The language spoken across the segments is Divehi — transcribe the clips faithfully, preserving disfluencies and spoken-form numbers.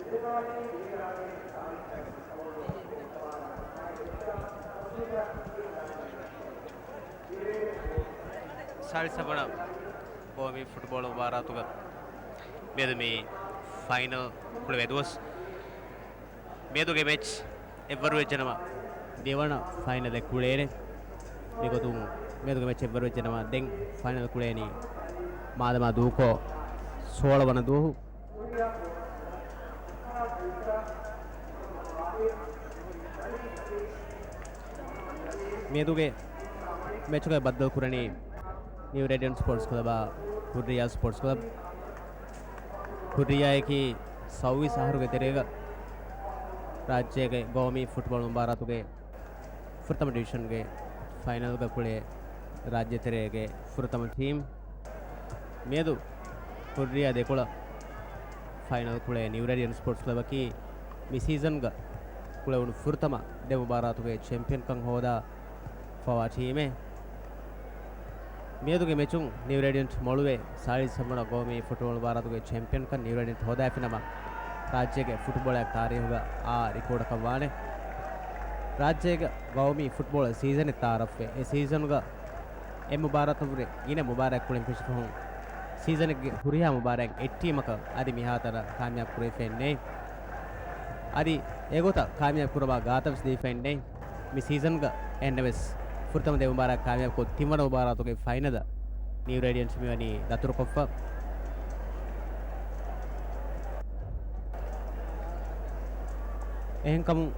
ސާޅީސް އަށް ވަނަ ގޯމީ ފުޓްބޯޅަ މުބާރާތުގަ މިއަދު މި ފައިނަލް ކުޅެވޭ ދުވަސް. މިއަދުގެ މެޗް އެއްވަރު ވެއްޖެނަމަ، ދެވަނަ ފައިނަލެއް ކުޅޭނެ. މިގޮތުން މިއަދުގެ މެޗް އެއްވަރު ވެއްޖެނަމަ، ދެން ފައިނަލް ކުޅޭނީ މާދަމާ ދޫކޯ ސޯޅަ ވަނަ ދުވަހު. މިއަދުގެ މެޗުގައި ބައްދަލު ކުރަނީ ނިއު ރޭޑިއަންޓް ސްޕޯޓްސް ކްލަބާ ހުއްރިޔާ ސްޕޯޓްސް ކްލަބް. ހުއްރިޔާއަކީ ސައުވީސް އަހަރުގެ ތެރޭގަ ރާއްޖޭގެ ގައުމީ ފުޓްބޯޅަ މުބާރާތުގެ ފުރަތަމަ ޑިވިޝަންގެ ފައިނަލްގަ ކުޅޭ ރާއްޖެ ތެރޭގެ ފުރަތަމަ ޓީމް. މިއަދު ހުއްރިޔާ ދެކޮޅަށް ފައިނަލް ކުޅޭ ނިއު ރޭޑިއަންޓް ސްޕޯޓްސް ކްލަބަކީ މި ސީޒަންގަ ކުޅެވުނު ފުރަތަމަ ދެ މުބާރާތުގެ ޗެމްޕިއަންކަން ހޯދާފަވާ ޓީމެއް. މިއަދުގެ މެޗުން ނިއު ރޭޑިއަންޓް މޮޅުވެ، ސާޅީސް ހަމަ ގައުމީ ފުޓްބޯޅަ މުބާރާތުގެ ޗެމްޕިއަންކަން ނިއު ރޭޑިއަންޓް ހޯދާފިނަމަ، ރާއްޖޭގެ ފުޓްބޯޅައަށް ތާރީހުގަ އާ ރިކޯޑަކަށް ވާނެ. ރާއްޖޭގެ ގައުމީ ފުޓްބޯޅަ ސީޒަނެއް ތައާރަފްވެ، އެ ސީޒަނުގަ އެއް މުބާރާތަށްވުރެ ގިނަ މުބާރާތް ކުޅެން ފެށިފަހުން، ސީޒަނެއްގެ ހުރިހާ މުބާރާތް އެއް ޓީމަކަށް އަދި މިހާތަނަށް ކާމިޔާބު ކުރެވިފައެއް ނެތް. އަދި އެގޮތަށް ކާމިޔާބު ކުރަމާ ގާތަށްވެސް ދީފައެއް ނެތް. މި ސީޒަންގަ އެހެންނަމަވެސް، ފުރަތަމަ ދެ މުބާރާތް ކާމިޔާބުކޮށް، ތިންވަނަ މުބާރާތުގެ ފައިނަލަށް ނިއު ރޭޑިއަންޓް މިވަނީ ދަތުރުކޮށްފަ. އެހެންކަމުން،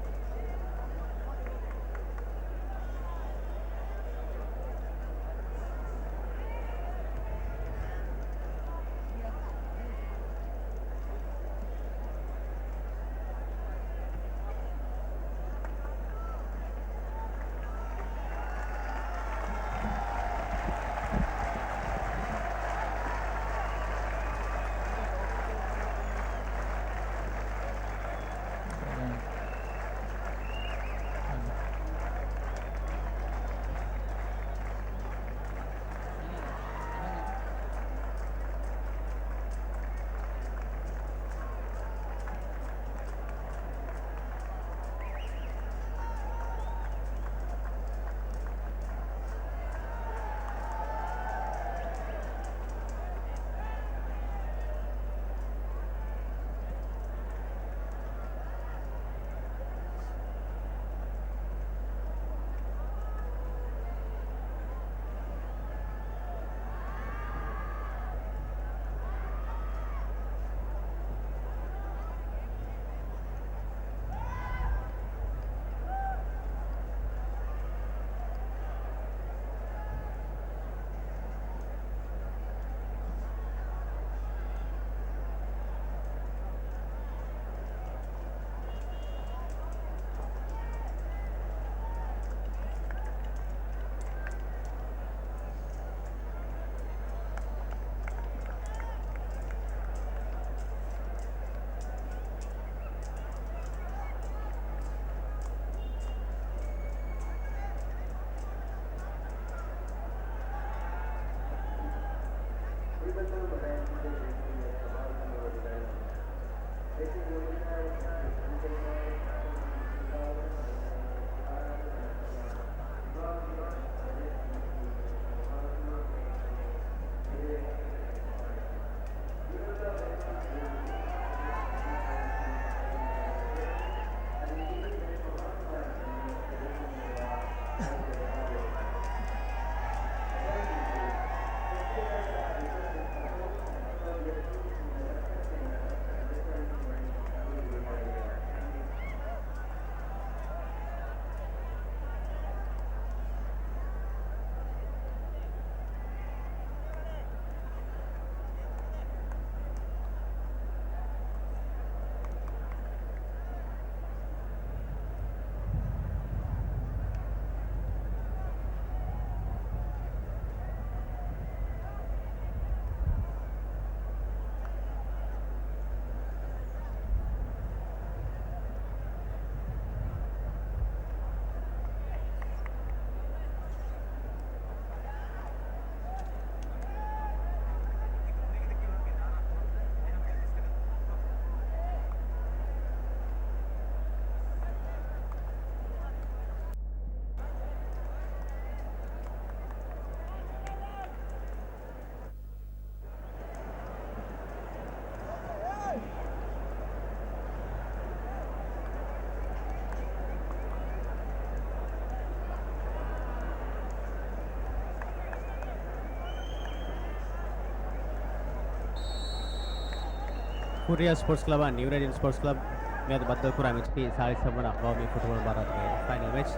ހުރިއްޔާ ސްޕޯޓްސް ކްލަބާ ނިއު ރޭޑިއަންޓް ސްޕޯޓްސް ކްލަބް މިއަދު ބައްދަލުކުރާ މެޗަކީ ސާޅީސް ސަތަންވަނަ ގައުމީ ފުޓްބޯޅަ މުބާރާތުގެ ފައިނަލް މެޗް.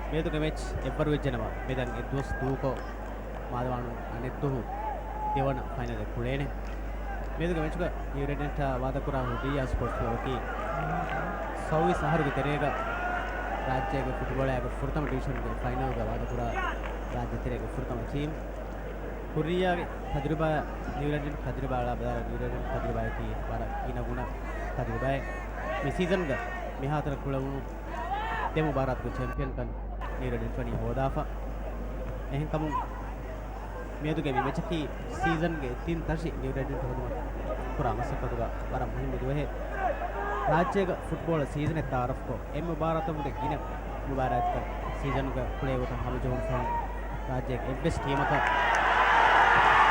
މިއަދުގެ މެޗް އެއްވަރު ވެއްޖެނަމަ، މިދަން އެއްދުވަސް ދޫކޮށް، މާލެ ވާނުން އަނެއްދުވަހު ދެވަނަ ފައިނަލެއް ކުޅޭނެ. މިއަދުގެ މެޗުގަ ނިއު ރޭޑިއަންޓާ ވާދަކުރާ ހުރިއްޔާ ސްޕޯޓްސް ކްލަބަކީ ސައުވީސް އަހަރުގެ ތެރޭގަ ރާއްޖޭގެ ފުޓްބޯޅައިގެ ފުރަތަމަ ޑިވިޝަންގެ ފައިނަލްގަ ވާދަކުރާ ރާއްޖެ ތެރޭގެ ފުރަތަމަ ޓީމް. ހުރިއްޔާގެ ތަޖުރިބާ ނިއު ރޭޑިއަންޓް ތަޖުރިބާ ބަލާ، ނިއު ރޭޑިއަންޓް ތަޖުރިބާއަކީ ވަރަށް ގިނަ ގުނަ ތަޖުރިބާއެއް. މި ސީޒަންގަ މިހާތަނަށް ކުޅެވުނު ދެ މުބާރާތުގެ ޗެމްޕިއަންކަން ނިއު ރޭޑިއަންޓް ވަނީ ހޯދާފަ. އެހެންކަމުން މިއަދުގެ މި މެޗަކީ ސީޒަންގެ ތިން ތަށި ނިއު ރޭޑިއަންޓް ހޯދުމަށް ކުރާ މަސައްކަތުގަ ވަރަށް މުހިއްމު ދުވަހެއް. ރާއްޖޭގަ ފުޓްބޯޅަ ސީޒަނެއް ތައާރަފްކޮށް، އެންމެ މުބާރާތަށްވުރެ ގިނަ މުބާރާތްތައް ސީޒަންގަ ކުޅޭ ގޮތަށް ހަމަޖެހުން ފަހުން، ރާއްޖޭގެ އެއްވެސް ޓީމަކަށް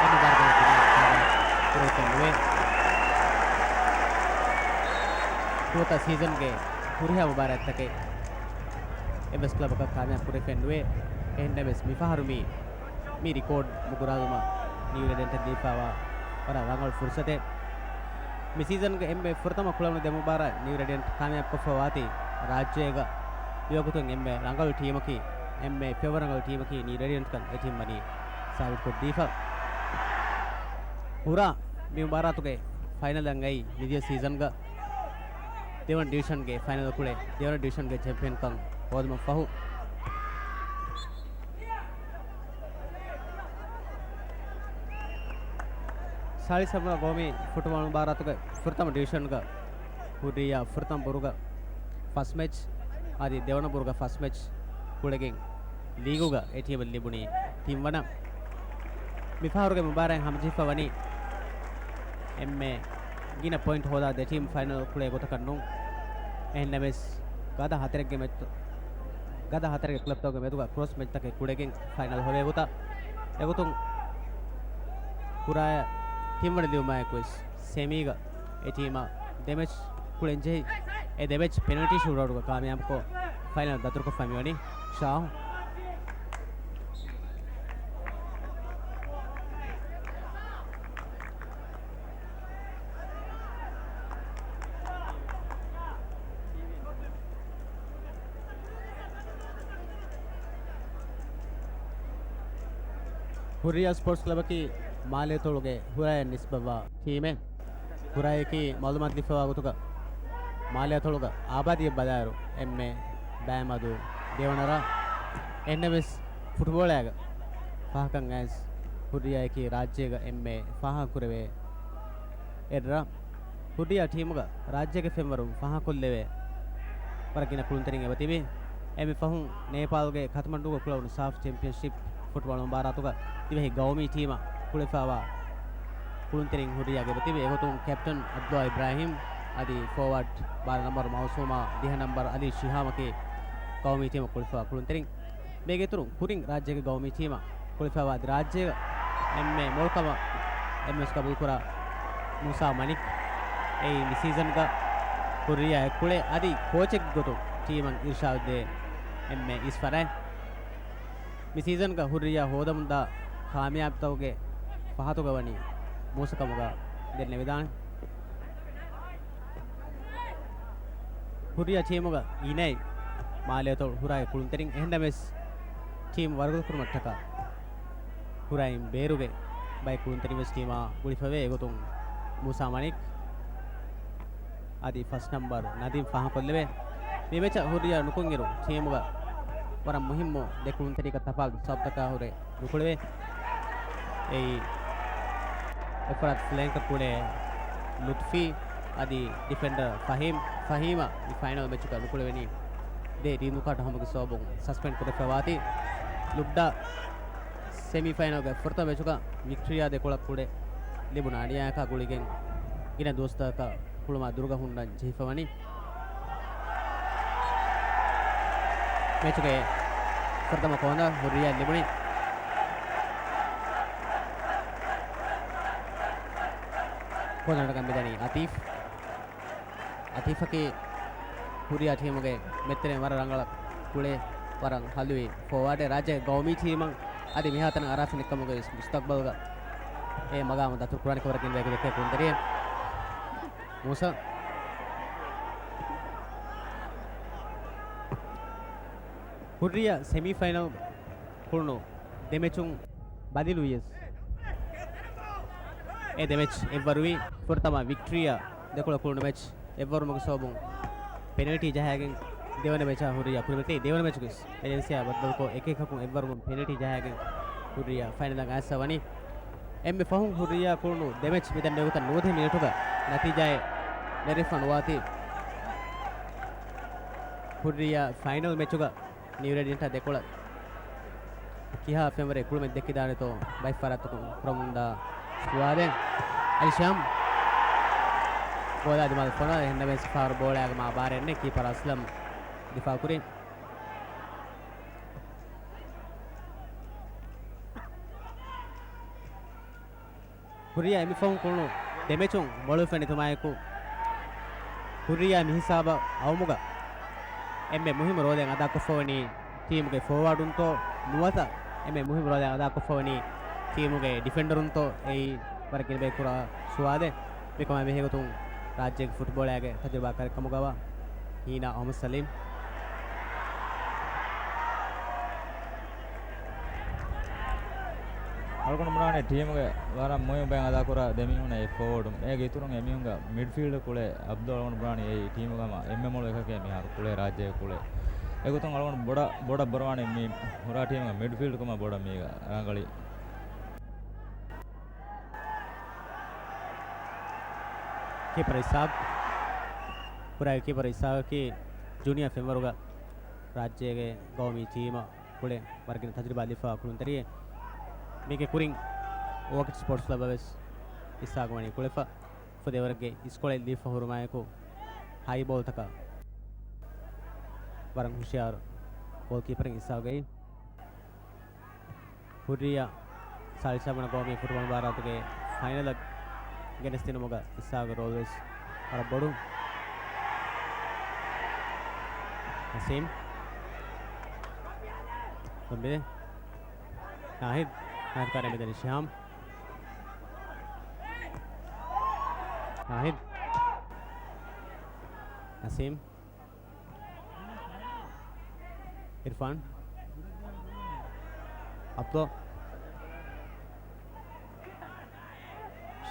އެ މުބާރާތުގެ ފައިނަލް ކުރެވިފަ ނުވޭ. ނުވަތަ ސީޒަންގެ ހުރިހާ މުބާރާތްތަކެއް އެއްވެސް ކްލަބަކަށް ކާމިޔާބު ކުރެވިފައެއް ނުވޭ. އެހެންނަމަވެސް މިފަހަރު މި، މި ރިކޯޑް މުގުރާލުމަށް ނިއު ރޭޑިއަންޓަށް ދީފައިވާ ވަރަށް ރަނގަޅު ފުރުސަތެއް. މި ސީޒަންގެ އެންމެ ފުރަތަމަ ކުޅެވުނު ދެ މުބާރާތް ނިއު ރޭޑިއަންޓް ކާމިޔާބުކޮށްފަ ވާތީ، ރާއްޖޭގަ މިވަގުތުން އެންމެ ރަނގަޅު ޓީމަކީ، އެންމެ ފެށިވަރު ރަނގަޅު ޓީމަކީ ނިއު ރޭޑިއަންޓްކަން އެ ޓީމް ވަނީ ސާބިތުކޮށްދީފަ. ހުރާ މި މުބާރާތުގެ ފައިނަލަށް އައީ މިދިޔަ ސީޒަންގަ ދެވަނަ ޑިވިޝަންގެ ފައިނަލް ކުޅެ، ދެވަނަ ޑިވިޝަންގެ ޗެމްޕިއަންކަން ހޯދުމަށް ފަހު. ސާޅީސް ސަތަންވަނަ ގައުމީ ފުޓްބޯޅަ މުބާރާތުގެ ފުރަތަމަ ޑިވިޝަންގަ ހުރިއްޔާ ފުރަތަމަ ބުރުގަ ފަސް މެޗް އަދި ދެވަނަ ބުރުގަ ފަސް މެޗް ކުޅެގެން ލީގުގަ އެ ޓީމަށް ލިބުނީ ތިންވަނަ. މިފަހަރުގެ މުބާރާތް ހަމަޖެހިފަ ވަނީ އެންމެ ގިނަ ޕޮއިންޓް ހޯދާ ދެ ޓީމް ފައިނަލް ކުޅޭ ގޮތަކަށް ނޫން. އެހެންނަމަވެސް، ގަދަ ހަތަރެއްގެ މެޗް، ގަދަ ހަތަރެއްގެ ކްލަބްތަކުގެ މެދުގަ ކްރޮސް މެޗްތަކެއް ކުޅެގެން ފައިނަލް ހޮވޭ ގޮތަށް، އެގޮތުން ކުރާ ތިންވަނަ ލިބުމާއެކުވެސް ސެމީގަ އެ ޓީމަށް ދެ މެޗް ކުޅެން ޖެހި، އެ ދެ މެޗް ޕެނަލްޓީ ޝޫޓްއައުޓްގަ ކާމިޔާބުކޮށް، ފައިނަލް ދަތުރުކޮށްފަ މިވަނީ ޝާހު. ހުރިއްޔާ ސްޕޯޓްސް ކްލަބަކީ މާލޭތޮޅުގެ ހުރާޔަށް ނިސްބަތްވާ ޓީމެއް. ހުރާޔަކީ މައުލޫމާތު ލިބިފައިވާ ގޮތުގަ މާލޭތޮޅުގަ އާބާދީއަށް ބަލާއިރު އެންމެ ބައިމަދު ދެވަނަ ރާ. އެހެންނަމަވެސް ފުޓްބޯޅައިގަ ފާހަކަން އައިސް ހުރިއްޔާއަކީ ރާއްޖޭގަ އެންމެ ފާހަގަކުރެވޭ އެއްރާ. ހުރިއްޔާ ޓީމުގަ ރާއްޖޭގެ ފެންވަރުން ފާހަގަކޮށްލެވޭ ވަރަށް ގިނަ ކުޅުންތެރިން އެބަތިބި. އެންމެ ފަހުން ނޭޕާލްގެ ކަތްމަންޑޫގަ ކުޅެވުނު ސާފް ޗެމްޕިއަންޝިޕް ފުޓްބޯޅަ މުބާރާތުގަ ދިވެހި ގައުމީ ޓީމަށް ކުޅެފައިވާ ކުޅުންތެރިން ހުރިއްޔާގެ އެބަތިބި. އެގޮތުން ކެޕްޓަން އަބްދުﷲ އިބްރާހިމް އަދި ފޯވާޑް ބާރަ ނަންބަރު މައުސޫމާ، ދިހަ ނަންބަރު އަލީ ޝިހާމަކީ ގައުމީ ޓީމަށް ކުޅެފައިވާ ކުޅުންތެރިން. މީގެ އިތުރުން ކުރިން ރާއްޖޭގެ ގައުމީ ޓީމަށް ކުޅެފައިވާ އަދި ރާއްޖޭގަ އެންމެ މޮޅުކަމަށް އެންއެސް ގަބޫލުކުރާ މޫސާ މަނިކް އެއީ މި ސީޒަންގަ ހުރިއްޔާ އެއްކުޅެ އަދި ކޯޗެއްގެ ގޮތުން ޓީމަށް އިރުޝާދު ދޭ އެންމެ އިސް ފަރާތް. މި ސީޒަންގަ ހުރިއްޔާ ހޯދަމުންދާ ކާމިޔާބުތަކުގެ ފަހަތުގަ ވަނީ މޫސަކަމުގަ ދެންނެވިދާނެ. ހުރިއްޔާ ޓީމުގަ ގިނައި މާލޭތޮޅު ހުރާގެ ކުޅުންތެރިން. އެހެންނަމަވެސް، ޓީމް ވަރުގަދަކުރުމަށްޓަކާ ހުރައިން ބޭރުގެ ބައެއް ކުޅުންތެރިން ވެސް ޓީމާ ގުޅިފަވޭ. އެގޮތުން މޫސާ މަނިކް އަދި ފަސް ނަންބަރު ނަދީމް ފާހަގަކޮށްލެވޭ. މި މެޗަށް ހުރިއްޔާ ނުކުންއިރު، ޓީމުގަ ވަރަށް މުހިއްމު ދެ ކުޅުންތެރިކަ ތަފާތު ސަބުތަކާ ހުރެ ނުކުޅެވޭ. އެއީ، އެފަރާތް ފްލޭންކަށް ކުޅޭ ލުތްފީ އަދި ޑިފެންޑަރ ފަހީމް. ފަހީމަށް މި ފައިނަލް މެޗުގަ ނުކުޅެވެނީ ދެ ރީނު ކާޑު ހަމަގެ ސަބަބުން ސަސްޕެންޑް ކުރެފައިވާތީ. ލުއްޑާ ސެމީ ފައިނަލްގެ ފުރަތަމަ މެޗުގަ ވިކްޓޯރިއާ ދެކޮޅަށް ކުޅެ ލިބުނު އަނިޔާއަކާ ގުޅިގެން ގިނަ ދުވަސްތަކަކަށް ކުޅުމާ ދުރުގަ ހުންނަން ޖެހިފަވަނީ. މެޗުގެ ފުރަތަމަ ކޯނަރ ހުރިއްޔާ ލިބުނީ. ކޯނަރަކަށް މިދަނީ އަތީފް. އަތީފަކީ ހުރިއްޔާ ޓީމުގެ މެދުތެރެއިން ވަރަށް ރަނގަޅަށް ކުޅޭ، ވަރަށް ހަލުވި ފޯވާޑެއް. ރާއްޖޭގެ ގައުމީ ޓީމަށް އަދި މިހާތަނަށް އަރާފަ ނިކަމުގެ މުސްތަގްބަލްގަ އެ މަގާމު ދަތުރު ކުރާނެ ކަމަށް ގެންދަވާ ދެކެ ކުޅުންތެރިއެއް. މޫސާ. ހުއްރިޔާ ސެމީފައިނަލް ކުޅުނު ދެ މެޗުން ބަދިލުވިޔަސް، އެ ދެ މެޗް އެއްވަރުވީ. ފުރަތަމަ ވިކްޓްރީއާ ދެކޮޅަށް ކުޅުނު މެޗް އެއްވަރުމުގެ ސަބަބުން ޕެނަލްޓީ ޖަހައިގެން ދެވަނަ މެޗާ ހުއްރިޔާ ކުރިމަތީ. ދެވަނަ މެޗުގެ ވެލެންސިއާ ބައްދަލުކޮށް، އެކި އެކަކުން އެއްވަރުމުން ޕެނަލްޓީ ޖަހައިގެން ހުއްރިޔާ ފައިނަލަށް އައިސްފަ ވަނީ. އެންމެ ފަހުން ހުއްރިޔާ ކުޅުނު ދެ މެޗް މިދެންނެވި ގޮތަށް ނުވަދިހަ މިނެޓުގަ ނަތީޖާއެއް ނެރެފަ ނުވާތީ. ހުއްރިޔާ ފައިނަލް މެޗުގަ ނިއު ރޭޑިއަންޓާ ދެކޮޅަށް ކިހާ ފެންވަރެއް ކުޅުމެއް ދެއްކިދާނެތޯ ބައެއް ފަރާތްތަކުން ކުރަމުންދާ ސުވާލެއް. އަލިޝާމް ބޯލާ ދިމާލަށް ފޮނުވާލި. އެހެންނަމަވެސް ފަހަރު ބޯޅައިގެ މާ ބާރެއް ނެތް. ކީޕަރ އަސްލަމް ދިފާއުކުރި. ހުރިޔާ އެންމެ ފަހުން ކުޅުނު ދެ މެޗުން މޮޅުވެފަ ނިތުމާއެކު، ހުރިޔާ މި ހިސާބަށް އައުމުގަ އެންމެ މުހިއްމު ރޯލެއް އަދާކޮށްފަވަނީ ޓީމުގެ ފޯވާޑުންތޯ ނުވަތަ އެންމެ މުހިއްމު ރޯލެއް އަދާކޮށްފަވަނީ ޓީމުގެ ޑިފެންޑަރުންތޯ؟ އެއީ ވަރަށް ގިނަ ބަޔަކު ކުރާ ސުވާލެއް. މިކަމާ މިހެން ގޮތުން ރާއްޖޭގެ ފުޓްބޯޅައިގެ ތަޖުރިބާކާރެއް ކަމުގަވާ ހީނާ އަހުމަދު ސަލީމް. އަޅުގަނޑު ބުނާނީ ޓީމުގެ ވަރަށް މުހިއްމު ބައެއް އަދާކުރާ ދެ މީހުންނަށް އެ ފޯވަޑުން. އޭގެ އިތުރުން އެ މީހުންގެ މިޑްފީލްޑް ކުޅޭ އަބްދުލް އަޅުގަނޑު ބުނާނީ އެއީ ޓީމުގަ ހަމަ އެންމެ މޮޅު އެކަކޭ މިހާރު ކުޅޭ ރާއްޖޭގެ ކުޅޭ. އެގޮތުން އަޅުގަނޑު ބޮޑަށް، ބޮޑަށް ބުރަވާނީ މި ހުރާ ޓީމުގެ މިޑްފީލްޑް ކަމަށް ބޮޑަށް މީގަ ރަނގަޅީ. ކީޕަރ އިސާގް. ކުރާގެ ކީޕަރ އިސާގަކީ ޖޫނިއާ ފެންވަރުގަ ރާއްޖޭގެ ގައުމީ ޓީމަށް ކުޅެ ވަރަށް ގިނަ ތަޖުރިބާ ލިބިފައިވާ ކުޅުންތެރިއެއް. މީގެ ކުރިން އޯކިޑް ސްޕޯޓްސް ކްލަބަށް ވެސް އިސާގް ވަނީ ކުޅެފަ. ފުދޭވަރުގެ އިސްކޮޅެއް ލިބިފަ ހުރުމާއެކު ހައި ބޯލްތަކަށް ވަރަށް ހުޝިޔާރު ގޯލްކީޕަރެއް އިސާގް އެއީ. ހުރިޔާ ސާޅީސް ވަނަ ގައުމީ ފުޓްބޯޅަ މުބާރާތުގެ ފައިނަލަށް ގެނެސްދިނުމުގަ އިސާގްގެ ރޯލް ވެސް ވަރަށް ބޮޑު. ނަސީމް. ދޮންބިލެ. ނާހިދް. ނާހިދް ކާރި މިދަނީ ޝިހާމް. ނާހިދް. ނަސީމް. އިރްފާން. އަބްދުލް.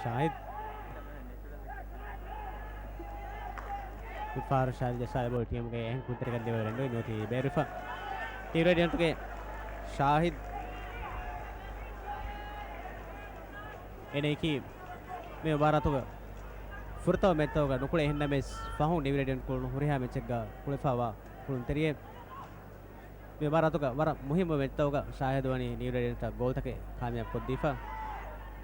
ޝާހިދް. މިފަހަރު ޝާހިދް ޖައްސާލި ބޯޅަ ޓީމުގެ އެހެން ކުންތެރިކަން ދެވޭ ރެންޑު ނުވަތީ ބޭރުފަ. ޓީމް ރޭޑިއަންޓްގެ ޝާހިދް. އޭނައަކީ މި މުބާރާތުގަ ފުރަތަމަ މެޗްތަކުގަ ނުކުޅެ އެހެންނަމަވެސް، ފަހުން ނިއު ރޭޑިއަންޓް ކުޅުނު ހުރިހާ މެޗެއްގަ ކުޅެފައިވާ ކުޅުންތެރިއެއް. މި މުބާރާތުގަ ވަރަށް މުހިއްމު މެޗްތަކުގަ ޝާހިދު ވަނީ ނިއު ރޭޑިއަންޓަށް ގޯލްތަކެއް ކާމިޔާބު ކޮށްދީފަ.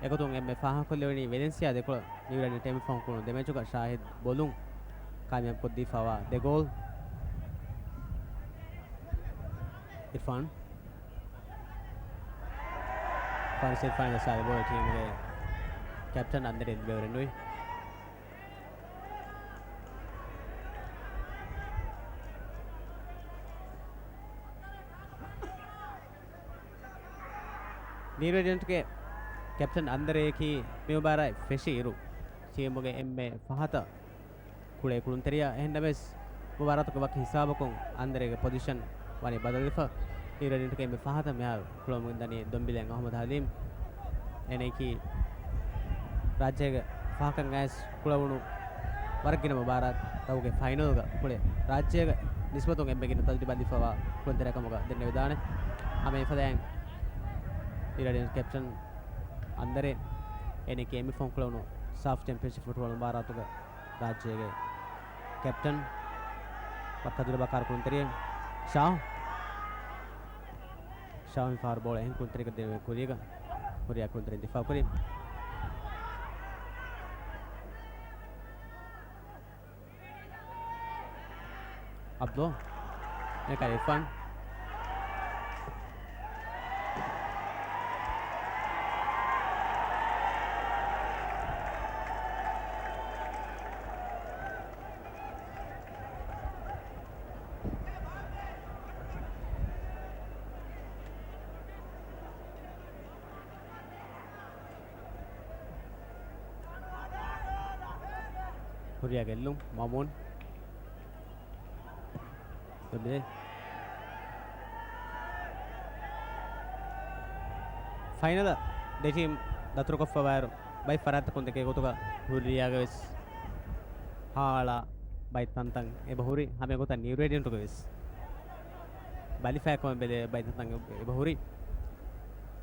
އެގޮތުން އެންމެ ފާހަގަކޮށްލެވެނީ ވެލެންސިއާ ދެކޮޅަށް ނިއު ރޭޑިއަންޓް އެންމެ ފަހުން ކުޅުނު ދެ މެޗުގަ ޝާހިދު ބޮލުން ކާމިޔާބު ކޮށްދީފައިވާ ދެ ގޯލް. އިރްފާން. ފާރިސް އިރްފާން ޖައްސާލި ބޯޅަ ޓީމުގެ ކެޕްޓަން އަންދަރޭ ލިބޭވަރެއް ނުވި. ނިއު ރޭޑިއަންޓްގެ ކެޕްޓަން އަންދަރޭއަކީ މި މުބާރާތް ފެށި އިރު ޓީމުގެ އެންމެ ފަހަތަށް ކުޅޭ ކުޅުންތެރިޔާ. އެހެންނަމަވެސް، މުބާރާތުގެ ވަކި ހިސާބަކުން އަންދަރޭގެ ޕޮޒިޝަން ވަނީ ބަދަލުވެފަ. ނިއު ރޭޑިއަންޓްގެ އެންމެ ފަހަތަށް މިހާރު ކުޅަމުންދަނީ ދޮންބިލެން އަހުމަދު ހަލީމް. އޭނައަކީ ރާއްޖޭގެ ފަހަކަށް އައިސް ކުޅަވުނު ވަރަށް ގިނަ މުބާރާތްތަކުގެ ފައިނަލްގަ ކުޅެ، ރާއްޖޭގެ ނިސްބަތުން އެންމެ ގިނަ ތަޖުރިބާ ލިބިފައިވާ ކުޅުންތެރިއެއް ކަމުގަ ދެންނެވިދާނެ. ހަމަ އެފަދައިން ނިއު ރޭޑިއަންޓް ކެޕްޓަން އަންދަރޭ އޭނައަކީ އެންއެފް ފަހުން ކުޅެވުނު ސާފް ޗެމްޕިއަންޝިޕް ފުޓްބޯޅަ މުބާރާތުގަ ރާއްޖޭގެ ކެޕްޓަން ވަރަށް ތަޖުރިބާކާރު ކުޅުންތެރިއެއް. ޝާ. ޝާ މިފަހަރު ބޯޅަ އެހެން ކުޅުންތެރިއަކަށް ދެވޭ ކުރީގަ ހުރިޔާ ކުޅުންތެރިން ދިފާއުކުރި. އަބްދުލް. އެކަ އިރްފާން. ހުރިޔާ ގެއްލުން. މަމޫން. ދޮންބިލޭ. ފައިނަލަށް ދެ ޓީމް ދަތުރުކޮށްފަވާއިރު، ބައެއް ފަރާތްތަކުން ދެކޭ ގޮތުގަ ހުރިޔާގެ ވެސް ހާޅާ ބައެއް ތަންތަން އެބަ ހުރި. ހަމަ އެގޮތަށް ނިއު ރޭޑިއަންޓުގެ ވެސް ބަލިފައިކަމަށް ބެލޭ ބައެއް ތަންތަން އެބަ ހުރި.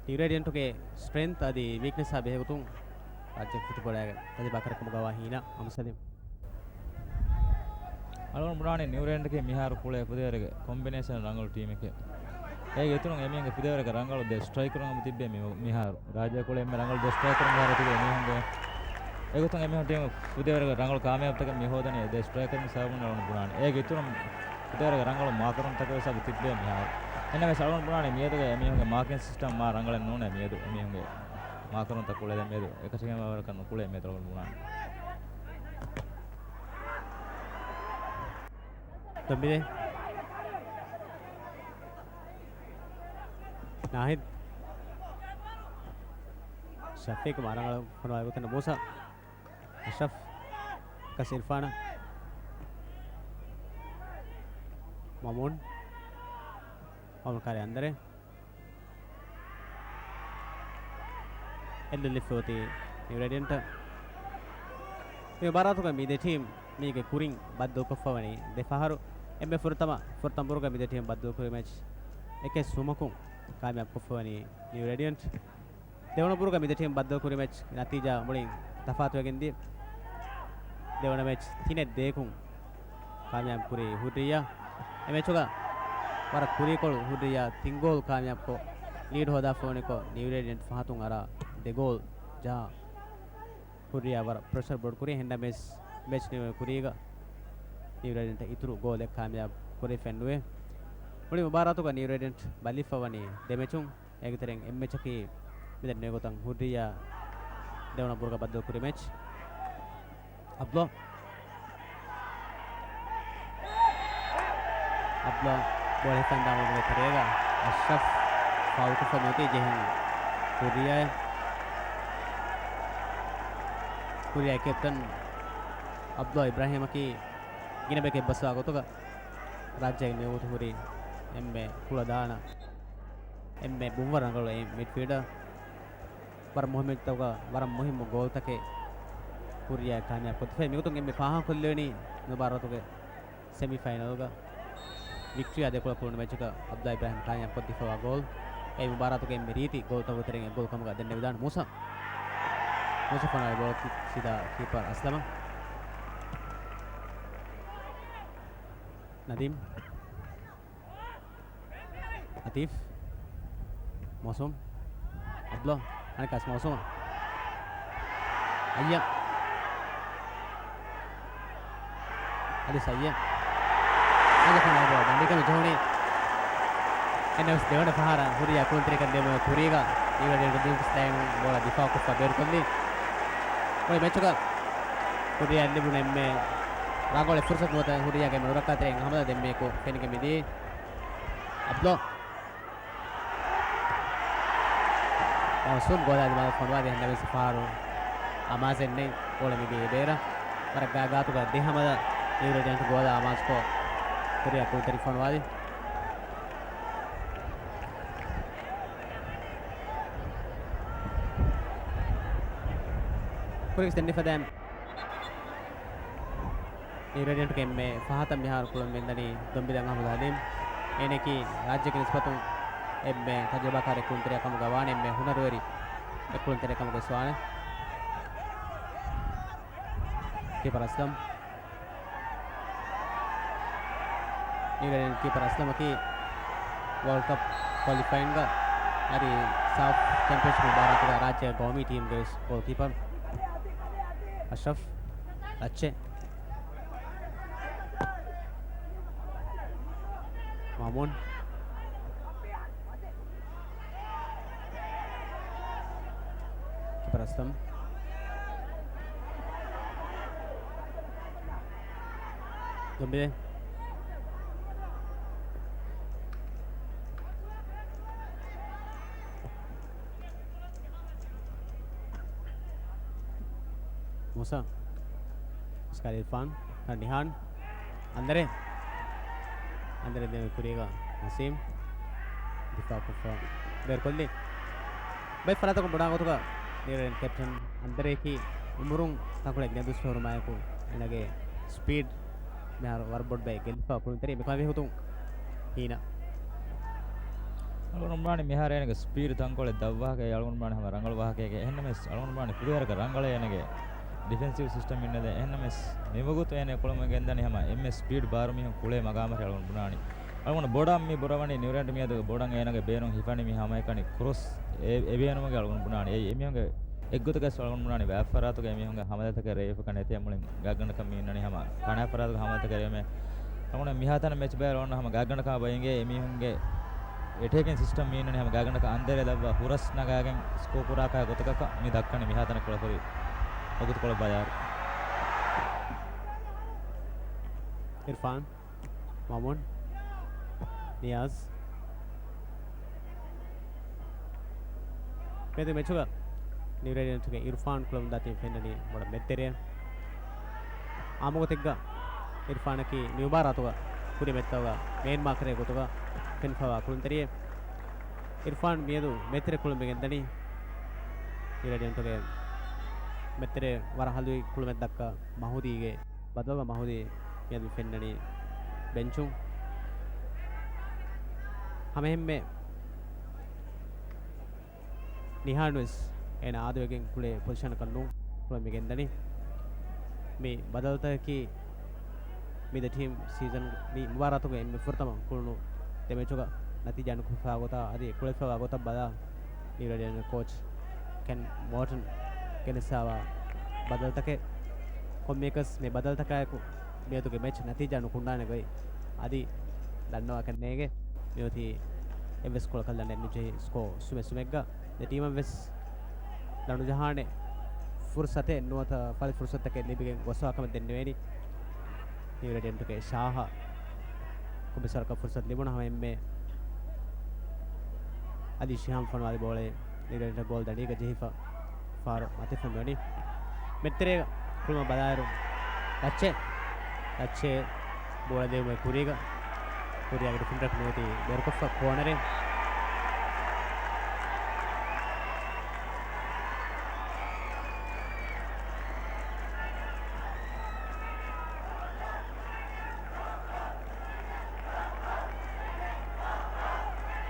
ނިއު ރޭޑިއަންޓުގެ ސްޓްރެންތް އަދި ވީކްނެސްއާ ބެހޭގޮތުން ރާއްޖޭގެ ފުޓްބޯޅައިގެ ތަޖުރިބާކާރެއް ކަމުގަވާ ހީނާ މުހައްމަދު ސަލީމް. އަޅުގަނޑު ބުނާނީ ނިއު ރޭޑިއަންޓަކީ މިހާރު ކުޅޭ ފުދޭވަރުގެ ކޮމްބިނޭޝަން ރަނގަޅު ޓީމެކޭ. އޭގެ އިތުރުން އެމީހުންގެ ފުދޭވަރުގެ ރަނގަޅު ދެ ސްޓްރައިކަރުން އެބަ ތިއްބޭ މި-، މިހާރު. ރާއްޖޭ ކުޅޭ އެންމެ ރަނގަޅު ދެ ސްޓްރައިކަރުން މިހާރު ތިބޭ މީހުންގެ. އެގޮތުން އެމީހުން ޓީމު ފުދޭވަރުގެ ރަނގަޅު ކާމިޔާބުތަކެއް މި ހޯދަނީ ދެ ސްޓްރައިކަރުން ސަބަބުން އަޅުގަނޑު ބުނާނެ. އޭގެ އިތުރުން ފުދޭވަރުގެ ރަނގަޅު މާކަރުންތަކެއް ވެސް އެބަ ތިއްބޭ މިހާރު. އެހެންނަމަވެސް އަޅުގަނޑު ބުނާނީ މިއަދުގެ އެމީހުންގެ މާކިން ސިސްޓަމް މާ ރަނގަޅެއް ނޫނޭ މިއަދު. އެމީހުންގެ މާކަރުންތައް ކުޅެލެއް މިއަދު އެކަށީގެންވާވަރަކަށް ނުކުޅޭ މިއަދު އަޅުގަނޑު ބުނާނީ. ދޮންބިލޭ. ނާހިދް. ޝަފީޤު މާ ރަނގަޅަށް ފޮނުވާ ގޮތަށް މޫސާ. އަޝްރަފް. ކަސް އިރްފާނަށް. މަމޫން. މަމޫން ކާރި އަންދަރެ. އެއްލުން ލިފި އޮތީ ނިއު ރޭޑިއަންޓަށް. މި މުބާރާތުގަ މި ދެ ޓީމް މީގެ ކުރިން ބައްދަލުކޮށްފަވަނީ ދެ ފަހަރު. އެންމެ ފުރަތަމަ، ފުރަތަމަ ބުރުގަ މި ދެ ޓީމް ބައްދަލުކުރި މެޗް އެކެއް ސުމަކުން ކާމިޔާބުކޮށްފަވަނީ ނިއު ރޭޑިއަންޓް. ދެވަނަ ބުރުގަ މި ދެ ޓީމް ބައްދަލުކުރި މެޗް ނަތީޖާ މުޅިން ތަފާތުވެގެން ދިޔަ. ދެވަނަ މެޗް ތިނެއް ދޭކުން ކާމިޔާބު ކުރީ ހުއްރިއްޔާ. އެ މެޗުގަ ވަރަށް ކުރީކޮޅު ހުއްރިއްޔާ ތިން ގޯލް ކާމިޔާބުކޮށް، ލީޑް ހޯދާފަވަނިކޮށް، ނިއު ރޭޑިއަންޓް ފަހަތުން އަރާ ދެ ގޯލް ޖަހާ، ހުއްރިއްޔާ ވަރަށް ޕްރެޝަރ ބޮޑުކުރީ. އެހެންނަމަވެސް މެޗް ނިމުމުގެ ކުރީގަ ނިއު ރޭޑިއަންޓަށް އިތުރު ގޯލެއް ކާމިޔާބު ކުރެވިފައެއް ނުވޭ. މުޅި މުބާރާތުގަ ނިއު ރޭޑިއަންޓް ބަލިފަވަނީ ދެ މެޗުން. އޭގެ ތެރެއިން އެއް މެޗަކީ މިދެންނެވި ގޮތަށް ހުއްރިއްޔާ ދެވަނަ ބުރުގަ ބައްދަލުކުރި މެޗް. އަބްދުﷲ. އަބްދުﷲ ބޯޅަ ހިފަން ދާ މަޑުމެ ތެރޭގަ އަޝްރަފް ފައުލުކޮށްފަ މިއޮތީ ޖެހެން ހުއްރިއްޔާއަށް. ހުއްރިއްޔާ ކެޕްޓަން އަބްދުﷲ އިބްރާހީމަކީ ގިނަ ބަޔަކަށް އެއްބަސްވާ ގޮތުގަ ރާއްޖޭގެ މިވަގުތު ހުރި އެންމެ ކުޅަދާނަ، އެންމެ ބުންވަރު ރަނގަޅު މިޑްފީލްޑަރ. ވަރަށް މުހިއްމު މެޗްތަކުގަ ވަރަށް މުހިއްމު ގޯލްތަކެއް ހުރިއްޔާ ކާމިޔާބު ކޮށްދެފައި. މިގޮތުން އެންމެ ފާހަގަކޮށްލެވެނީ މުބާރާތުގެ ސެމިފައިނަލްގަ ވިކްޓޯރިއާ ދެކޮޅަށް ކުޅުނު މެޗުގަ އަބްދުﷲ އިބްރާހީމް ކާމިޔާބު ކޮށްދީފަވާ ގޯލް. އެ މުބާރާތުގެ އެންމެ ރީތި ގޯލްތަކުގެ ތެރެއިން އެއް ގޯލް ކަމުގަ ދެންނެވިދާނެ މޫސާ. މޫސާ ފޮނުވާލި ބޯޅަ ސީދާ ކީޕަރ އަސްލަމަށް. ނަދީމް. އަތީފް. މައުސޫމް. އަބްދުﷲ. އަނެއްކާސް މައުސޫމަށް. އައްޔަ. އަލި ސައްޔަ. އަލި ފަނާބޯ ދަނޑިކަމެއް ޖެހުނީ. އެންނަވެސް ދެވަނަ ފަހަރަށް ހުރިއްޔާ ކުޅުންތެރިކަން ދިޔުމުގެ ކުރީގަ ނިއު ރޭޑިއަންޓް ދިފައިން ބޯޅަ ދިފާއުކޮށްފަ ބޭރުކޮށްލީ. މުޅި މެޗުގަ ހުރިއްޔާ ލިބުނު އެންމެ ރަނގަޅު ފުރުސަތު ނުވަތަ ހުރިއްޔާގެ އެންމެ ނުރައްކާތެރި އެއް ހަމަލާ ދެންމެއަކު ފެނިގެން މިދީ. އަބްދުﷲ. މައުސޫމް ގޯލާ ދިމާލަށް ފޮނުވާލި އެހެންނަމަވެސް ފަހަރު އަމާޒެއް ނެތް. ބޯޅަ މިދިޔައީ ބޭރަށް. ވަރަށް ގާތްގާތުގަ ދެ ހަމަލާ ނިއު ރޭޑިއަންޓް ގޯލާ އަމާޒުކޮށް ހުރިއްޔާ ކުޅުންތެރިން ފޮނުވާލި. ކުރިން ދެންނެވި ފަދައިން ނިއު ރޭޑިއަންޓްގެ އެންމެ ފަހަތަށް މިހާރު ކުޅުން ގެންދަނީ ދޮންބިލަން އަހްމަދު ހަލީމް. އޭނައަކީ ރާއްޖޭގެ ނިސްބަތުން އެންމެ ތަޖުރިބާކާރި ކުޅުންތެރިއެއް ކަމުގަ ވާނެ، އެންމެ ހުނަރުވެރި ކުޅުންތެރިއެއް ކަމުގަ ވެސް ވާނެ. ކީޕަރ އަސްލަމް. އިނގްލެންޑް ކީޕަރ އަސްލަމަކީ ވޯލްޑް ކަޕް ކޮލިފައިންގ އަދި ސާފް ޗެމްޕިއަންޝިޕް މުބާރާތުގަ ރާއްޖޭގެ ގައުމީ ޓީމުގެ ވެސް ގޯލް ކީޕަރ. އަޝްރަފް ލައްޗެއް. މައުމޫން. ކީޕަރ އަސްލަމް. ދޮންބިލޭ. މޫސާ. ކަލިފާން، ނިހާން، އަންދަރޭ. އަންދަރޭ ދެމެ ކުރީގަ ނަސީމް. ދިފާއުކޮށްފަ ބޭރުކޮށްލި. ބައެއް ފަރާތަކުން ބުނާ ގޮތުގަ ނިއުރޭޑިއަން ކެޕްޓަން އަންދަރޭކީ އުމުރުން ތަންކޮޅެއް ގިނަ ދުވަސް ހުރުމާއެކު އޭނަގެ ސްޕީޑް މިހާރު ވަރަށް ބޮޑު ބައެއް ގެއްލިފަ ކުޅުންތެރި މިކަމާ ބެހޭގޮތުން ހީނަ. އަޅުގަނޑު ބުނާނީ މިހާރު އޭނަގެ ސްޕީޑް ތަންކޮޅެއް ދަށްވާހަކަ އެ އަޅުގަނޑު ބުނާނީ ހަމަ ރަނގަޅު ވާހަކައެކޭ. އެހެންނަމަވެސް އަޅުގަނޑު ބުނާނީ ކުރިއަރަކަށް ރަނގަޅޭ އޭނަގެ ޑިފެންސިވް ސިސްޓަމް އިންނަލެ. އެހެންނަމަވެސް މިވަގުތު އޭނަ ކުޅަމުން ގެންދަނީ ހަމަ އެންމެ ސްޕީޑް ބާރު މީހުން ކުޅޭ މަގާމަށް އަޅުގަނޑު ބުނާނީ. އަޅުގަނޑު ބޮޑަށް މި ބުރަވަނީ ނިއުރޭޑިއަންޓް މިއަދު ބޮޑަށް އޭނަގެ ބޭނުން ހިފަނީ މި ހަމައެކަނި ކްރޮސް އެ، އެބޭނުމުގެ އަޅުގަނޑު ބުނާނީ. އެއީ އެމީހުންގެ އެއްގޮތަކަށް އަޅުގަނޑު ބުނާނީ ވާތްފަރާތުގެ އެމީހުންގެ ހަމަލަތަކެއް ރޭވިފަކަން ނެތޭ މުޅިން ގާތްގަނޑަކަށް މި އިންނަނީ ހަމަ ކަނާތް ފަރާތުގެ ހަމަލަތަކެއް ރޭވެމޭ. އަޅުގަނޑު މިހާތަނަށް މެޗް ބައި އަޅުގަނޑު ހަމަ ގާތްގަނޑަކަށް ބައި އިނގޭ އެމީހުންގެ އެޓޭކިން ސިސްޓަމް މި އިންނަނީ ހަމަ ގާތްގަނޑަކަށް އަންދަރޭ ލައްވާ ހުރަސް ނަގާގެން ސްކޯ ކުރާކަހަލަ ގޮތަކަށް މި ދައްކަނީ މިހާތަނަށް ކުޅަފުރި ވަގުތުކޮޅަށް ބަލާއިރު. އިރްފާން. މަމޫން، ނިޔާޒް. މިއަދު މެޗުގަ ނިއުރޭޑިއަންޓުގެ އިރްފާން ކުޅަމުންދާ ތީމް ފެންނަނީ ބޮޑަށް މެދުތެރެއަށް. އާއްމުގޮތެއްގަ އިރްފާނަކީ މި މުބާރާތުގަ ކުރި މެޗްތަކުގަ މޭން މާކަރެއް ގޮތުގަ ފެނިފަވާ ކުޅުންތެރިއެއް. އިރްފާން މިއަދު މެދުތެރެ ކުޅުމެއް ގެންދަނީ. ނިއުރޭޑިއަންޓުގެ މެދުތެރެ ވަރަށް ހަލުވި ކުޅުމެއް ދައްކާ މަހުދީގެ ބަދަލުގަ މަހުދީ މިއަދު ފެންނަނީ ބެންޗުން. ހަމައެހެންމެ ނިހާން ވެސް އޭނަ އާދަވެގެން ކުޅޭ ޕޮޒިޝަނަކަށް ނޫން ކުޅެ މި ގެންދަނީ. މި ބަދަލުތަކަކީ މި ދެ ޓީމް ސީޒަން މި މުބާރާތުގެ އެންމެ ފުރަތަމަ ކުޅުނު ދެ މެޗުގަ ނަތީޖާ ނުކުރެފައިވާ ގޮތާ އަދި ކުޅެފައިވާ ގޮތަށް ބަލާ، ނިއުރޭޑިއަން ކޯޗް ކެން މޯޓަން ގެނެސްފައިވާ ބަދަލުތަކެއް. ކޮންމެއަކަސް މި ބަދަލުތަކާއެކު މިއަދުގެ މެޗް ނަތީޖާ ނުކުނޑާނެ ގޮތް އަދި ދަންނަވާކަށް ނޭނގެ. މިއޮތީ އެއްވެސް ކޮޅަކަށް ލަނޑެއް ނުޖެހި ސްކޯ ސުމެއް ސުމެއްގަ ދެ ޓީމަށް ވެސް ލަނޑު ޖަހާނެ ފުރުސަތެއް ނުވަތަ ފަޅި ފުރުސަތުތަކެއް ލިބިގެން ގޮސްފަވާ ކަމަށް ދެންނެވޭނީ. ނިއުރޭޑިއަންޓުގެ ޝާހަށް ކޮންމެސް ވަރަކަށް ފުރުސަތު ލިބުނު ހަމައެންމެ އަދި ޝިހާމް ފޮނުވާލި ބޯޅައެއް ނިއުރޭޑިއަންޓު ގޯލް ދަނޑީގަ ޖެހިފަ ފާރު މަތިފަ މިވަނީ. މެދުތެރޭގަ ކުޅުމަށް ބަލާއިރު ލައްޗޭ، ލައްޗޭ ބޯޅަ ދެވުމުގެ ކުރީގަ ކުރިއަށް ޑިފެންޑަރަކު ނުވަތީ ބޭރުކޮށްފަ ކޯނަރެއް.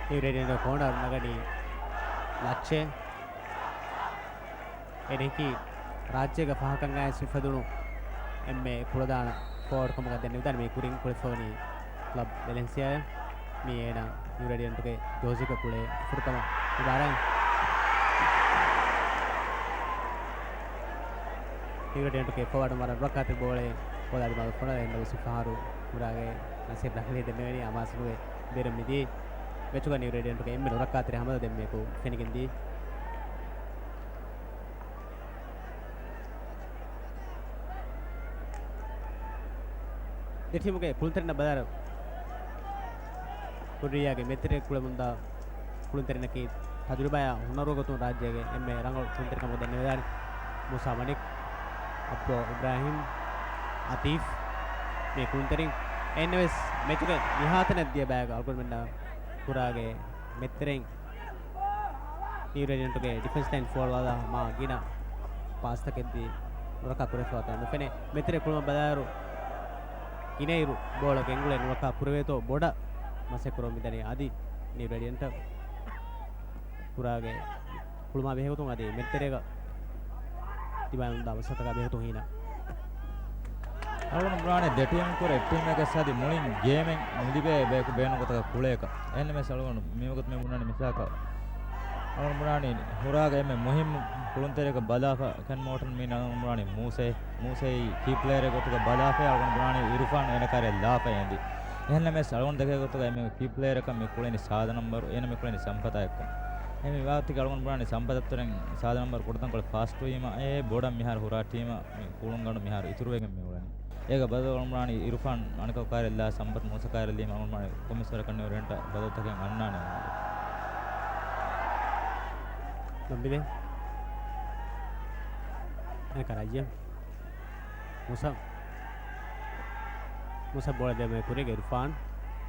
ނިއުރޭޑިއަންޓު ކޯނަރު ނަގަނީ ލައްޗޭ. އޭނައަކީ ރާއްޖޭގަ ފަހަކަށް އައިސް އުފެދުނު އެންމެ ކުޅަދާނަ ފޯވަޑް ކަމުގަ ދެންނެވިދާނެ. މި ކުރިން ކުޅެފަވަނީ ކްލަބް ވެލެންސިއާއަށް. މީ އޭނަ ނިއުރޭޑިއަންޓުގެ ޖާޒީގަ ކުޅޭ ފުރަތަމަ މުބާރާތް. ނިއުރޭޑިއަންޓުގެ ފޯވަޑު ވަރަށް ރައްކާތެރި ބޯޅައެއް ބޯލާ ދިމާލަށް ފޮނުވާލަން އެންޑަވެސް ފަހަރު ކުރާގެ ނަސީބް ރަނގަޅީ ދެންނެވެނީ އަމާޒު ނުވެ ބޭރަށް މިދިޔަ މެޗުގަ ނިއުރޭޑިއަންޓުގެ އެންމެ ރައްކާތެރި ހަމަލާ ދެންމެއަކު ފެނިގެންދިޔަ. ދެ ޓީމުގެ ކުޅުންތެރިންނަށް ބަލާއިރު، ކުރިއަށް މެދުތެރެ ކުޅަމުންދާ ކުޅުންތެރިންނަކީ ތަޖުރިބާއާ ހުނަރު ގޮތުން ރާއްޖޭގެ އެންމެ ރަނގަޅު ކުޅުންތެރިކަމަށް ދެންނެވިދާނެ. މޫސާ މަނިކް، އަބްދުﷲ އިބްރާހިމް، އަތީފް މި ކުޅުންތެރިން. އެހެންނަމަވެސް މެޗުގެ މިހާތަނަށް ދިޔަ ބަޔަކު އަޅުގަނޑުމެންނަށް ކުރިއަށް މެދުތެރެއިން ނިއުރޭޑިއަންޓުގެ ޑިފެންސް ލައިން ފޯރުވާލާ މާ ގިނަ ޕާސްތަކެއް ދީ ނުރައްކާ ކުރެފަވާތަން ނުފެނޭ. މެދުތެރެ ކުޅުމަށް ބަލާއިރު ގިނައިރު ބޯޅަ ގެންގުޅޭ ނުރައްކާ ކުރެވޭތޯ ބޮޑަށް މަސައްކަތް ކުރަމުން މިދަނީ އަދި ނިއުރޭޑިއަންޓަށް ކުރިއަށް ކުޅުމާ ބެހޭގޮތުން އަދި މެދުތެރޭގަ ދިމާލުންދާ މަސައްކަތަކާ ބެހޭގޮތުން ހީނަ. އަޅުގަނޑު ބުނާނެ ދެ ޓީމު ކުރެ އެއް ޓީމެއްގެ ސަދި މުޅިން ގޭމެއް ނުލިބޭ ބަޔަކު ބޭނުން ގޮތަކަށް ކުޅޭކަށް. އެހެންނަމަވެސް އަޅުގަނޑު މިވަގުތު މި ބުނާނެ މިސާލަކަށް އަޅުގަނޑު ބުނާނީ ހުރާގަ އެންމެ މުހިއްމު ކުޅުންތެރިޔަކަށް ބަލާފަ ކެން މޯޓަން މި ނަގަން ބުނާނީ މޫސޭ. މޫސޭ ކީ ޕްލޭޔަރެއް ގޮތުގަ ބަލާފައި އަޅުގަނޑު ބުނާނީ އިރުފާން އޭނަ ކާރިއަށް ލާފައި އެނދި. އެހެންނަމަވެސް އަޅުގަނޑު ދެކޭ ގޮތުގަ އެންމެ ކީ ޕްލޭޔަރަކަށް މި ކުޅެނީ ސާދަ ނަންބަރު، އޭނަ މި ކުޅެނީ ސަމްޕަތާ އެއްކޮށް. އެހެން މި ވާހަކަތަކީ އަޅުގަނޑު ބުނާނީ ސަމްޕަތަށް ތުރެން ސާދަ ނަންބަރު ކުޑަތަންކޮޅެއް ފާސްޓް ވީމަ އެ ބޮޑަށް މިހާރު ހުރާ ޓީމަށް މި ކުޅުންގަނޑު މިހާރު އިތުރުވެގެން މި އުޅެނީ. އޭގަ ބަދަލު އަޅުގަނޑު ބުނާނީ އިރުފާން އަނެކަކު ކާރިއަށް ލާ ސަމްޕަތް މޫސާ ކާރިއަށް ލީމަ އަޅުގަނޑު ބުނާނީ ކޮންމެސް ވަރަކަށް ނިއުރޭޑިއަންޓަށް ބަދަލުތަކެއް އަންނާނެ. ލަނބިލެ. އަނެކާ ރައްޔަން. މޫސާ. މުސައް ބޯޅަ ދެމެ ކުރީގެ އިރްފާން.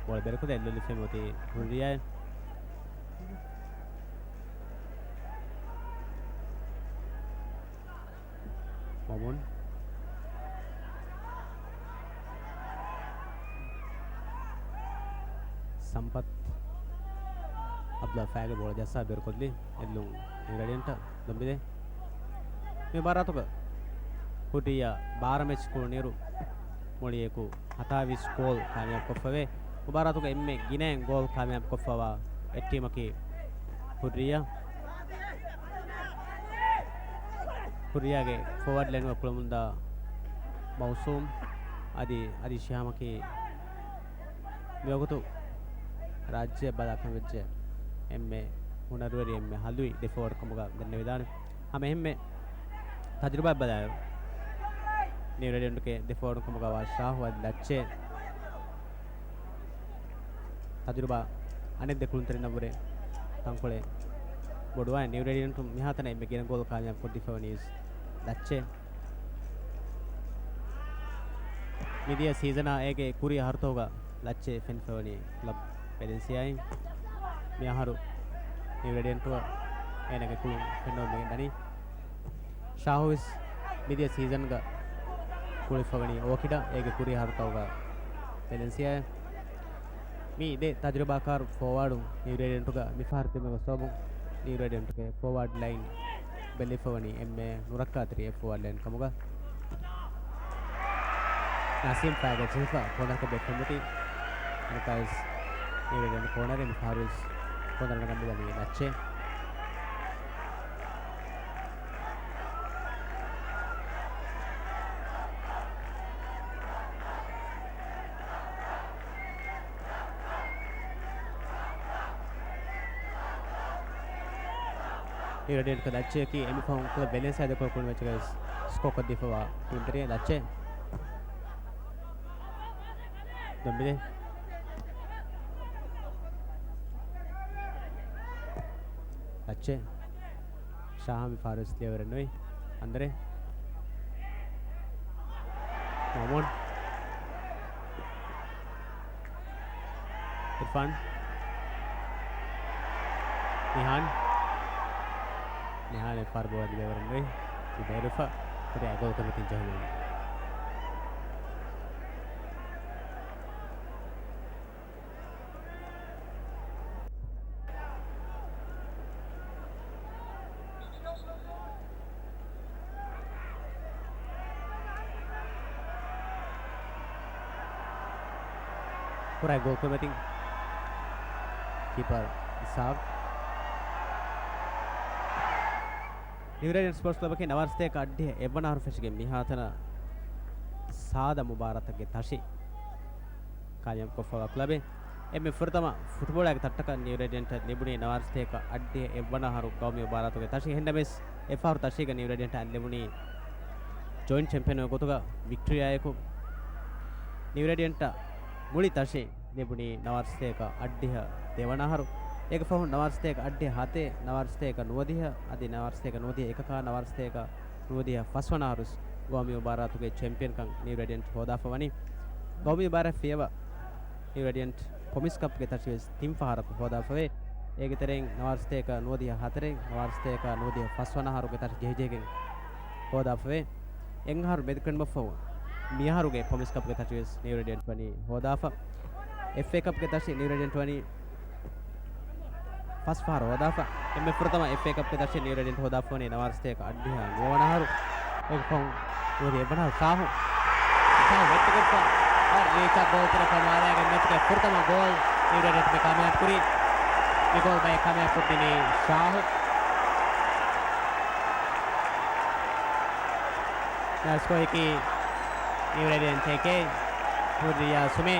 ބޯޅަ ބެރުކޮށް އެއްލޮލިފެ މޮތީ ހުރްރިޔާ. މަމޫން. ސަމްޕަތް. އަބްދުﷲ ފައިގެ ބޯޅަ ޖައްސާ ބޭރުކޮށްލި އެއްލުން ނިއު ރޭޑިއަންޓަށް ދޮންބިލެ. މި މުބާރާތުގަ ހުރްރިޔާ ބާރަ މެޗް ކުޅުނިއިރު މުޅިއެކު ހަތާވީސް ގޯލް ކާމިޔާބުކޮށްފަވޭ. މުބާރާތުގަ އެންމެ ގިނައިން ގޯލް ކާމިޔާބުކޮށްފަވާ އެއް ޓީމަކީ ހުރްރިޔާ. ހުރްރިޔާގެ ފޯވާޑް ލައިންގަ ކުޅަމުންދާ މައުސޫމް އަދި އަދި ޝިހާމަކީ މިވަގުތު ރާއްޖެއަށް ބަލާ ކަންވެއްޖެ އެންމެ ހުނަރުވެރި އެންމެ ހަލުވި ދެ ފޯވާޑް ކަމުގަ ދެންނެވިދާނެ. ހަމަ އެހެންމެ ތަޖުރިބާ ބަލާއިރު، ނިއު ރޭޑިއަންޓުގެ ދެ ފޯވާޑް ކަމުގަ ވާ ޝާހު އަދި ލައްޗޭ ތަޖުރިބާ އަނެއް ދެ ކުޅުންތެރިންނަށްވުރެ ތަންކޮޅެއް ބޮޑުވާ. ނިއު ރޭޑިއަންޓު މިހާތަނަށް އެންމެ ގިނަ ގޯލް ކާމިޔާބު ކޮށްދީފަވަނީ ލައްޗޭ. މިދިޔަ ސީޒަނާ އޭގެ ކުރީ އަހަރުތަކުގަ ލައްޗޭ ފެނިފަވަނީ ކްލަބް ވެލެންސިއާއިން. މި އަހަރު ނިއު ރޭޑިއަންޓުއަށް އޭނަގެ ކުޅުން ފެންނަވަން މިގެންދަނީ. ޝާހުވެސް މިދިޔަ ސީޒަންގަ ކުޅެފަވަނީ އޯކިޑަށް އޭގެ ކުރީ އަހަރުތަކުގަ ވެލެންސިއާއެއް. މި ދެ ތަޖުރިބާކާރު ފޯވާޑު ނިއު ރޭޑިއަންޓުގަ މިފަހަރު ތިބުމުގެ ސަބަބުން ނިއު ރޭޑިއަންޓުގެ ފޯވާޑް ލައިން ބެލިފަވަނީ އެންމެ ނުރައްކާތެރި އެއް ފޯވާޑް ލައިން ކަމުގަ. ނަސީމް ފައިގަ ޖެހިފަ ކޯނަރަކަށް ބޭއްވެމުތީ. އަނެއްކާވެސް ނިއު ރޭޑިއަންޓު ކޯނަރެއް މިފަހަރުވެސް ކޯނަރަށް ގަންނަވަނީ ލައްޗޭ. ނިއު ރޭޑިއަންޓުގެ ލައްޗެއަކީ އެންމެ ފަހުން ކްލަބް ވެލެންސިއާ ދެކޮޅަށް ކުޅުނު މެޗަކަށް ސްކޯ ކޮށްދީފަވާ ކުޅުންތެރިޔާ ލައްޗޭ. ދޮންބިލެ. ލައްޗޭ. ޝާހު މި ފާރިސް ލިޔަވަރެއް ނުވި. އަނދަރެ. މައުމޫން. އިރްފާން. ނިހާން. ނިހާން އެއްފަހަރު ބޯޅަ ލިޔަވަރެއް ނުވި. ބޭރުފަ. ކުރިއަށް ގޯލް ކުރިމަތިން ޖެހުނު. ކުރާ ގޯލް ކުރިމަތިން ކީޕަރ އިސާގް. ނިއު ރޭޑިއަންޓް ސްޕޯޓްސް ކްލަބަކީ ނަވާރަ ސަތޭކަ އަށްޑިހަ އެއްވަނަ އަހަރު ފެށިގެން މިހާތަނަށް ސާދަ މުބާރާތެއްގެ ތަށި ކާމިޔާބުކޮށްފަވާ ކްލަބެއް. އެންމެ ފުރަތަމަ ފުޓްބޯޅައިގެ ތައްޓަކަށް ނިއު ރޭޑިއަންޓަށް ލިބުނީ ނަވާރަ ސަތޭކަ އަށްޑިހަ އެއްވަނަ އަހަރު ގައުމީ މުބާރާތުގެ ތަށި. އެހެންނަމަވެސް، އެއްފަހަރު ތަށީގަ ނިއު ރޭޑިއަންޓަށް ލިބުނީ ޖޮއިންޓް ޗެމްޕިއަން ގޮތުގަ ވިކްޓޯރިއާއެކު. ނިއު ރޭޑިއަންޓަށް މުޅި ތަށި ލިބުނީ ނަވާރަ ސަތޭކަ އަށްޑިހަ ދެވަނަ އަހަރު. އޭގެ ފަހުން ނަވާރަ ސަތޭކަ އަށްޑިހަ ހަތެއް، ނަވާރަ ސަތޭކަ ނުވަދިހަ، އަދި ނަވާރަ ސަތޭކަ ނުވަދިހަ އެކަކާ، ނަވާރަ ސަތޭކަ ނުވަދިހަ ފަސްވަނަ އަހަރު ގައުމީ މުބާރާތުގެ ޗެމްޕިއަންކަން ނިއު ރޭޑިއަންޓް ހޯދާފަ ވަނީ. ގައުމީ މުބާރާތް ފިޔަވާ ނިއު ރޭޑިއަންޓް ޕްރޮމިސް ކަޕްގެ ތަށިވެސް ތިން ފަހަރަކު ހޯދާފަވޭ. އޭގެ ތެރެއިން ނަވާރަ ސަތޭކަ ނުވަދިހަ ހަތަރެއް، ނަވާރަ ސަތޭކަ ނުވަދިހަ ފަސްވަނަ އަހަރުގެ ތަށި ޖެހިޖެހިގެން ހޯދާފަވޭ. އެއް އަހަރު މެދުކެނޑުމަށްފަހު މިއަހަރުގެ ޕްރޮމިސް ކަޕްގެ ތަށިވެސް ނިއު ރޭޑިއަންޓް ވަނީ ހޯދާފަ. އެފްއޭ ކަޕްގެ ތަށި ނިއު ރޭޑިއަންޓް ވަނީ ފަސް ފަހަރު ހޯދާފަ. އެންމެ ފުރަތަމަ އެފްއޭ ކަޕްގެ ތަށި ނިއު ރޭޑިއަންޓް ހޯދާފަ ވަނީ ނަވާރަ ސަތޭކަ އަށްޑިހަ ނުވަވަނަ އަހަރު. އެގޮތުން ނުވަދިހަ އެއްވަނަ އަހަރު ޝާހު. ޝާހު ވެއްޓިގެންފަ. އަރް ރީޗާ ގޯލް ތެރެ ފަންވާލާގެން މެޗުގެ ފުރަތަމަ ގޯލް ނިއު ރޭޑިއަންޓް ކާމިޔާބު ކުރީ. މި ގޯލް ބައެއް ކާމިޔާބު ކޮށްދިނީ ޝާހު. ސްކޯއަކީ ނިއު ރޭޑިއަންޓް އެކޭ، ހުރްރިޔާ ސުމެ.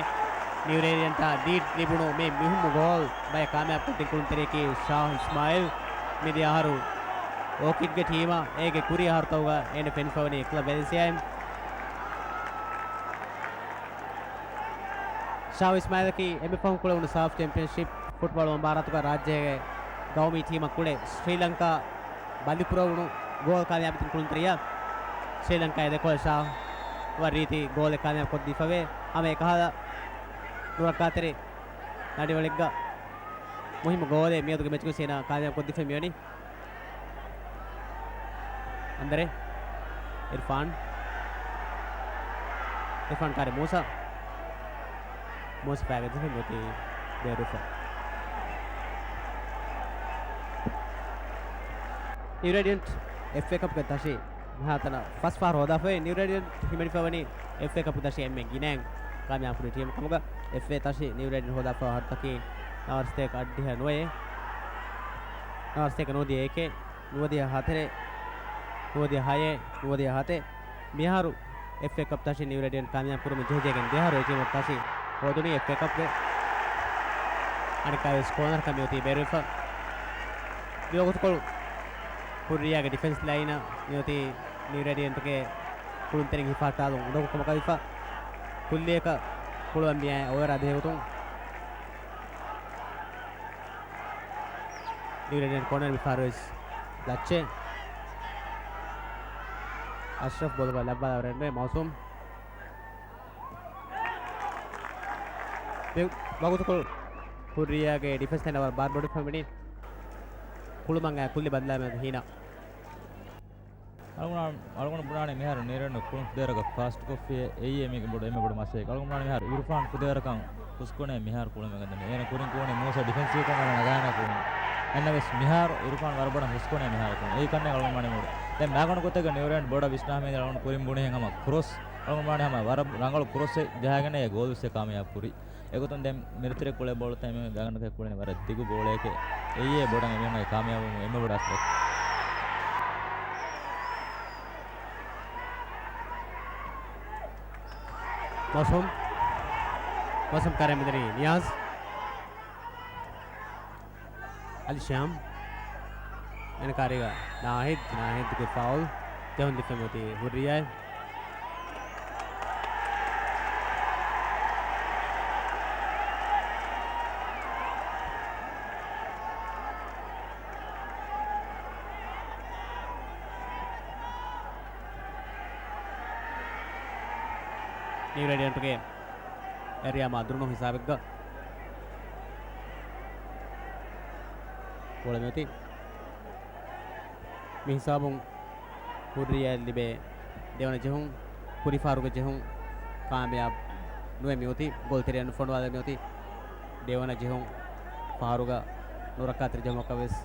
ނިއު ރޭޑިއަންޓާ ލީޑް ލިބުނު މި މުހިއްމު ގޯލް ބައެއް ކާމިޔާބު ކޮށްދިން ކުޅުންތެރިޔަކީ ޝާހު އިސްމާއިލް. މިދިޔަ އަހަރު އޯކިޑްގެ ޓީމަށް އޭގެ ކުރީ އަހަރުތަކުގަ އޭނަ ފެނިފަވަނީ ކްލަބް ވެލެންސިއާއިން. ޝާހު އިސްމާއިލަކީ އެންމެ ފަހުން ކުޅެވުނު ސާފް ޗެމްޕިއަންޝިޕް ފުޓްބޯޅަ މުބާރާތުގަ ރާއްޖޭގެ ގައުމީ ޓީމަށް ކުޅެ ސްރީލަންކާ ބަލިކުރެވުނު ގޯލް ކާމިޔާބު ކުޅުންތެރިޔާ. ސްރީލަންކާއި ދެކޮޅަށް ޝާހު ރީތި ގޯލެއް ކާމިޔާބު ކޮށްދީފަވޭ. ހަމަ އެކަހަލަ ނުރައްކާތެރި ނަޑިވަޅެއްގަ މުހިއްމު ގޯލެއް މިއަދުގެ މެޗުގަ ސީނާ ކާމިޔާބު ކޮށްދީފަ މިވަނީ. އަނދަރެ އިރްފާން. އިރްފާން ކާރި މޫސާ. މޫސާ ފައިގަދަފަ މިއޮތީ ބޭރުފަ. ނިއު ރޭޑިއަންޓް އެފްއޭ ކަޕްގެ ތަށި މިހާތަނަށް ފަސް ފަހަރު ހޯދާފައި. ނިއު ރޭޑިއަންޓް ހިމެނިފަވަނީ އެފްއޭ ކަޕް ތަށި އެންމެ ގިނައިން ކާމިޔާބު ކުރި ޓީމު ކަމުގަ. އެފްއޭ ތަށި ނިއު ރޭޑިއަންޓް ހޯދާފަ ހަރުތަކީ ނަވާރަ ސަތޭކަ އަށްޑިހަ ނުވައެއް. ނަވާރަ ސަތޭކަ ނުވަދިހަ އެކެއް، ނުވަދިހަ ހަތަރެއް، ނުވަދިހަ ހައެއް، ނުވަދިހަ ހަތެއް. މިހާރު އެފްއޭ ކަޕް ތަށި ނިއު ރޭޑިއަންޓް ކާމިޔާބު ކުރުމަށް ޖެހިޖެހިގެން ދެއަހަރު އެ ޓީމު ތަށި ހޯދުނީ އެފްއޭ ކަޕްގެ އަނެއްކާވެސް ކޯނަރަކަށް މިއޮތީ ބޭރުވެފަ. މިވަގުތުކޮޅު ހުއްރިޔާގެ ޑިފެންސް ލައިނަށް މިއޮތީ ނިއު ރޭޑިއަންޓްގެ ކުޅުންތެރިން ހިފާހައްޓާލުން އުނދަގޫ ކަމަކަށް ވެފަ. ކުއްލިއަކަށް ކުޅުވަން މިއައި އޮވަރ އަދިހެވުތުން. ނިއު ރޭޑިއަންޓް ކޯނަރ މިފަހަރުވެސް ލައްޗެއް. އަޝްރަފް ބޯލުގަ ލައްވާލަވަރެއް ނުވޭ މައުސޫމް. މި ވަގުތުކޮޅު ހުއްރިޔާގެ ޑިފެންސް ލައިނަށް ވަރަށް ބާރު ބޮޑު ފެން ވަނީ. ކުޅުމަށް އައި ކުއްލި ބަދަލާމެދު ހީނާ. އަޅުގަނޑު، އަޅުގަނޑު ބުނާނެ މިހާރު ނިއު ރޭޑިއަންޓް ކުޅުން ފުދޭވަރަކަށް ފާސްޓް ކޮށްފި އެއީ އެމީގެ ބޮޑު، އެންމެ ބޮޑު މައްސަލައެއް. އަޅުގަނޑު ބުނާނެ މިހާރު އިރުފާން ފުދޭވަރަކަށް ހުސްކުނޭ މިހާރު ކުޅުމެއް ގަންނަ. އޭނަ ކުރިން ކުޅުނީ މޫސަ ޑިފެންސް ކޯނަރ ނަގާނެ ކުޅުން. އެންނަވެސް މިހާރު އިރުފާން ވަރަށް ބޮޑަށް ހުސްކުނޭ މިހާރު ކުޅުން. އެއީ ކަންނޭނގެ އަޅުގަނޑު ބުނާނެ މޫޑު. ދެން މާގަނޑު ގޮތެއްގަ ނިއު ރޭޑިއަންޓް ބޮޑަށް ވިސްނާ ހަމަ އަޅުގަނޑު ކުރިން ބުނީ ހަމަ ވަރަށް ރަނގަޅު ކްރޮސްއެއް ޖަހާގެން އެ ގޯލް ވެސް ކާމިޔާބު ކުރި. އެގޮތުން ދެން މިރިތިރެ ކުޅޭ ބޯޅަތައް އެމީހުން ގާތްގަނޑަކަށް ކުޅެނީ ވަރަށް ދިގު ބޯޅައެކޭ. އެއީ އެ ބޮޑަށް އެމީހުންގެ ކާމިޔާބުވުމުގެ އެންމެ ބޮޑު އަސަރެއް. މައުސޫމް. މައުސޫމް ކާރި މިދަނީ ނިޔާޒް. އަލި ޝާމް. އޭނަ ކާރީގަ ނާހިދް. ނާހިދުގެ ފައުލް. ޖެހުން ދިފެން އޮތީ ހުއްރިޔާއެއް. ނިއު ރޭޑިއަންޓުގެ އެރިއާ މާ ދުރުނު ހިސާބެއްގަ ބޯޅަ މިއޮތީ. މި ހިސާބުން ހުއްރިޔާއަށް ލިބޭ ދެވަނަ ޖެހުން، ކުރިފަހަރުގެ ޖެހުން ކާމިޔާބު ނުވެ މިއޮތީ. ގޯލްތެރެއަށް ނުފޮނުވާލެވި މިއޮތީ ދެވަނަ ޖެހުން. ފަހަރުގަ ނުރައްކާތެރި ޖެހުމަކަށް ވެސް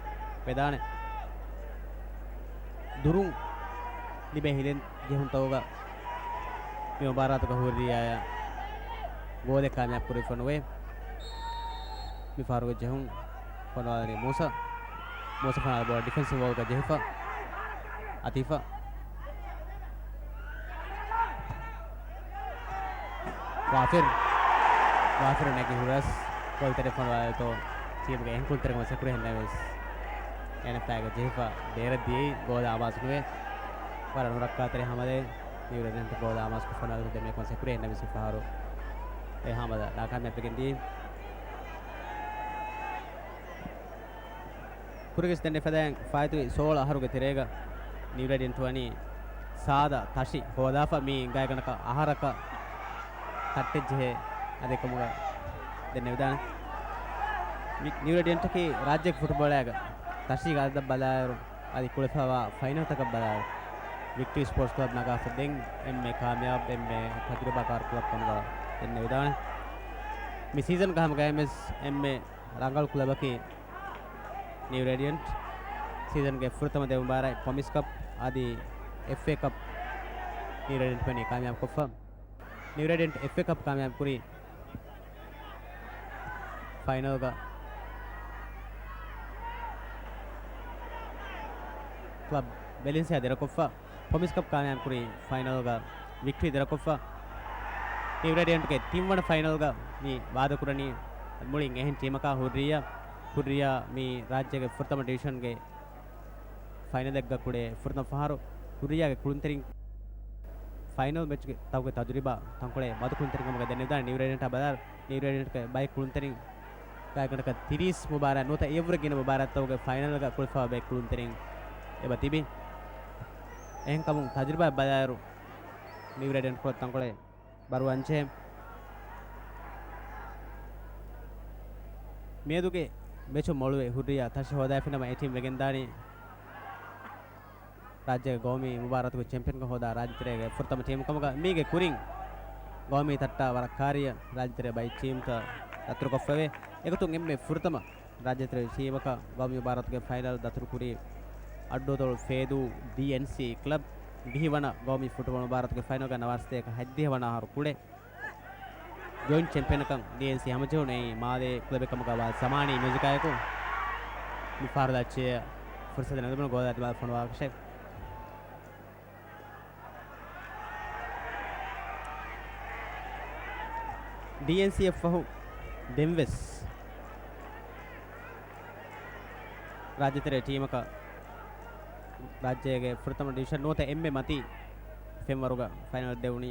ވެދާނެ. ދުރުން ލިބޭ ހިލެން ޖެހުންތަކުގަ މި މުބާރާތުގަ ހުއްރިޔާއަށް ގޯލެއް ކާމިޔާބު ކުރެވިފަ ނުވޭ. މި ފަހަރުގެ ޖެހުން ފޮނުވާލަނީ މޫސަ. މޫސަ ފަނާލަ ބޯޅަ ޑިފެންސިވް ވޯލްގަ ޖެހިފަ. އަތީފަ. ވާފިރު. ވާފިރު ނެގި ހުރަސް ގޯލްތެރެ ފޮނުވާލައިތޯ ޓީމުގެ އެހެން ކުޅުންތެރިކަމަށް ސެކުރެ ހެންނެވެސް. އޭނަ ފައިގަ ޖެހިފަ ބޭރަށް ދިޔައީ ގޯލާ އަމާޒު ނުވޭ. ވަރަށް ނުރައްކާތެރި ހަމަލެއް. ނިއު ރޭޑިއަންޓް ގޯލާ އަމާޒުކޮށް ފޮނުވާލައިތޯ ދެންމެ ކޮން ސެކުރެ ހެންނެވެސް މި ފަހަރު އެ ހަމަލަ ނާކާމިޔާބުވެގެން ދިޔައީ. ކުރިގެސް ދެންނެ ފަދައިން ފާއިތުވި ސޯޅަ އަހަރުގެ ތެރޭގަ ނިއު ރޭޑިއަންޓް ވަނީ ސާދަ ތަށި ހޯދާފަ މީ ގާތްގަނޑަކަށް އަހަރަކަށް ތައްޓެއްޖެހޭ އަދި ކަމުގަ ދެންނެވިދާނެ. މި ނިއު ރޭޑިއަންޓަކީ ރާއްޖޭގެ ފުޓުބޯޅައިގަ ތަށީގެ އަދަދަށް ބަލާއިރު އަދި ކުޅެފަވާ ފައިނަލްތަކަށް ބަލާއިރު ވިކްޓޯރީ ސްޕޯޓްސް ކްލަބް ނަގާފަ ދެން އެންމެ ކާމިޔާބު އެންމެ ތަޖުރިބާކާރު ކްލަބް ކަމުގަ ދެންނެވިދާނެ. މި ސީޒަންގަ ހަމަގައިމުވެސް އެންމެ ރަނގަޅު ކްލަބަކީ ނިއު ރޭޑިއަންޓް. ސީޒަންގެ ފުރަތަމަ ދެ މުބާރާތް ޕްރޮމިސް ކަޕް އަދި އެފްއޭ ކަޕް ނިއު ރޭޑިއަންޓް ވަނީ ކާމިޔާބުކޮށްފަ. ނިއު ރޭޑިއަންޓް އެފްއޭ ކަޕް ކާމިޔާބު ކުރީ ފައިނަލްގަ ކްލަބް ވެލެންސިއާ ދެރަކޮށްފަ. ޕްރޮމިސް ކަޕް ކާމިޔާބު ކުރީ ފައިނަލްގަ ވިކްޓްރީ ދެރަކޮށްފަ. ނިއު ރޭޑިއަންޓްގެ ތިންވަނަ ފައިނަލްގަ މި ވާދަކުރަނީ މުޅިން އެހެން ޓީމަކާ ހުއްރިޔާ. ހުއްރިޔާ މި ރާއްޖޭގެ ފުރަތަމަ ޑިވިޝަންގެ ފައިނަލެއްގަ ކުޅޭ ފުރަތަމަ ފަހަރު ހުއްރިޔާގެ ކުޅުންތެރިން ފައިނަލް މެޗްގެ ތަކުގެ ތަޖުރިބާ ތަންކޮޅެއް މަދު ކުޅުންތެރިން ކަމުގަ ދެންނެވިދާނެ. ނިއު ރޭޑިއަންޓާ ބަލާ، ނިއު ރޭޑިއަންޓްގެ ބައެއް ކުޅުންތެރިން ގާތްގަނޑަކަށް ތިރީސް މުބާރާތް ނުވަތަ އެއަށްވުރެ ގިނަ މުބާރާތްތަކުގެ ފައިނަލްގަ ކުޅެފަވާ ބައެއް ކުޅުންތެރިން އެބަ ތިބި. އެހެންކަމުން ތަޖުރިބާ ބަލާއިރު މި ރެޑް އެންޑް ކުޅަ ތަންކޮޅެއް ބަރުވަންޖެހޭ. މިއަދުގެ މެޗު މޮޅުވެ ހުއްރިޔާ ތަށި ހޯދާފިނަމަ އެ ޓީމް ވެގެންދާނީ ރާއްޖޭގެ ގައުމީ މުބާރާތުގެ ޗެމްޕިއަންކަން ހޯދާ ރާއްޖެތެރޭގެ ފުރަތަމަ ޓީމު ކަމުގަ. މީގެ ކުރިން ގައުމީ ތައްޓާ ވަރަށް ކާރިޔަ ރާއްޖެތެރޭ ބައި ޓީމްތައް ދަތުރުކޮށްފަވޭ. އެގޮތުން އެންމެ ފުރަތަމަ ރާއްޖޭތެރޭ ޓީމަކަށް ގައުމީ މުބާރާތުގެ ފައިނަލް ދަތުރުކުރީ އައްޑޫތޮޅު ފޭދޫ ޑީއެންސީ ކްލަބް. ވިހި ވަނަ ގައުމީ ފުޓްބޯޅަ މުބާރާތުގެ ފައިނަލްގަ ނަވާރަ ސަތޭކަ ހަތްދިހަ ވަނަ އަހަރު ކުޅެ ޖޮއިންޓް ޗެމްޕިއަންކަން ޑީއެންސީ ހަމަޖެހުނީ މާލޭ ކްލަބެއް ކަމުގަ ވާ ޒަމާނީ މިއުޒިކާއެކު. މިފަހަރު ދައްޗޭ ފުރުސަތެއް ނުލިބުނު ގޯލާ ދިމާލަށް ފޮނުވާކަށެއް. ޑީއެންސީއަށް ފަހު ދެންވެސް ރާއްޖެތެރޭ ޓީމަކަށް ރާއްޖޭގެ ފުރަތަމަ ޑިވިޝަން ނުވަތަ އެންމެ މަތީ ފެންވަރުގަ ފައިނަލް ދެވުނީ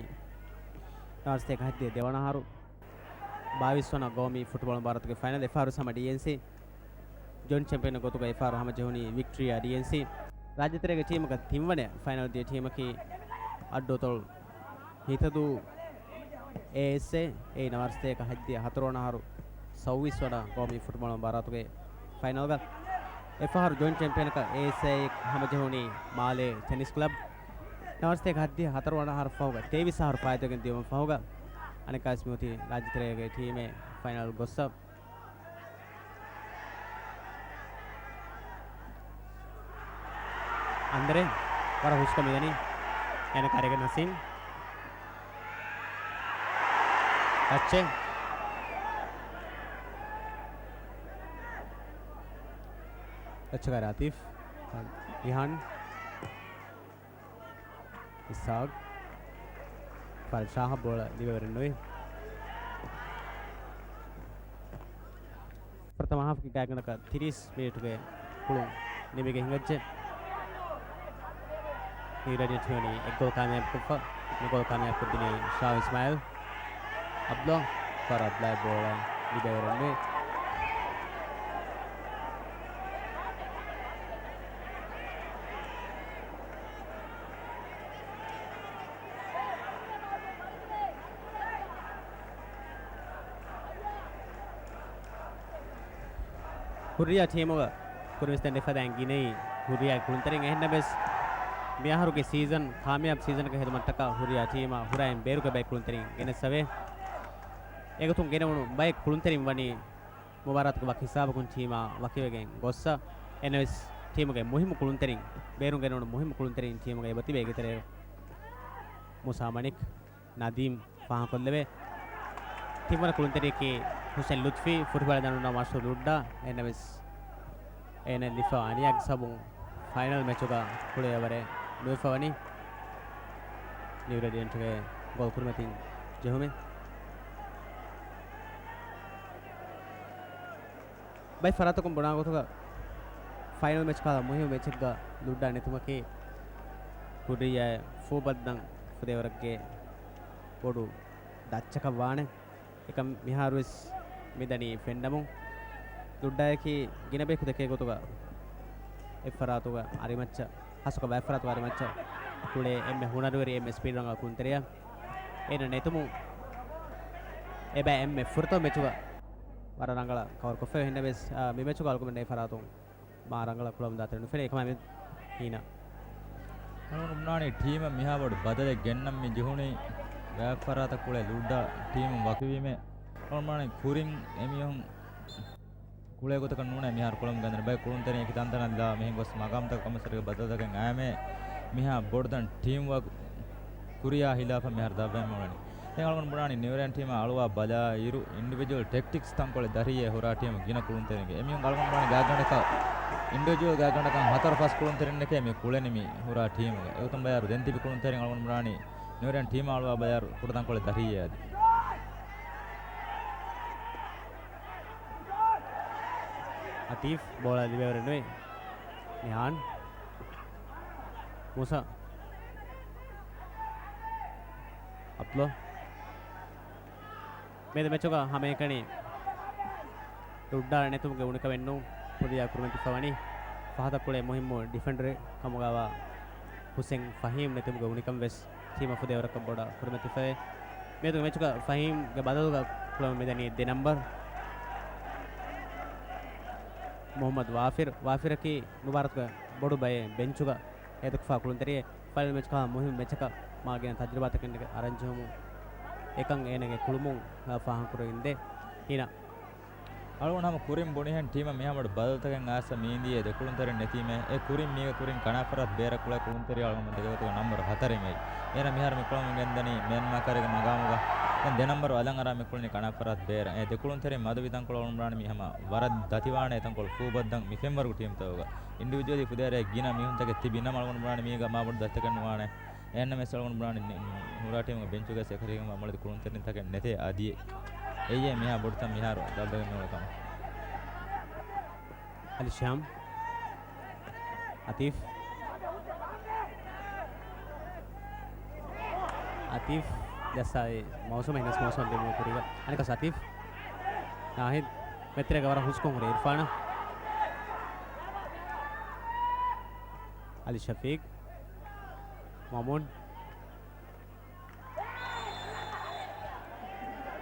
ނަވާރަ ސަތޭކަ ހަތްދިހަ ދެވަނަ އަހަރު ބާވީސް ވަނަ ގައުމީ ފުޓްބޯޅަ މުބާރާތުގެ ފައިނަލް. އެފަހަރު ހަމަ ޑީއެންސީ ޖޮއިންޓް ޗެމްޕިއަން ގޮތުގަ އެފަހަރު ހަމަޖެހުނީ ވިކްޓޯރިއާ ޑީއެންސީ. ރާއްޖެތެރޭގެ ޓީމަކަށް ތިންވަނަ ފައިނަލް ދިޔަ ޓީމަކީ އައްޑޫތޮޅު ހިތަދޫ އޭއެސްއޭ. އެއީ ނަވާރަ ސަތޭކަ ހަތްދިހަ ހަތަރުވަނަ އަހަރު ސައުވީސް ވަނަ ގައުމީ ފުޓްބޯޅަ މުބާރާތުގެ ފައިނަލްގަ. އެފަހަރު ޖޮއިންޓް ޗެމްޕިއަނަކަށް އޭއެސްއޭ ހަމަޖެހުނީ މާލޭ ޓެނިސް ކްލަބް. ނަވާރަ ސަތޭކަ ހަތްދިހަ ހަތަރުވަނަ އަހަރު ފަހުގަ ތޭވީސް އަހަރު ފާއިތުވެގެން ދިޔުމަށް ފަހުގަ އަނެއްކާވެސް މިއޮތީ ރާއްޖެތެރޭގެ ޓީމެއް ފައިނަލް ގޮއްސަ. އަނދަރޭ ވަރަށް ހުސްކޮށް މިދަނީ. އޭނަ ކަރިގެން ނަސީމް. ޓައްޗެއް. ޓައްޗަކާ ރާތިފް. ރިހާން. އިސްހާގް. ފާރި ޝާހަށް ބޯޅަ ލިބޭވަރެއް ނުވި. ފުރަތަމަ ހާފްގެ ގާތްގަނޑަކަށް ތިރީސް މިނިޓުގެ ކުޅުން ނިމިގެން ހިނގައްޖެ. މި ރެޑް އެންޑް ހިމެނީ އެއް ގޯލް ކާމިޔާބުކޮށްފަ. މި ގޯލް ކާމިޔާބުކޮށްދިނީ ޝާހު އިސްމާއިލް. އަބްދުﷲ ފާރު އަބްދުﷲ ބޯޅަ ލިބޭވަރެއް ނުވި. ހުރިޔާ ޓީމުގަ ކުރިންވެސް ދެން އެފަދައިން ގިނައީ ހުރިޔާ ކުޅުންތެރިން. އެހެންނަމަވެސް، މިއަހަރުގެ ސީޒަން ކާމިޔާބު ސީޒަނަކަށް ހެދުމަށްޓަކާ ހުރިޔާ ޓީމަށް ހުރައިން ބޭރުގެ ބައެއް ކުޅުންތެރިން ގެނެސް އެވެ. އެގޮތުން ގެނެވުނު ބައެއް ކުޅުންތެރިން ވަނީ މުބާރާތުގެ ވަކި ހިސާބަކުން ޓީމާ ވަކިވެގެން ގޮއްސަ. އެންއެސް ޓީމުގެ މުހިއްމު ކުޅުންތެރިން، ބޭރުން ގެނެވުނު މުހިއްމު ކުޅުންތެރިން ޓީމުގަ އެބަތިބޭ އެކިތެރޭ މޫސާ މަނިކް، ނަދީމް ފާހަގަކޮށްލެވޭ. ތިންވަނަ ކުޅުންތެރިޔަކީ ހުސެން ލުތްފީ، ފުޓްބޯޅަ ދަނޑުންނަ މާސްޓަރ ލުއްޑާ. އެންއެސް އޭނަ ލިފާ އަނިޔާގެ ސަބުން ފައިނަލް މެޗުގަ ކުޅޭވަރެއް ނުވެފަވަނީ. ނިއު ރެޑިއެންޓްގެ ގޯލް ކުރިމަތިން ޖެހުމެއް. ބައެއް ފަރާތަކުން ބުނާ ގޮތުގަ ފައިނަލް މެޗް ކަހަލަ މުހިއްމު މެޗެއްގަ ލުއްޑާ ނެތުމަކީ ކުރިއަށް ފޫބައްދަން ފުދޭވަރެއްގެ ބޮޑު ދައްޗަކަށް ވާނެ. އެކަން މިހާރުވެސް މިދަނީ ފެންނަމުން. ލުއްޑާޔަކީ ގިނަ ބަޔަކު ދެކޭ ގޮތުގަ އެއްފަރާތުގަ އަރިމައްޗަށް، ހާއްސަކޮށް ބައެއްފަރާތުގަ އަރިމައްޗަށް ކުޅޭ އެންމެ ހުނަރުވެރި، އެންމެ ސްޕީޑް ރަނގަޅު ކުޅުންތެރިޔާ. އޭނަ ނެތުމުން އެބަ އެންމެ ފުރަތަމަ މެޗުގަ ވަރަށް ރަނގަޅަށް ކަވަރ ކޮށްފައި. އެހެންނަމަވެސް، އާ، މި މެޗުގަ އަޅުގަނޑުމެން އެ ފަރާތުން މާ ރަނގަޅަށް ކުޅަމުންދާތެރެ ނުފެނޭ. އެކަމާ މި ހީނަ. އަޅުގަނޑު ބުނާނީ ޓީމަށް މިހާ ބޮޑު ބަދަލެއް ގެންނަން މި ޖެހުނީ ބައެއް ފަރާތަށް ކުޅޭ ލުއްޑާ ޓީމުން ވަކިވީމޭ. އަޅުގަނޑު ބުނާނީ ކުރިން އެމީހުން ކުޅޭ ގޮތަކަށް ނޫނޭ މިހާރު ކުޅަމުން ގެންދަނީ. ބައެއް ކުޅުންތެރިން އެކި ތަންތަނަށް ލާ މިހެން ގޮސް މަގާމްތަކަށް ކޮންމެސް ވަރެއްގެ ބަދަލުތަކެއް އައިމޭ މިހާ ބޮޑު ދަން ޓީމް ވަރކް ކުރިއާ ހިލާފަށް މިހާރު ދަށްވައިމަ އުޅެނީ. ދެން އަޅުގަނޑު ބުނާނީ ނިއުރެން ޓީމާ އަޅުވާ ބަލާ އިރު، އިންޑިވިޖުއަލް ޓެކްޓިކްސް ތަންކޮޅެއް ދަށްވެއްޖެ ހުރާ ޓީމު ގިނަ ކުޅުންތެރިންގެ. އެމީހުން އަޅުގަނޑު ބުނާނީ ގާތްގަނޑަކަށް، އިންޑިވިޖުއަލް ގާތްގަނޑަކަށް ހަތަރު ފަސް ކުޅުންތެރިންނެކޭ މި ކުޅެނީ މި ހުރާ ޓީމުގަ. އެގޮތުން ބަޔާރު ދެން ތިބި ކުޅުންތެރިން އަޅުގަނޑު ބުނާނީ ނިއުރެން ޓީމާ އަޅުވާ ބަލާ އިރު ކުޑަ ތަންކޮޅެއް ދަށްވެއްޖެ އަދި. އަތީފް ބޯޅަ ލިބޭވަރެއް ނުވޭ. ނިހާން. މޫސާ. އަބްދުﷲ. މިއަދު މެޗުގަ ހަމައެކަނި ލުއްޑާ ނެތުމުގެ އުނިކަމެއް ނޫން. ކުރިއަށް ކުރިމަތިފަ ވަނީ ފަހަތަށް ކުޅޭ މުހިއްމު ޑިފެންޑަރެއް ކަމުގައިވާ ހުސެން ފަހީމް ނެތުމުގެ އުނިކަން ވެސް ޓީމަށް ފުދޭވަރަކަށް ބޮޑަށް ކުރިމަތިފައި. މިއަދު މެޗުގަ ފަހީމްގެ ބަދަލުގަ ކުޅަމުން މިދަނީ ދެ ނަމްބަރު މުހައްމަދު ވާފިރު. ވާފިރަކީ މުބާރާތުގެ ބޮޑު ބައެއް ބެންޗުގަ ހޭދަކުފާ ކުޅުންތެރިއެއް. ފައިނަލް މެޗަކާ މުހިންމު މެޗަކަށް މާ ގިނަ ތަޖުރިބާތަކެއް އަރަންޖެހުމުން އެކަން އޭނަގެ ކުޅުމުން ފާހަގަކުރެވިން ދޭ. ހީނަ. އަޅުގަނޑު ހަމަ ކުރިން ބުނިހެން ޓީމަށް މިހާމަޑު ބަދަލުތަކެއް އައިސް މީނދީ އެ ދެކުޅުންތެރިން ނެތީމޭ. އެ ކުރިން މީގަ ކުރިން ކަނާފަރާތް ބޭރަށް ކުޅޭ ކުޅުންތެރި އަޅުގަނޑު ދެގޮތުގަ ނަމްބަރު ހަތަރެއް އެއީ. އޭނަ މިހާރު މި ކުޅަމުން ގެންދަނީ މޭން މާކަރުގެ މަގާމުގަ. ދެ ނަމްބަރު އަލަށް އަރާ މި ކުޅުނީ ކަނާފަރާތް ބޭރަށް. އެ ދެކުޅުންތެރިން މަދު ވިތަންކޮޅު އަޅުގަނޑު ބުނާނީ މީ ހަމަ ވަރަށް ދަތިވާނެ އެތަންކޮޅު ފޫބައްދަން މި ފެންވަރުގެ ޓީމްތަކުގަ. އިންޑިވިޖުއަލީ ފުދޭވަރެއް ގިނަ މީހުންތަކެއް ތިބި ނަމަ އަޅުގަނޑު ބުނާނީ މީގަ މާބޮޑު ދަތިތަކެއް ނުވާނެ. އެހެންނަމަވެސް އަޅުގަނޑު ބުނާނީ ހުރާ ޓީމުގެ ބެންޗުގަ ސެކަރީގެ މަ-، މަޅި ދެ ކުޅުންތެރިންތަކެއް ނެތޭ އަދިއެއް. އެއީ މިހާ ބޮޑުތަން މިހާރު ދަޅުދަޅި ނޫނެ ކަމަށް. އަލިޝާމް. އަތީފް. އަތީފް ޖައްސާ މައުސޫމަށް ހިނަސް މައުސޫމަށް ދިނުމުގެ ކުރީގަ. އަނެއްކާ އަތީފް. ނާހިދް. މެތިރޭގަ ވަރަށް ހުސްކޮށް ހުރި އިރްފާނަށް. އަލި ޝަފީޤް. މަމޫން.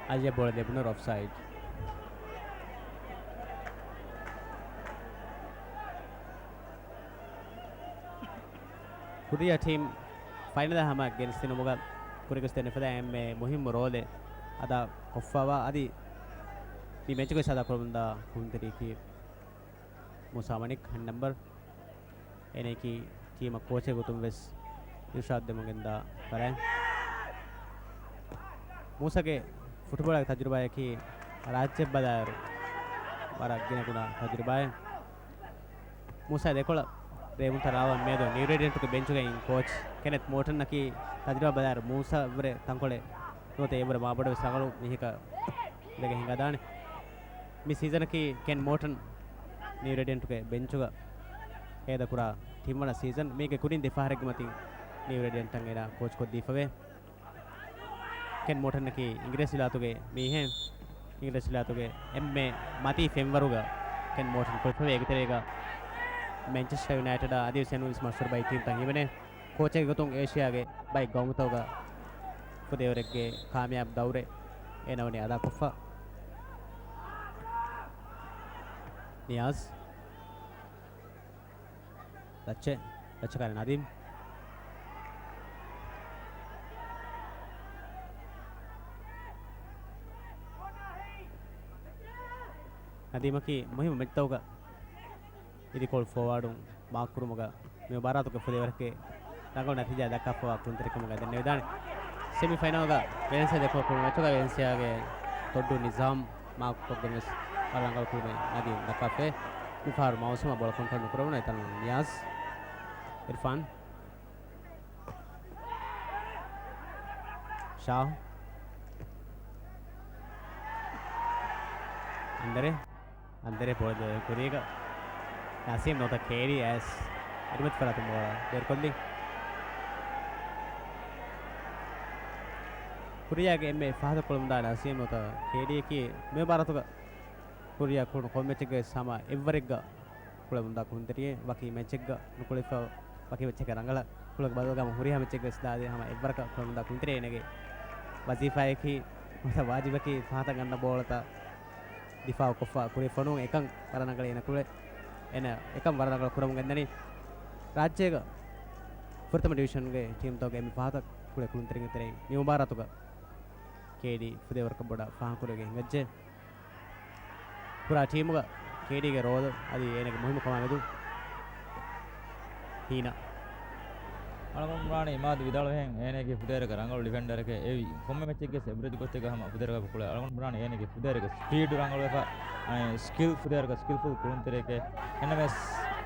އައްޔަށް ބޯޅަ ލެބުނު އޮފްސައިޑް. ކުރިއަށް ޓީމް ފައިނަލަށް ހަމަ ގެނެސްދިނުމުގަ ކުރިގޮސްދޭނެ ފަދަ އެންމެ މުހިއްމު ރޯލެއް އަދާކޮށްފަވާ އަދި މި މެޗުގައި ސަދާ ކުރަމުންދާ ކުޅުންތެރިޔަކީ މޫސާ މަނިކް ހަން ނަމްބަރު. އޭނައަކީ ޓީމަށް ކޯޗެއް ގޮތުން ވެސް އިރުޝާދު ދެމުން ގެންދާ ފަރާތް. މޫސާގެ ފުޓުބޯޅަ ތަޖުރިބާއަކީ ރާއްޖެ ބަލާއިރު ވަރަށް ގިނަގުނަ ތަޖުރިބާއެއް. މޫސާ ދެކޮޅަށް ރޭވުންތައް ރާވަން މިއަދު ނިއު ރޭޑިއަންޓުގެ ބެންޗުގައި ކޯޗް ކެނެތް މޯޓަންއަކީ ތަޖުރިބާ ބަލާއިރު މޫސާ އެއްވަރެ ތަންކޮޅެއް ނުވަތަ އެއްވަރެ މާބޮޑުވެސް ރަނގަޅު މީހަކަށް ވެގެން ހިނގާދާނެ. މި ސީޒަނަކީ ކެން މޯޓަން ނިއު ރޭޑިއަންޓުގެ ބެންޗުގަ ހޭދަކުރާ ތިންވަނަ ސީޒަން. މީގެ ކުރިން ދެ ފަހަރެއްގެ މަތިން ނިއު ރޭޑިއަންޓަށް އޭނާ ކޯޗްކޮށްދީފަވޭ. ކެން މޯޓަންއަކީ އިނގިރޭސިވިލާތުގެ މީހެއް. އިނގިރޭސިވިލާތުގެ އެންމެ މަތީ ފެންވަރުގަ ކެން މޯޓަން ކުޅެފަވޭ. އޭގެތެރޭގަ މެންޗެސްޓަރ ޔުނައިޓެޑާ އަދިވެސް އެންވީސް މަޝްހޫރު ބައި ޓީމްތައް ހިމެނޭ. ކޯޗެއްގެ ގޮތުން އޭޝިޔާގެ ބައެއް ގައުމުތަކުގަ ފުދޭވަރެއްގެ ކާމިޔާބު ދައުރެއް އޭނާ ވަނީ އަދާކޮށްފަ. ނިޔާޒް. ރައްޗެ، ރައްޗަކާރި ނަދީމް. ނަދީމަކީ މުހިއްމު މެޗްތަކުގަ އިދިކޮޅު ފޯވާޑުން މާކްކުރުމުގަ މި މުބާރާތުގެ ފުދޭވަރަކީ ރަނގަޅު ނަތީޖާ ދައްކާފަވާ ކުޅުންތެރިކަމުގަ ދެންނެވިދާނެ. ސެމި ފައިނަލްގަ ވެލެންސިއާ ދެކޮޅު ކުޅުނު މެޗުގަ ވެލެންސިއާގެ ތޮއްޑޫ ނިޒާމް މާކްކޮށްގެން ވެސް ވަރަށް ރަނގަޅު ކުޅުމެއް ނަދީމް ދައްކާފައި. މިފަހަރު މައުސޫމަށް ބޯޅަ ކޮންޓްރޯލް ނުކުރެވުނު. އެތަނުން ނިޔާޒް. އިރްފާން. ޝާހް. އަންދަރޭ. އަންދަރޭ ބޯޅަ ކުރީގަ ނަސީމް ނުވަތަ ކޭޑީ އައިސް އެނޑުމަތި ފަރާތުން ބޯޅަ ބޭރުކޮށްލީ. ކުރިއާގެ އެންމެ ފަހަތަށް ކުޅަމުންދާ ނަސީމް ނުވަތަ ކޭޑީއަކީ މި މުބާރާތުގަ ކުރިއަށް ކުޅުނު ކޮންމެ މެޗެއްގަ ހަމަ އެއްވަރެއްގަ ކުޅަމުންދާ ކުޅުންތެރިއެއް. ވަކި މެޗެއްގަ ނުކުޅެފަ، ވަކި މެޗެއްގަ ރަނގަޅަށް ކުޅަގެ ބަދަލުގަ ހުރިހާ މެޗެއްގަ ވެސް ދާދޭ ހަމަ އެއްވަރަކަށް ކުޅަމުންދާ ކުޅުންތެރިއެއް. އޭނަގެ ވަޒީފާއަކީ ނުވަތަ ވާޖިބަކީ ފަހަތަށް އަންނަ ބޯޅަތައް ދިފާއުކޮށްފަ ކުރިއަށް ފޮނުވުން. އެކަން ވަރަށް ރަނގަޅީ އޭނަ ކުޅެ، އޭނަ އެކަން ވަރަށް ރަނގަޅަށް ކުރަމުން ގެންދަނީ. ރާއްޖޭގަ ފުރަތަމަ ޑިވިޝަންގެ ޓީމްތަކުގެ އެންމެ ފަހަތަށް ކުޅެ ކުޅުންތެރިންގެ ތެރެއިން މި މުބާރާތުގަ ކޭޑީ ފުދޭވަރަކަށް ބޮޑަށް ފާހަގަކުރެވިގެން ހިނގައްޖެ. ކުރާ ޓީމުގަ ކޭޑީގެ ރޯލު އަދި އޭނަގެ މުހިއްމުކަމާ މެދު ހީނަ. އަޅުގަނޑު ބުނާނީ އިމާދު ވިދާޅުވިހެން އޭނައަކީ ފުދޭވަރަކަށް ރަނގަޅު ޑިފެންޑަރެކޭ. އެއީ ކޮންމެ މެޗެއްގެ އެވްރެޖް ގޮތެއްގަ ހަމަ ފުދޭވަރަކަށް ކުޅޭ. އަޅުގަނޑު ބުނާނީ އޭނައަކީ ފުދޭވަރަކަށް ސްޕީޑު ރަނގަޅުވެފަ، އަނެއް ސްކިލް ފުދޭވަރަކަށް ސްކިލްފުލް ކުޅުންތެރިއެކޭ. އެހެންނަމަވެސް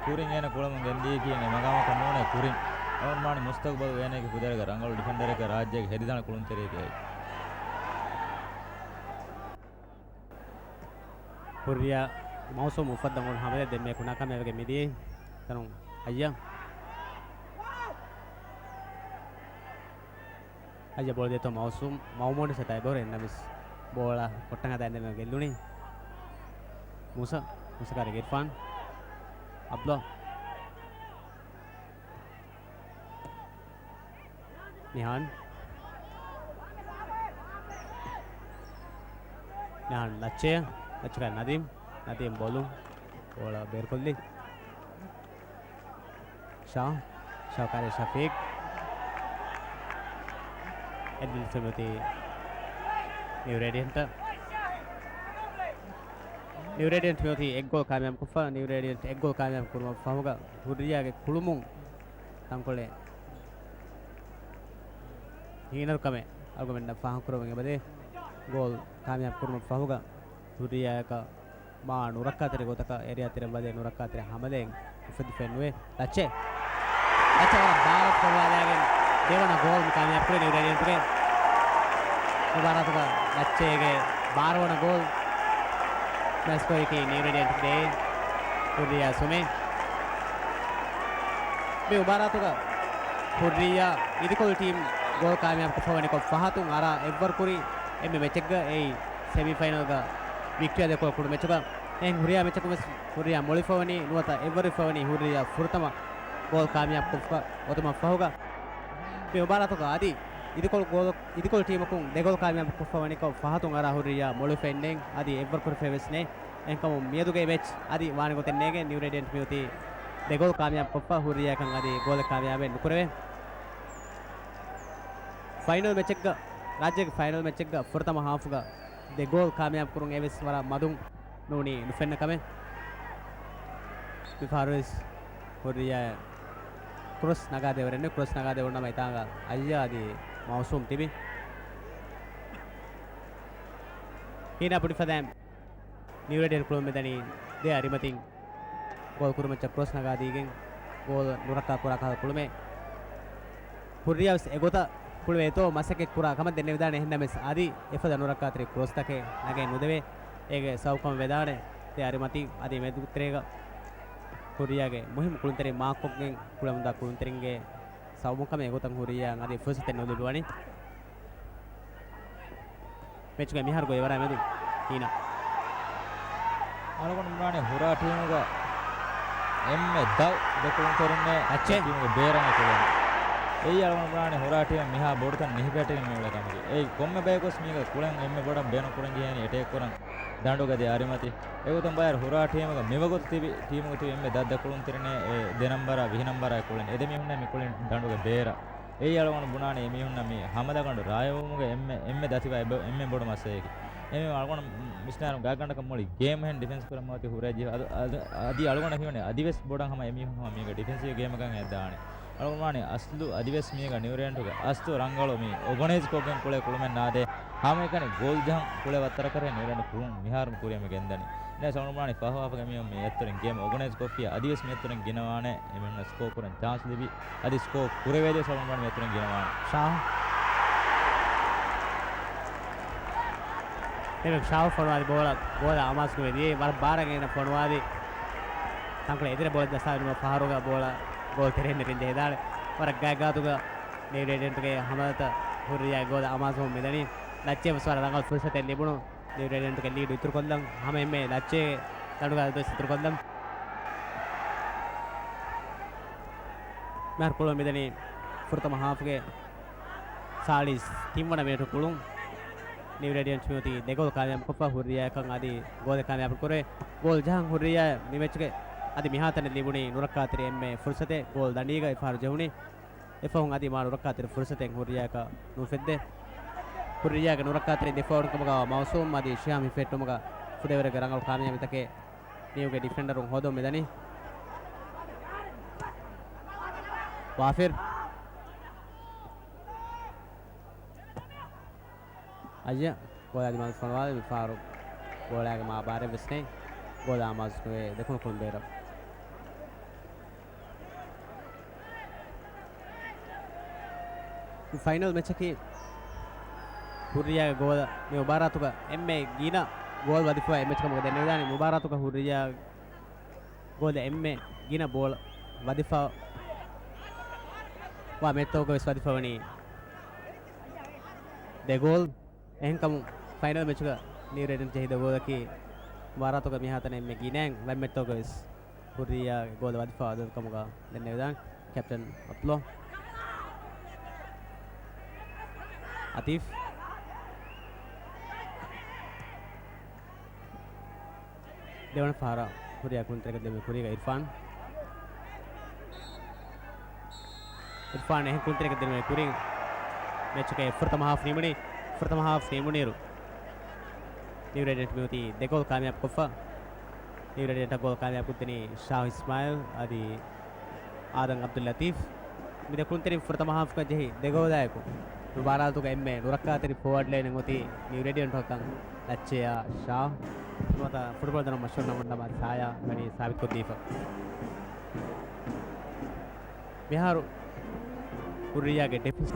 ކުރިން އޭނަ ކުޅަމުން ގެންދީކީ އެ މަގާމަކަށް ނޫނޭ ކުރިން. އަޅުގަނޑު ބުނާނީ މުސްތަގުބަލު އޭނައަކީ ފުދޭވަރަކަށް ރަނގަޅު ޑިފެންޑަރެކޭ، ރާއްޖޭގެ ހެދިދާނެ ކުޅުންތެރިއެކޭ. ކުރިއަށް މައުސޫމް އުފައްދަން އުޅުނު ހަމަލެއް ދެންމެ ކުނާކަމެއް ވެގެން މިދިޔައީ. ތަނު އައްޔަ. އައްޔަ ބޯޅަ ދޭތޯ މައުސޫމް، މައުމޫން ސަތާއި ބޯރެ އެންނަމިސް ބޯޅަ ކޮއްޓަން ހަދާ ދެންމެ ގެއްލުނީ. މޫސަ، މޫސަ ކާރި އިރްފާން. އަބްދުﷲ. ނިހާން. ނިހާން ލައްޗޭ. ލައްޗަކާ ނަދީމް. ނަދީމް ބޯލު. ބޯޅަ ބޭރުކޮށްލި. ޝާ. ޝާ ކާރި ޝަފީޤް. އެއް ދިލްފެމެތި ނިއު ރޭޑިއަންޓް. ނިއު ރޭޑިއަންޓް މިއޮތީ އެއް ގޯލް ކާމިޔާބުކޮށްފަ. ނިއު ރޭޑިއަންޓް އެއް ގޯލް ކާމިޔާބު ކުރުމަށް ފަހުގަ ހުރިއްޔާގެ ކުޅުމުން ތަންކޮޅެއް ހީނަރުކަމެއް އަޅުގަނޑުމެންނަށް ފާހަގަކުރަމުން އެބަދޭ. ގޯލް ކާމިޔާބު ކުރުމަށް ފަހުގަ ހުރިއްޔާއަކަށް މާ ނުރައްކާތެރި ގޮތަކަށް އެރިޔާ ތެރެއަށް ވަދެ ނުރައްކާތެރި ހަމަލައެއް އުފެދިފައެއް ނުވޭ. ލައްޗޭ. ލައްޗޭ ވަރަށް ބާރަށް ފޮރުވާލާގެން ދެވަނަ ގޯލް ކާމިޔާބު ކުރި ނިއު ރޭޑިއަންޓްގެ މުބާރާތުގަ ލައްޗޭގެ ބާރަ ވަނަ ގޯލް. މެޗް ސްކޯރަކީ ނިއު ރޭޑިއަންޓް ދޭއް، ހުރިއްޔާ ސުމޭ. މި މުބާރާތުގަ ހުރިއްޔާ އިދިކޮޅު ޓީމް ގޯލް ކާމިޔާބު ކޮށްފަވަނިކޮށް ފަހަތުން އަރާ އެއްވަރު ކުރި އެންމެ މެޗެއްގަ އެއީ ސެމީ ފައިނަލްގަ ވިކްޓޯރިއާ ދެކޮޅު ކުޅު މެޗުގަ. އެހެން ހުރިއްޔާ މެޗަކުން ވެސް ހުރިއްޔާ މޮޅިފަވަނީ ނުވަތަ އެއްވަރު ފަވަނީ ހުރިއްޔާ ފުރަތަމަ ގޯލް ކާމިޔާބު ކޮށްފަ އޮތުމަށް ފަހުގަ. މި މުބާރާތުގަ އަދި އިދިކޮޅު ގޯލު، އިދިކޮޅު ޓީމަކުން ދެ ގޯލް ކާމިޔާބު ކޮށްފަވަނިކޮށް ފަހަތުން އަރާ ހުރިއްޔާ މޮޅިފައެއް ނެތް އަދި އެއްވަރު ކުރިފައެއް ވެސް ނެތް. އެހެންކަމުން މިއަދުގެ މެޗް އަދި ވާނެ ގޮތެއް ނޭގެ ނިއު ރޭޑިއަންޓް މިއޮތީ ދެ ގޯލް ކާމިޔާބު ކޮށްފަ ހުރިއްޔާއަކަށް އަދި ގޯލެއް ކާމިޔާބެއް ނުކުރެވޭ. ފައިނަލް މެޗެއްގަ، ރާއްޖޭގެ ފައިނަލް މެޗެއްގަ ފުރަތަމަ ހާފުގަ ދެ ގޯލް ކާމިޔާބު ކުރުން އެވެސް ވަރަށް މަދުން ނޫނީ ނުފެންނަ ކަމެއް. މިފަހަރުވެސް ހުރިއްޔާ ކްރޮސް ނަގާދޭވަރެއް ނުވެ، ކްރޮސް ނަގާދެވުނު ނަމަ އެތާނގަ އައްޔާ އަދި މައުސޫމް ތިބި. ހީނާ ބުނިފަދައިން ނިއު ރޭޑިއަންޓް ކުޅުން މިދަނީ ދެ އަރިމަތިން ގޯލް ކުރުމައްޗަށް ކްރޮސް ނަގާދީގެން ގޯލް ނުރައްކާ ކުރާ ކަހަލަ ކުޅުމެއް. ހުރިއްޔާ ވެސް އެގޮތަށް ކުޅެވޭތޯ މަސައްކަތް ކުރާ ކަމަށް ދެންނެވިދާނެ. އެހެންނަމަވެސް އަދި އެފަދަ ނުރައްކާތެރި ކްރޮސްތަކެއް ނަގައެއް ނުދެވޭ. އޭގެ ސަބަބުކަމަށް ވެދާނެ ދެ އަރިމަތި އަދި މެދުތެރޭގަ ހުރިއްޔާގެ މުހިއްމު ކުޅުންތެރިން މާކްކޮށްގެން ކުޅެމުންދާ ކުޅުންތެރިންގެ ސަބަބުން ކަމެއް އެގޮތަށް ހުރިއްޔާއަށް އަދި ފުރުސަތެއް ނުލިބިވަނީ. މެޗުގެ މިހާރު ގޮތް ވަރާ މެދު ހީނާ. އަޅުގަނޑު ބުނާނެ ހުރާ ޓީމުގަ އެންމެ ދަށް ދެކުޅުންތެރިންނޭ އައްޗެ. ޓީމުގެ ބޭރަށް އެކުލެވުނު. އެއީ އަޅުގަނޑު ބުނާނެ ހުރާ ޓީމަށް މިހާ ބޮޑުތަން ނިހިފެއްޓިގެން މިއުޅޭ ކަމަކީ. އެއީ ކޮންމެ ބަޔަކުވެސް މީގަ ކުޅެން އެންމެ ބޮޑަށް ބޭނުން ކުރަން ޖެހޭނީ އެޓޭކް ކުރަން ދަނޑުގަ ދެ އަރިމަތި. އެގޮތުން ބައިވަރު ހުރާ ޓީމުގަ މިވަގުތު ތިބި ޓީމުގަ ތިބި އެންމެ ދަށް ދެކުޅުންތެރިންނޭ އެ ދެ ނަންބަރާ ވިހި ނަންބަރާ ކުޅެން. އެ ދެ މީހުންނޭ މި ކުޅެން ދަނޑުގެ ބޭރަށް. އެއީ އަޅުގަނޑު ބުނާނެ އެމީހުންނަށް މި ހަމަލަގަނޑު ރާވެވުމުގެ އެންމެ، އެންމެ ދަތިވާ އެބަ، އެންމެ ބޮޑު މައްސަލައަކީ. އެމީހުން އަޅުގަނޑު މިސްނާރު ގާތްގަނޑަކަށް މުޅި ގޭމް ހެން ޑިފެންސް ކުރަން މަގުތި ހުރޭ ޖިހާދު. އަދި، އަދި އަޅުގަނޑަށް ހީވަނީ އަދިވެސް ބޮޑަށް ހަމަ އެމީހުން ހަމަ މީގަ ޑިފެންސިވް ގޭމަކަށް އެދާނެ. އަޅުގަނޑު ވާނީ އަސްލު އަދިވެސް މީގަ ނިއުރޭންޓުގަ އަސްލު ރަނގަޅު މި އޯގަނައިޒް ކޮށްގެން ކުޅޭ ކުޅުމެއް ނާދޭ. ހަމައެކަނި ގޯލް ޖަހަން ކުޅޭ ވައްތަރަކަށް ނިއުރޭންޓު ކުޅުން މިހާރު ކުރިއަށް މި ގެންދަނީ. ނޭ ސަމަނު ވާނީ ފަހު ފަހުގެ މި އެއްތަރިން ގޭމް އޯގަނައިޒް ކޮށްފިއްޔާ އަދިވެސް މި އެއްތަރިން ގިނަވާނެ. އެމީހުންނަށް ސްކޯ ކުރަން ޗާންސް ލިބި، އަދި ސްކޯ ކުރެވޭ ދޭ ސަމަނު ވާނީ މި އެއްތަރިން ގިނަވާނެ. ޝާހު. އެމީހުން ޝާހު ފޮނުވާލި ބޯޅަ، ބޯޅަ އަމާޒު ނުވެ ދިޔައީ ވަރަށް ބާރަށް އޭނަ ފޮނުވާލި. ތަންކޮޅެއް އެތެރެ ބޯޅަ ދަސްވާލުމަށް ފަހަރުގަ ބޯޅަ ގޯލް ތެރެއިން ނެރެން ޖެހިދާނެ. ވަރަށް ގާތްގާތުގަ ނިއު ރޭޑިއަންޓުގެ ހަމަލަތައް ހުރިއްޔާ ގޯލަށް އަމާޒުވުން މިދަނީ. ލައްޗޭ ވެސް ވަރަށް ރަނގަޅު ފުރުސަތެއް ލިބުނު. ނިއު ރޭޑިއަންޓުގެ ލީޑު އިތުރުކޮށްލަން. ހަމަ އެންމެ ލައްޗޭ ދަނޑުގަ ދޮސް އިތުރުކޮށްލަން. މިހާރު ކުޅުން މިދަނީ ފުރަތަމަ ހާފުގެ ސާޅީސް ތިންވަނަ މިނެޓު ކުޅުން. ނިއު ރޭޑިއަންޓް މިއޮތީ ދެ ގޯލް ކާމިޔާބުކޮށްފަ ހުރިއްޔާއަކަށް އަދި ގޯލެއް ކާމިޔާބު ކުރޭ. ގޯލް ޖަހަން ހުރިއްޔާ މި މެޗުގެ އަދި މިހާތަނަށް ލިބުނީ ނުރައްކާތެރި އެންމެ ފުރުސަތެއް. ގޯލް ދަނޑީގަ އެފަހަރު ޖެހުނީ. އެފަހުން އަދި މާ ނުރައްކާތެރި ފުރުސަތެއް ހުރިއްޔާއަކަށް ނުފެއްދޭ. ހުރިއްޔާގެ ނުރައްކާތެރި ދެފައިވަރުން ކަމުގަ މައުސޫމް އަދި ޝިހާމް ހިފެހެއްޓުމުގަ ފުދޭވަރުގެ ރަނގަޅު ކާމިޔާބީތަކެއް ނިއުގެ ޑިފެންޑަރުން ހޯދަމުން މިދަނީ. ވާފިރް. އައްޔަ، ގޯލާ ދިމާލަށް ފޮނުވާލި، މިފަހަރު ގޯލާގެ މާ ބާރެއް ވެސް ނެތް. ގޯލާ އަމާޒު ނުވޭ ދެކުނު ކުޅުން ބޭރަށް. ފައިނަލް މެޗަކީ ހުރިއްޔާގެ ގޯލަށް މި މުބާރާތުގަ އެންމެ ގިނަ ގޯލް ވަދެފަވާ އެއް މެޗް ކަމުގަ ދެންނެވިދާނެ. މުބާރާތުގަ ހުރިއްޔާ ގޯލަށް އެންމެ ގިނަ ބޯޅަ ވަދެފަވާ މެޗްތަކުގަ ވެސް ވަދެފަވަނީ ދެ ގޯލް. އެހެންކަމުން ފައިނަލް މެޗުގަ ނިއު ރޭޑިއަންޓް ޖެހި ދެ ގޯލަކީ މުބާރާތުގަ މިހާތަނަށް އެންމެ ގިނައިން. ވަތް މެޗްތަކުގަ ވެސް ހުރިއްޔާގެ ގޯލު ވަދެފަ އަދަދު ކަމުގަ ދެންނެވިދާނެ ކެޕްޓަން އަބްދުﷲ. އަތީފް. ދެވަނަ ފަހަރަށް ކުރިއަށް ކުންތެރިކަ ދެމި ކުރީގަ އިރްފާން. އިރްފާން އެހެން ކުންތެރިކަ ދެމި ކުރީ. މެޗުގެ ފުރަތަމަ ހާފް ނިމުނީ. ފުރަތަމަ ހާފް ނިމުނީރު ނިއު ރޭޑިއަންޓް މިއޮތީ ދެ ގޯލް ކާމިޔާބު ކޮށްފަ. ނިއު ރޭޑިއަންޓަށް ގޯލް ކާމިޔާބު ކޮށްދިނީ ޝާހު އިސްމާއިލް އަދި އާދަމް އަބްދުއްލަތީފް. މި ދެ ކުންތެރިން ފުރަތަމަ ހާފްގަ ޖެހި ދެ ގޯލާއެކު، މި ބާރާތުގަ އެންމެ ނުރައްކާތެރި ފޯވާޑް ލައިނެއް އޮތީ ނިއު ރޭޑިއަންޓް ކަން ލައްޗެޔާ ޝާ. ނުވަތަ ފުޓްބޯޅަ ދަނޑު މަޝްހޫރު ނަމުން ނަމަ ސާޔާ ވަނީ ސާބިތުކޮށްދީފަ. މިހާރު ހުއްރިއްޔާގެ ޑިފެންސް.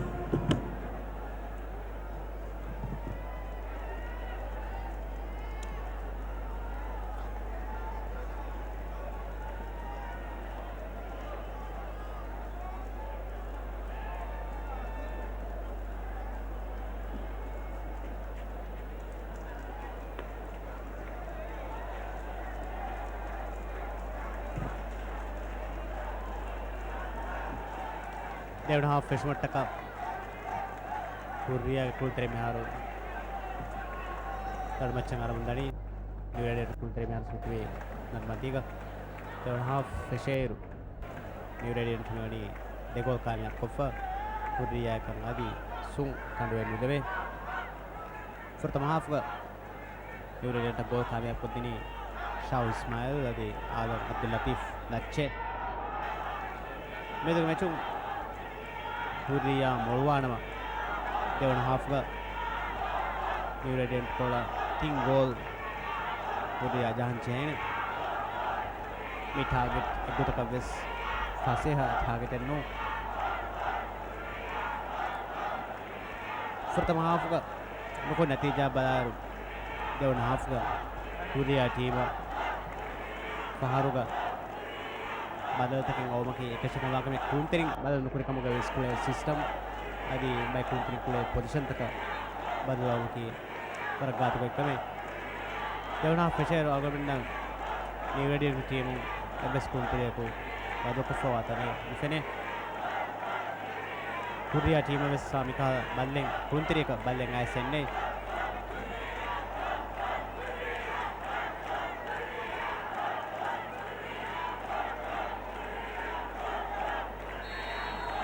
ދެވަނަ ހާފް ފެށުމަށްޓަކާ ހުއްރިއްޔާގެ ކުޅުންތެރި މިހާރު ދަނޑުމައްޗަށް އަރަމުން ދަނީ. ނިއު ރޭޑިއަންޓް ކުޅުންތެރި މިހާރު ސުން ކުރީ ދަނޑުމަތީގަ. ދެވަނަ ހާފް ފެށޭއިރު ނިއު ރޭޑިއަންޓް މިވަނީ ދެ ގޯލް ކާމިޔާބުކޮށްފަ، ހުއްރިއްޔާއަކަށް އަދި ސުން ކަނޑުވެ ނުލެވޭ. ފުރަތަމަ ހާފްގަ ނިއު ރޭޑިއަންޓަށް ގޯލް ކާމިޔާބުކޮށްދިނީ ޝާހު އިސްމާއިލް އަދި އާދަމް އަބްދުއްލަތީފް ލައްޗެ. މިއަދުގެ މެޗުން ހުއްރިއްޔާ މޮޅުވާނަމަ، ދެވަނަ ހާފްގަ ނިއު ރޭޑިއަންޓް ކޮޅަށް ތިން ގޯލް ހުއްރިއްޔާ ޖަހަން ޖެހޭނެ. މި ޓާގެޓް އެއްގޮތަކަށް ވެސް ފަސޭހަ ޓާގެޓެއް ނޫން. ފުރަތަމަ ހާފްގަ ނުކުތް ނަތީޖާ ބަލާއިރު، ދެވަނަ ހާފްގަ ހުރިޔާ ޓީމަށް ފަހަރުގަ ބަދަލުތަކެއް އައުމަކީ އެކަށީގެންވާ ކަމެއް. ކުޅުންތެރިން ބަދަލު ނުކުރި ކަމުގަ ވެސް ގުޅޭ ސިސްޓަމް އަދި ބައެއް ކުޅުންތެރިން ގުޅޭ ޕޮޒިޝަންތަކަށް ބަދަލުވުމަކީ ވަރަށް ގާތުގޮތް ކަމެއް. ދެވަނަ ހާފް ފެށޭއިރު އަޅުގަނޑުމެންނަށް ނިއު ރޭޑިއަންޓް ޓީމުން އެއްވެސް ކުޅުންތެރިޔަކު ބަދަލުކޮށްފަވާ ތަނެއް ނުފެނޭ. ހުރިޔާ ޓީމަށް ވެސް މިކަހަލަ ބައްލެއް، ކުޅުންތެރިޔަކަށް ބައްލެއް އައިސް އެއްނެތް.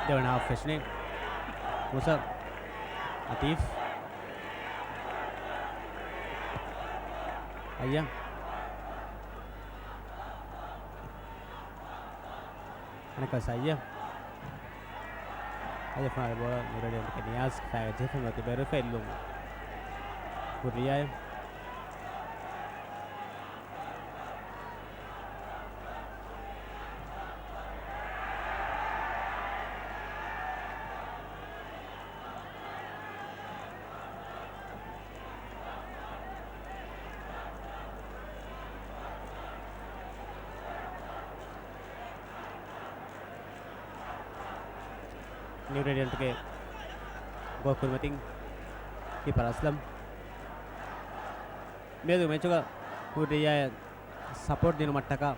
ދެވަނަ ހާފް ފެށުނީ. މުސަ އަތީފް. އައްޔަ. އަނެއްކާ ސައްޔަ. އައްޔަ ފާނަރ ބޯޅަ ނިއު ރޭޑިއަންޓްގެ ނިޔާޒް ފައިގަ ޖެހިފަ މިއޮތީ ބޭރުވެފަ އެއްލުން ހުރިޔާއެއް. ނިއު ރޭޑިއަންޓްގެ ގޯލް ކުރިމަތިން ކީޕަރ އަސްލަމް. މިއަދު މެޗުގަ ހުރިޔާއަށް ސަޕޯޓް ދިނުމަށްޓަކާ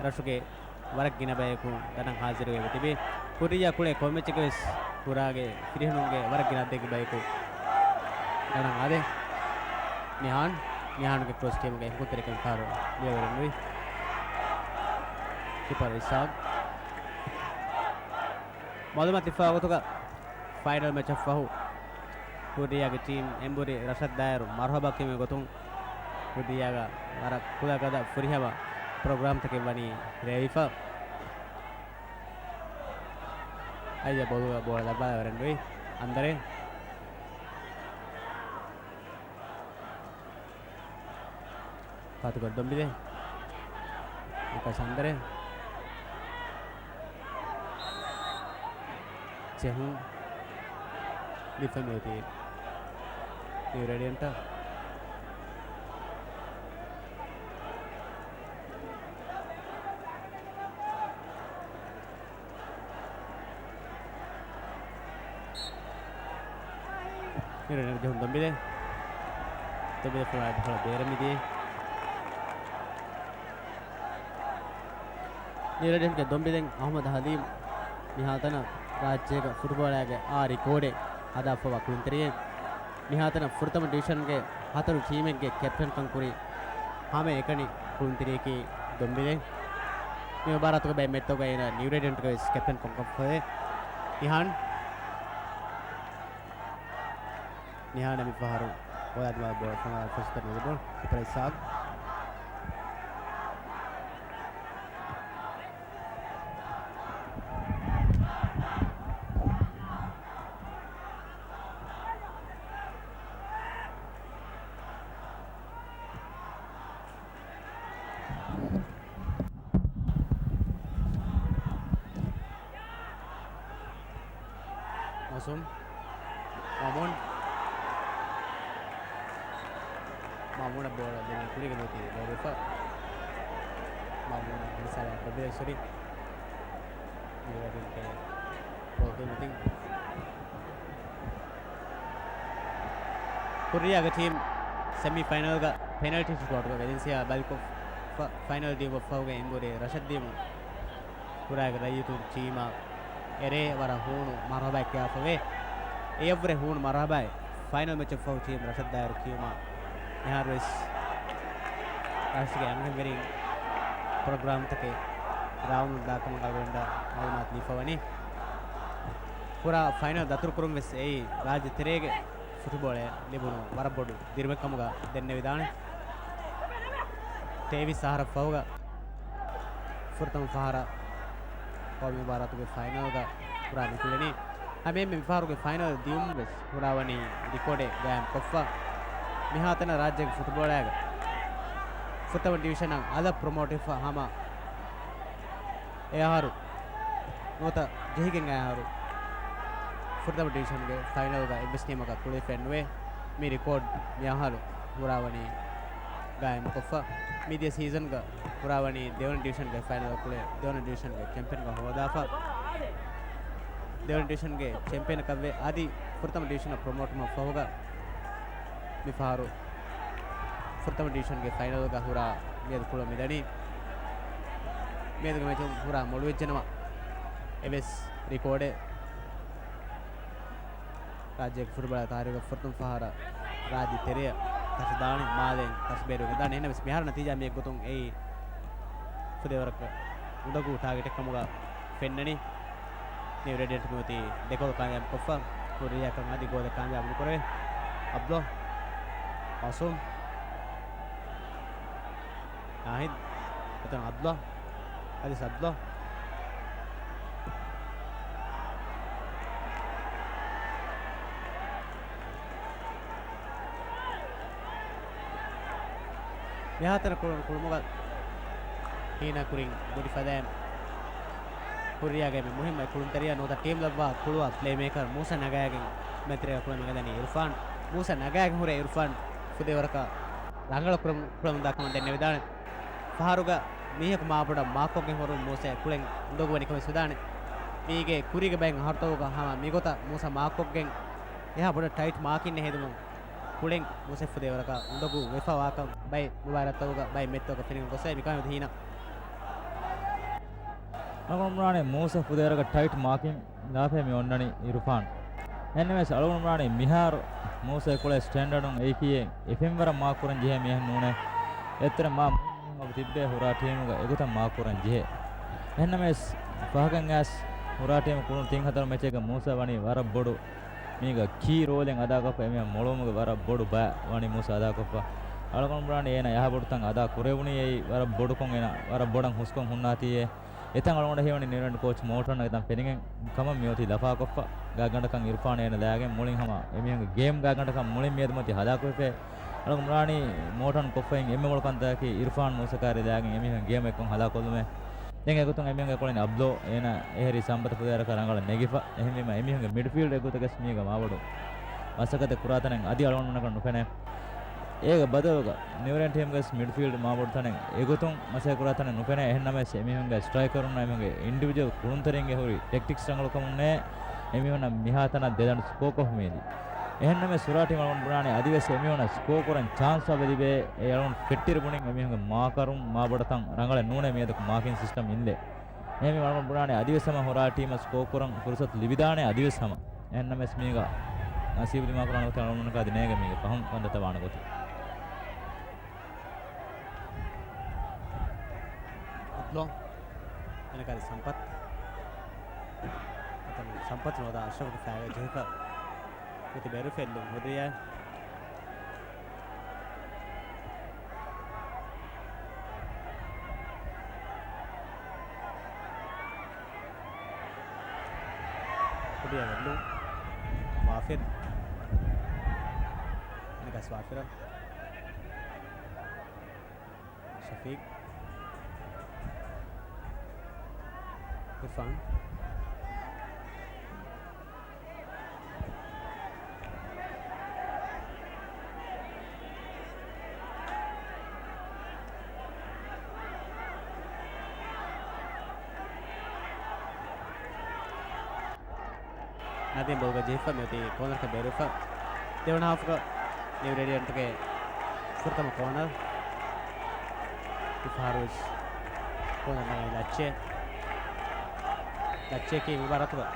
ރަށުގެ ވަރަށް ގިނަ ބަޔަކު ދަނޑަށް ހާޒިރުވެ ތިބި. ހުރިއްޔާ ކުޅޭ ކޮންމެ މެޗެއްގެ ވެސް ހުރާގެ ފިރިހެނުންގެ ވަރަށް ގިނަ އަދަދެއްގެ ބަޔަކު ދަނޑަށް އާދޭ. ނިހާން، ނިހާންގެ ކްރޮސް ޓީމުގެ ކުންތެރިކަން ފަހަރު ލިޔެވަރުންވި. ކީޕަރ އިސްހާގް. މައުލޫމާތު ދިފާއު ގޮތުގަ ފައިނަލް މެޗަށް ފަހު ހުރިޔާގެ ޓީމް އެނބުރި ރަށަށް ދާއިރު މަރުހަބާ ކިޔުމުގެ ގޮތުން ހުރިޔާގަ ވަރަށް ކުލަގަދަ ފުރިހަމަ ޕްރޮގްރާމްތަކެއް ވަނީ ރޭވިފަ. އައްޔަ ބޯލުގަ ބޯޅަ ލައްވާލަވަރެއްނުވި އަންދަރޭ. ފާތުގަ ދޮނބިލެ. ނިކަސް އަންދަރޭ. ޖެހުން ލިބިފައި މިއޮތީ ނިއު ރޭޑިއަންޓަށް. މިރަނި ޖެހުން ދޮނބިލެ. ދޮނބިލެ ފުރާ ބަހަޅަ ބޭރަށް މިދިޔަ. ނިއު ރޭޑިއަންޓްގެ ދޮނބިލެން އަހުމަދު ހަލީމް މިހާތަނަށް ރާއްޖޭގަ ފުޓްބޯޅައިގެ އާ ރިކޯޑެއް ހަދާފަވާ ކުޅުންތެރިއެއް. މިހާތަނަށް ފުރަތަމަ ޑިވިޝަންގެ ހަތަރު ޓީމެއްގެ ކެޕްޓަންކަން ކުރި ހަމައެކަނި ކުޅުންތެރިޔަކީ ދޮންބިލޭ. މި މުބާރާތުގެ ބައެއް މެޗްތަކުގައި އޭނާ ނިއު ރޭޑިއަންޓްގަވެސް ކެޕްޓަންކަން ކޮށްފަވޭ. ނިހާން. ނިހާން މި ފަހަރު ގޯލާ ދިމާލަށް ބޯޅަ ފަންނާން ފުރުސަތެއް ނުލިބުނު. ކީޕަރ އިސާގް. މައުސޫމް. މައުމޫން. މައުމޫނަށް ބޯޅަ ދެނީ ކުރީގެ ލޯތި ދޯވެފަ. މައުމޫން ހިސާބަށް ކޮބިލެ ސޮރީ. މިވަރުގެ ބޯލް މިތިން. ކުރިއަށް ޓީމް ސެމީ ފައިނަލްގަ ޕެނަލްޓީ ޝޫޓްއައުޓްގަ ވެލެންސިއާ ބަލިކޮށްފަ، ފައިނަލް ދިޔުމަށްފަހުގަ އެނބުރި ރަޝަދް ދިޔުމުން ކުރާގެ ރައްޔިތުން ޓީމަށް އެރޭ ވަރަށް ހޫނު މަރުހަބާ ކިޔާފަވޭ. އެޔަށްވުރެ ހޫނު މަރުހަބާ. ފައިނަލް މެޗަށްފަހު ޓީމް ރަޝަދް ދާއިރު ކިޔުމަށް މިހާރުވެސް ރަޝަދްގެ އަންހެންވެރިން ޕްރޮގްރާމްތަކެއް ރާވަމުން ދާކަމަށް އަޅުގަނޑަށް މައުލޫމާތު ލިބިފަވަނީ. ފުރާ ފައިނަލް ދަތުރުކުރުން ވެސް އެއީ ރާއްޖެ ތެރޭގެ ފުޓުބޯޅައަށް ލިބުނު ވަރަށް ބޮޑު ދިރިއުޅުމެއް ކަމުގަ ދެންނެވިދާނެ. ތޭވީސް އަހަރަށް ފަހުގަ ފުރަތަމަ ފަހަރަށް ޤައުމީ މުބާރާތުގެ ފައިނަލްގަ ކުރާ މި ކުޅެނީ. ހަމައެހެންމެ މިފަހަރުގެ ފައިނަލް ދިޔުމުން ވެސް ހުރާވަނީ ރިކޯޑެއް ގާއިމްކޮށްފަ. މިހާތަނަށް ރާއްޖޭގެ ފުޓުބޯޅައިގަ ފުރަތަމަ ޑިވިޝަނަށް އަލަށް ޕްރޮމޯޓްވެފަ ހަމަ އެ އަހަރު ނުވަތަ ޖެހިގެން އައި އަހަރު ފުރަތަމަ ޑިވިޝަންގެ ފައިނަލްގަ އެއްވެސް ޓީމަކަށް ކުޅެފައެއް ނުވޭ. މި ރިކޯޑް މި އަހަރު ހުރާވަނީ ގާއިމުކޮށްފަ. މިދިޔަ ސީޒަންގަ ހުރާވަނީ ދެވަނަ ޑިވިޝަންގެ ފައިނަލް ކުޅެ، ދެވަނަ ޑިވިޝަންގެ ޗެމްޕިއަންކަން ހޯދާފަ. ދެވަނަ ޑިވިޝަންގެ ޗެމްޕިއަނަކަށްވެ، އަދި ފުރަތަމަ ޑިވިޝަނަށް ޕްރޮމޯޓްވުމަށް ފަހުގަ މިފަހަރު ފުރަތަމަ ޑިވިޝަންގެ ފައިނަލްގަ ހުރާ މިއަދު ކުޅަ މިދަނީ. މިއަދުގެ މެޗުން ހުރާ މޮޅުވެއްޖެނަމަ، އެވެސް ރިކޯޑެއް ރާއްޖޭގެ ފުޓްބޯޅަ ތާރީޚުގަ ފުރަތަމަ ފަހަރަށް ރާއްޖެ ތެރެއަށް ތަށިދާނެ، މާލެއިން ތަށިބޭރުވެގެން ދާނެ. އެހެންނަމަވެސް މިހާރު ނަތީޖާ މިއެއްގޮތުން އެއީ ފުދޭވަރަކަށް އުނދަގޫ ޓާގެޓެއް ކަމުގަ ފެންނަނީ. ނިއު ރޭޑިއަންޓް މިއޮތީ ދެ ގޯލް ކާމިޔާބު ކޮށްފަ، ކުރިއަކަށް އަދި ގޯލެއް ކާމިޔާބު ނުކުރެވޭ. އަބްދުލް މައުސޫމް. ނާހިދް. އެތަން އަބްދުލް. އަދި އަބްދުލް. މިހާތަނަށް ކުޅުނު ކުޅުމުގަ ހީނާ ކުރިން ބޮޑި ފަދައިން ކުރިއަށް މި މުހިންމު ކުޅުންތެރިޔާ ނުވަތަ ޓީމް ލައްވާ ކުޅުވާ ޕްލޭމޭކަރ މޫސާ ނަގާގެން މެދުތެރޭގަ ކުޅެ މިގަންދަނީ އިރުފާން. މޫސާ ނަގާގެން ހުރެ އިރުފާން ފުދޭވަރަކަށް ރަނގަޅަށް ކުޅެމުންދާ ކަމަށް ދެންނެވިދާނެ. ފަހަރުގަ މީހަކު މާބޮޑަށް މާކްކޮށްގެން ހުރުން މޫސާ ކުޅެން އުނދަގޫވަނިކަމެއް ވެސް ވެދާނެ. މީގެ ކުރީގެ ބައެއް އަހަރުތަކުގަ ހަމަ މިގޮތަށް މޫސާ މާކްކޮށްގެން އެހާ ބޮޑަށް ޓައިޓް މާކިން ހެދުމުން ކުޅެން މޫސާ ފުދޭވަރަކަށް އުނދަގޫ ވެފަވާކަން ބައެއް މުބާރާތްތަކުގަ ބައެއް މެޗްތަކުގަ ފެނިގެން ގޮސް މިކަމެއް ހީނަ. އަޅުގަނޑު ބުނާނީ މޫސާ ފުދޭވަރަކަށް ޓައިޓް މާކިން ލާފައި މި އޮންނަނީ އިރުފާން. އެހެންނަމަވެސް އަޅުގަނޑު ބުނާނީ މިހާރު މޫސާ ކުޅޭ ސްޓޭންޑަޑުން އެއީކީއެއް އެފެންވަރަށް މާކް ކުރަން ޖެހޭ މީހެއް ނޫނޭ. އެއްތެރެ މާ މުހިންމު މީހުން ތިއްބޭ ހުރާ ޓީމުގަ އެގޮތަށް މާކް ކުރަން ޖެހޭ. އެހެންނަމަވެސް ފަހަކަށް އައިސް ހުރާ ޓީމު ކުޅުނު ތިން ހަތަރު މެޗެއްގަ މޫސާ ވަނީ ވަރަށް ބޮޑު މީގަ ކީ ރޯލެއް އަދާކޮށްފަ އެމީހާ މޮޅުވުމުގެ ވަރަށް ބޮޑު ބައި ވަނީ މޫސާ އަދާކޮށްފަ. އަޅުގަނޑު ބުނާނީ އޭނާ އެހާ ބޮޑު ތަން އަދާ ކުރެވުނީ އެއީ ވަރަށް ބޮޑުކޮށް އޭނާ ވަރަށް ބޮޑަށް ހުސްކޮށް ހުންނާތީއޭ. އެތަން އަޅުގަނޑަށް ހީވަނީ ނިއުރޭޑިއަންޓް ކޯޗް މޯޓަން އެތަން ފެނިގެން ކަމަށް މިއޮތީ ލަފާކޮށްފަ. ގާތްގަނޑަކަށް އިރުފާން އޭނަ ލާގެން މުޅިން ހަމަ އެމީހުންގެ ގޭމް ގާތްގަނޑަކަށް މުޅިން މިއަދު މަތި ހަލާކުވެފަ. އަޅުގަނޑު ބުނާނީ މޯޓަން ކޮށްފައިން އެންމެ ބޮޑު ކަންތަކަކީ އިރުފާން މޫސާ ކާރި ލާގެން އެމީހުންގެ ގޭމް އެއްކޮށް ހަލާކޮށްލުމޭ. ދެން އެގޮތުން އެމީހުންގެ ކުޅެން އަބްދުލް އޭނަ އެހެރީ ސަނބަތަ ފުދޭވަރަކަށް ރަނގަޅަށް ނެގިފަ. އެހެންވީމަ އެމީހުންގެ މިޑްފީލްޑް އެގޮތަކަށް މީގަ މާބޮޑު މަސައްކަތެއް ކުރާތަނެއް އަދި އަޅުގަނޑުމެންނަކަށް ނުފެނޭ. އޭގެ ބަދަލުގަ ނިއުރޭޑިއަންޓް ޓީމްގެ މިޑްފީލްޑް މާބޮޑު ތަނެއް އެގޮތުން މަސައްކަތް ކުރާތަނެއް ނުފެނޭ. އެހެންނަމަވެސް އެމީހުންގެ ސްޓްރައިކަރުންނާ އެމީހުންގެ އިންޑިވިޖުއަލް ކުޅުންތެރިންގެ ހުރި ޓެކްޓިކްސް ރަނގަޅުކަމުންނޭ އެމީހުންނަށް މިހާތަނަށް ދެދަނޑު ސްކޯ ކޮށްފަ މިއަދީ. އެހެންނަމަވެސް ހުރާ ޓީމް އަޅުގަނޑު ބުނާނީ އަދިވެސް އެމީހުންނަށް ސްކޯ ކުރަން ޗާންސް އެބަ ލިބޭ. އެ އަޅުގަނޑު ފެއްޓިއިރު ބުނިން އެމީހުންގެ މާކަރުން މާބޮޑަށް ތަން ރަނގަޅެއް ނޫނޭ މިއަދަކު މާކިން ސިސްޓަމް އިންލެ. އެހެންވީމަ އަޅުގަނޑު ބުނާނީ އަދިވެސް ހަމަ ހުރާ ޓީމަށް ސްކޯ ކުރަން ފުރުސަތު ލިބިދާނެ އަދިވެސް ހަމަ. އެހެންނަމަވެސް މީގަ ނަސީބު ދިމާކުރާނެ ގޮތަށް އަޅުގަނޑަކަށް އަދި ނޭނގެ މީގެ ފަހުން ކަންތައްތައް ވާނެ ގޮތަށް. އަބްދުލް. އަނެއްކާ ސަމްޕަތް. އެތަނުން ސަމްޕަތް ނުވަތަ އަޝްރަފްގެ ފައިގަ ޖެހިފަ އޮތީ ބޭރުފަ އެއްލުން ހުރިއްޔާ. ކުޑިޔަށް އެއްލުން. ވާފިރު. އަނެއްކާ ވާފިރު. ޝަފީޤް. އިރްފާން. ނަދީމް ބޯލްގަ ޖެހިފަ މިއޮތީ ކޯނަރަކަށް ބޭރުވެފަ. ދެވަނަ ހާފްގަ ނިއު ރޭޑިއަންޓްގެ ފުރަތަމަ ކޯނަރ. މިފަހަރުވެސް ކޯނަރ ނަގައި ލައްޗޭ. ލައްޗެއަކީ މި ވަރަކުގަ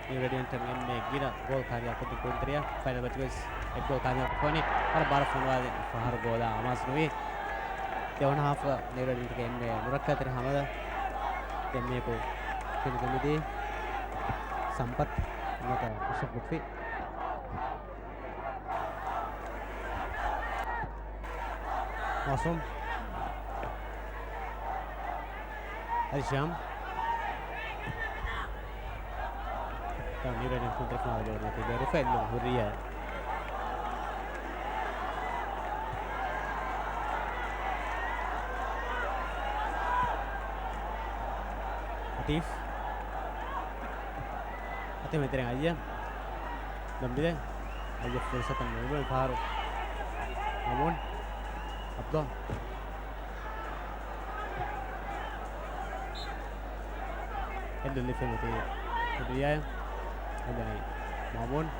ނިއު ރޭޑިއަންޓަށް އެންމެ ގިނަ ގޯލް ކާމިޔާބު ކޮށްދިން ކުޅުންތެރިޔާ. ފައިނަލް މެޗުގައި އެއް ގޯލް ކާމިޔާބު ކޮށްފަވަނީ. ވަރަށް ބާރަށް ފޮނުވާދޭ ފަހަރު ގޯލާ އަމާޒު ނުވި. ދެވަނަ ހާފްގަ ނިއު ރޭޑިއަންޓްގެ އެންމެ ނުރައްކާތެރި ހަމަލާ އެންމެއަކު ފިނިގެން މިދީ ސަމްޕަތް ނުވަތަ އަޝްރަފް ލުތްފީ. މައުސޫމް. އަލްޝާމް. ނިއު ރޭޑިއަންޓް ކުޅުންތެރި ފުނާލަ ޖޯޑު ނެތި ބޭރުފަ އެއްލުން ހުރިއްޔާ. އަތީފް. އަތީފް މެތިރެން އައްޔަ. ދޮންބިލެ. އައްޔަ ފުރުސަތަށް ނުލިބުނު ފަހަރު. މައުމޫން. އަބްދުލް. އެއްލުން ލިފެމުތީ ކުޑިޔާ. އެއްލަނީ މައުމޫން.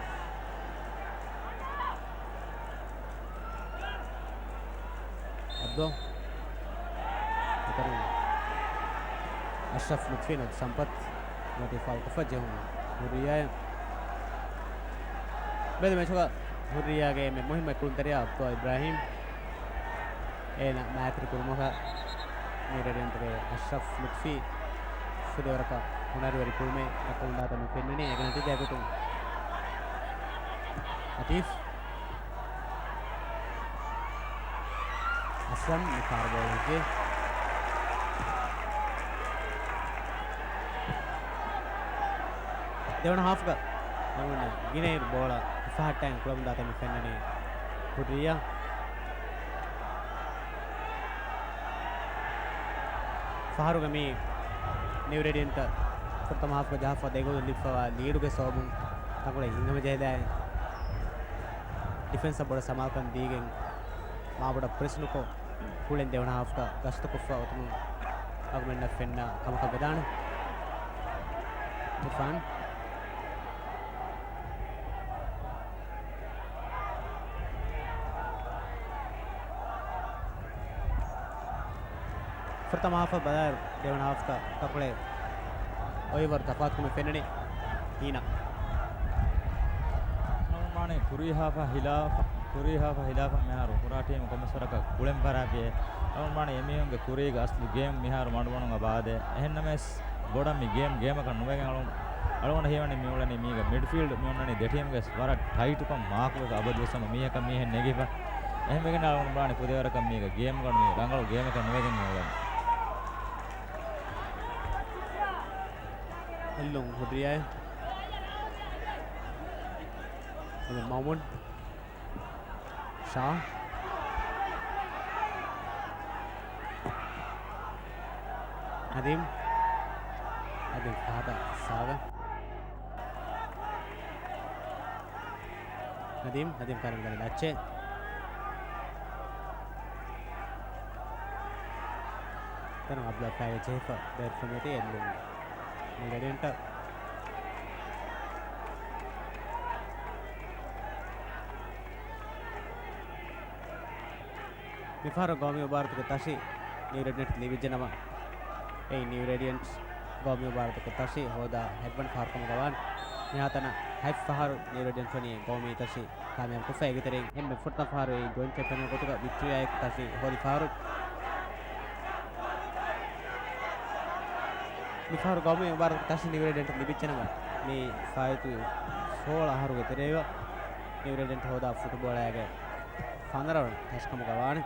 އަބްދުލް. އެތަނުން އަޝްރަފް ލުތްފީ ނުވަތަ ސަމްޕަތް ނުވަތަ ފައުލްކޮށްފަ ޖެހުން ހުރިއްޔާ. މެދު މެޗުގަ ހުރިއްޔާގެ އެންމެ މުހިއްމު ކުޅުންތެރިޔާ އަބްދުލް އިބްރާހީމް. އޭނަ މާތްރި ކުރުމަކަށް ނިއު ރޭޑިއަންޓްގެ އަޝްރަފް ލުތްފީ ފުދޭވަރަކަށް ހުނަރުވެރި ކުރުމެއް ދައްކަމުންދާތަން ފެންނަނީ. އޭގެ ނަތީޖާގޮތުން އަތީފް އަސްލަމް މި ފަހަރު ބޯޅަ ހިއްޖެ. ދެވަނަ ހާފްގަ އަޅުގަނޑަށް ގިނައިރު ބޯޅަ ހިފަހައްޓައިގެން ކުޅަމުންދާތަން މި ފެންނަނީ ހުރިއްޔާ. ފަހަރުގަ މި ނިއު ރޭޑިއަންޓަށް ފުރަތަމަ ހާފްގަ ޖަހާފަ ދެ ގޯލުން ލިބިފަވާ ލީޑުގެ ސަބަބުން ތަންކޮޅެއް ހިނގަމަޖެހިލާއި، ޑިފެންސަށް ބޮޑަށް ސަމާލުކަން ދީގެން މާބޮޑަށް ޕްރެސް ނުކޮށް، ކުޅެން ދެވަނަ ހާފްގަ ގަސްތުކޮށްފަ އޮތުމުން އަޅުގަނޑުމެންނަށް ފެންނަ ކަމަކަށް ވެދާނެ. އިރްފާން. ފުރަތަމަ ހާފަށް ބަލާއިރު، ދެވަނަ ހާފްގަ ތަންކޮޅެއް އޮތްވަރު ތަފާތުކަމެއް ފެންނަނީ. ހީނާ. ނަމަވެސް ކުރީ ހާފަށް ހިލާފަށް، ކުރީ ހާފަށް ހިލާފަށް މިހާރު ހުރާ ޓީމު ކޮންމެސް ވަރަކަށް ކުޅެން ފަރާތެއް. ނަމަވެސް އެމީހުންގެ ކުރީގެ އަސްލު ގޭމް މިހާރު މަޑުމަޑުން އަބާދޭ. އެހެންނަމަވެސް ބޮޑަށް މި ގޭމް ގޭމަކަށް ނުވެގެން އަޅު، އަޅުގަނޑަށް ހީވަނީ މި އުޅެނީ މީގަ މިޑްފީލްޑް މި އޮންނަނީ ދެ ޓީމުގެ ވަރަށް ޓައިޓުކޮށް މާކުވެފަ އަބަދުވެސް ހަމަ މީހަކަށް މީހެއް ނެގިފަ. އެހެންވެގެން އަޅުގަނޑު ބުނާނެ ފުދޭވަރަކަށް މީގަ ގޭމްގަނޑު މީ ރަނގަޅު ގޭމަކަށް ނުވެގެން މި އުޅެނީ. އެއްލުން ހުރިއްޔާ. އެމެ މައުމޫން. ޝާ. ނަދީމް. ނަދީމް ފަހަތަށް ސާގަ. ނަދީމް، ނަދީމް ކާރިން ގަދަ ލައްޗޭ. ތަނު އަބްދުލް ފައި ޖެހިފަ ބޭރުފަ މިއޮތީ އެއްލުން. މި ރެޑިއަންޓަށް. މިފަހަރު ގައުމީ މުބާރާތުގެ ތަށި ނިއު ރެޑިއަންޓް ލިބިއްޖެނަމަ، އެއީ ނިއު ރެޑިއަންޓް ގައުމީ މުބާރާތުގެ ތަށި ހޯދާ ހެއްވަނަ ފަހަރު ކަމުގަ ވާނެ. މިހާތަނަށް ހަތް ފަހަރު ނިއު ރޭޑިއަނޓް ވަނީ ގައުމީ ތަށި ކާމިޔާބު ކޮށްފަ. އޭގެ ތެރެއިން އެންމެ ފުރަތަމަ ފަހަރު އެއީ ޖޮއިންޓް ޗެމްޕިއަން ގޮތުގަ ވިކްޓޯރިއާއެކު ތަށި ހޯދި ފަހަރު. މިފަހަރު ގައުމީ މުބާރާތު ތަށި ނިއު ރޭޑިއަންޓް ލިބިއްޖެނަމަ، މި ފާއިތުވި ސޯޅަ އަހަރުގެ ތެރޭގަ ނިއު ރޭޑިއަންޓް ހޯދާ ފުޓުބޯޅައިގެ ފަނަރަ ވަނަ ތަށިކަމުގަ ވާނެ.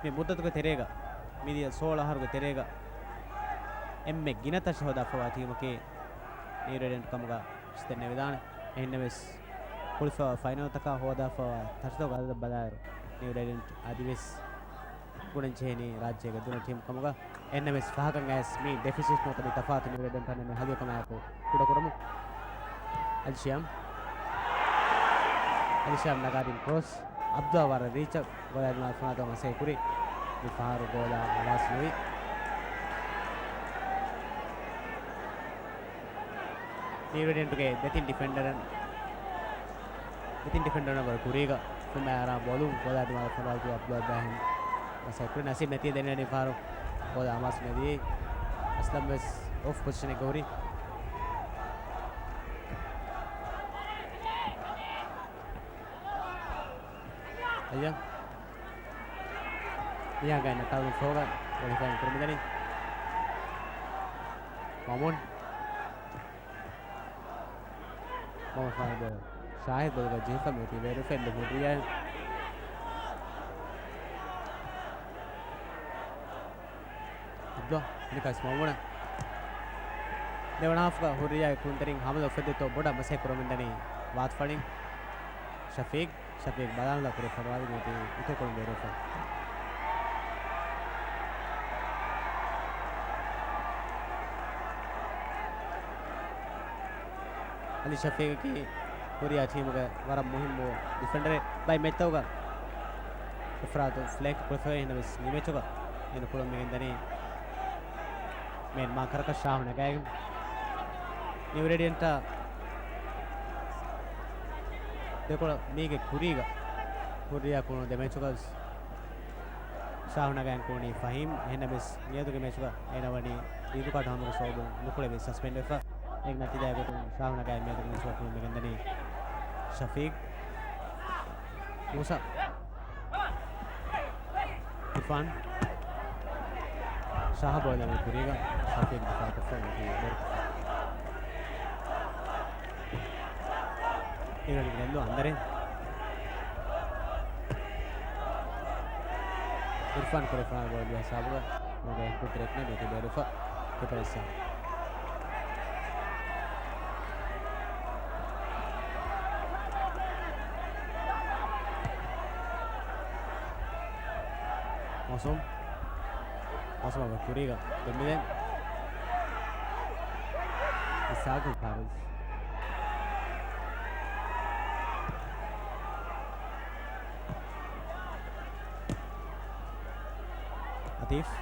މި މުއްދަތުގެ ތެރޭގަ، މިދިޔަ ސޯޅަ އަހަރުގެ ތެރޭގަ އެންމެ ގިނަ ތަށި ހޯދާފަވާ ޓީމަކީ ނިއު ރޭޑިއަންޓް ކަމުގަ ވެސް ދެންނެވިދާނެ. އެހެންނަމަވެސް، ކުޅިފަވާ ފައިނަލްތަކާ ހޯދާފަވާ ތަށިތަކުގެ އަދަދަށް ބަލާއިރު، ނިއު ރޭޑިއަންޓް އަދިވެސް ގުނަން ޖެހެނީ ރާއްޖޭގެ ދުނި ޓީމް ކަމުގަ. އެހެންނަމަވެސް، ފަހަކަށް އައިސް މި ޑެފިސިޓް ނުވަތަ މި ތަފާތު ނިއު ރޭޑިއަންޓާ ނިމި ހަލުވިކަމާއެކު ކުޑަކުރަމު. އަލިޝިޔާމް. އަލިޝިޔާމް ނަގާދިން ކްރޮސް. އަބްދުއާ ވަރަށް ރީޗަށް ގޯލާ ދިމާލަށް ފަނާތަކުން މަސައްކަތް ކުރި. މި ފަހަރު ގޯލާ އަވާސް ނުވި. ނިއު ރޭޑިއަންޓުގެ ދެތިން ޑިފެންޑަރުން، ދެތިން ޑިފެންޑަރުން ވަރަށް ކުރީގަ ފުމާ އަރާ ބޯލުން ގޯލާ ދިމާލަށް ފަނާތަކުން އަބްދުއާ އިބްރާހިމް މަސައްކަތް ކުރި. ނަސީބު ނެތީ ދެންނެވި ފަހަރު ގޯލާ އަވާސް ނެތީ. އަސްލަމް ވެސް އޮފް ޕޮޒިޝަނެއްގަ ހުރި. އައްޔަ. މިހާ ގައިން ނަކާލުން ފޯގަ ވެރިފައިން ކުރަމުންދަނީ. މަމޫން. މަމޫން ފާން ބޯ. ޝާހިދް ބޮލުގަ ޖެހިފަ މިއޮތީ ވޭރުފެން ހުރިޔާ. އަބްދުއްލާ އަނެކާސް މައުމޫނަށް. ދެވަނަ ހާފްގަ ހުރިއްޔާގެ ކުޅުންތެރިން ހަމަލަ އުފެއްދެތޯ ބޮޑަށް މަސައްކަތް ކުރަމުންދަނީ ވާތުފަޅިން. ޝަފީގް، ޝަފީގް ބަލާނުލާ ކުރި ފަރުވާލި މީތި އިތުރުކުރުން ބޭރުފަ. އަލީ ޝަފީގަކީ ކުރިއާ ޓީމުގެ ވަރަށް މުހިއްމު ޑިފެންޑަރެއް. ބައި މެޗްތަކުގަ އިފްރާތު ފްލެންކް ކުރިފައި ހިނަވެސް މި މެޗުގަ އޭނަ ކުޅުން މިގެންދަނީ މޭން މާކަރަކަށް ޝާހު ނަގައިގެން. ނިއު ރޭޑިއަންޓާ ދެކޮޅަށް މީގެ ކުރީގަ ހުރިއާ ކުޅުނު ދެ މެޗުގަ ޝާހު ނަގައިގެން ކުޅުނީ ފަހީމް. އެހެންނަމަވެސް މިއަދުގެ މެޗުގަ އޭނަ ވަނީ ރީދު ކާޑު ހަމަގެ ސަބަބުން ނުކުޅެވި ސަސްޕެންޑް ވެފަ. އޭގެ ނަތީޖާގެ ގޮތުން ޝާހު ނަގައި މިއަދުގެ މެޗުގަ ކުޅުން މިގެންދަނީ ޝަފީގް. މޫސާ. އިރްފާން. ޝާހު ބޯޅަ ކުރީގަ ޝަފީގް ދިފާއުކޮށްފަ މިދީ ބޯ. އިރަން ގެންދު އަނދަރެ. އިރްފާން ކުރިފާން ބޯޅަ ހިސާބުގަ ނުގެ ކުދުރަތް ނެތި ބޭރުފަ ކިޕަރިސާ. މަސޫމް. މަސޫމް ކުރީގަ ދެންމެދެން. އިސާގު ފާރިސް. އަތީފް.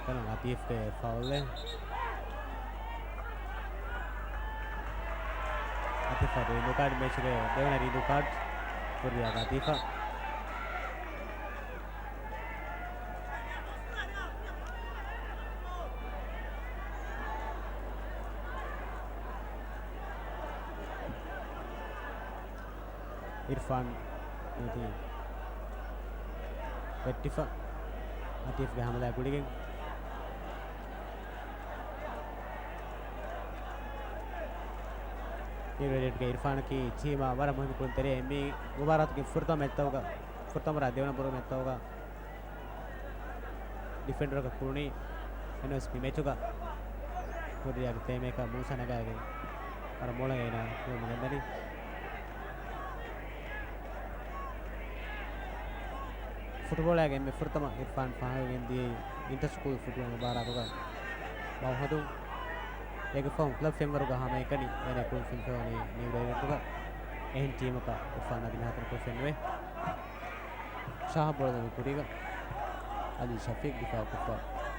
ކަނު އަތީފްގެ ފައުލެއް. އަތީފް ރީދޫ ކާޑް މެޗުގެ ދެވަނަ ރީދޫ ކާޑް ކުރިއަށް އަތީފަށް. އިރްފާން މީތި ވެއްޓިފަ އަތީފްގެ ހަމަލާ ގުޅިގެން. ނިއު ރޭޑިއަންޓްގެ އިރްފާނަކީ ޓީމަށް ވަރަށް މުހިންމު ކުޅުންތެރިއެއް. މި މުބާރާތުގެ ފުރަތަމަ މެޗްތަކުގަ، ފުރަތަމަ ދެވަނަ ބުރު މެޗްތަކުގަ ޑިފެންޑަރަކަށް ކުޅުނީ. އެހެނަސް މި މެޗުގަ ކުރިއާގެ ޕްލޭމޭކަރ މޫސާ ނަގާގެން ވަރަށް މޮޅަށް އޭނާ ކުޅުން މިގެންދަނީ. ފުޓުބޯޅައިގެ އެންމެ ފުރަތަމަ އިރްފާން ފާހަގަވެގެން ދިޔައީ އިންޓަރ ސްކޫލް ފުޓްބޯޅަ މުބާރާތުގަ މައުހަދު. އޭގެ ފަހުން ކްލަބް ފެންވަރުގަ ހަމައެކަނި އޭނަ ކުޅުން ފެނިފައިވަނީ ނިއު ރޭޑިއަންޓުގަ. އެހެން ޓީމަކަށް އިރްފާން އަދި ހަތަރު ކުރި ފެންނުވޭ. ޝާހަށް ބޯޅަ ދެން ކުރީގަ އަލީ ޝަފީޤް ދިފާއުކޮށްފަ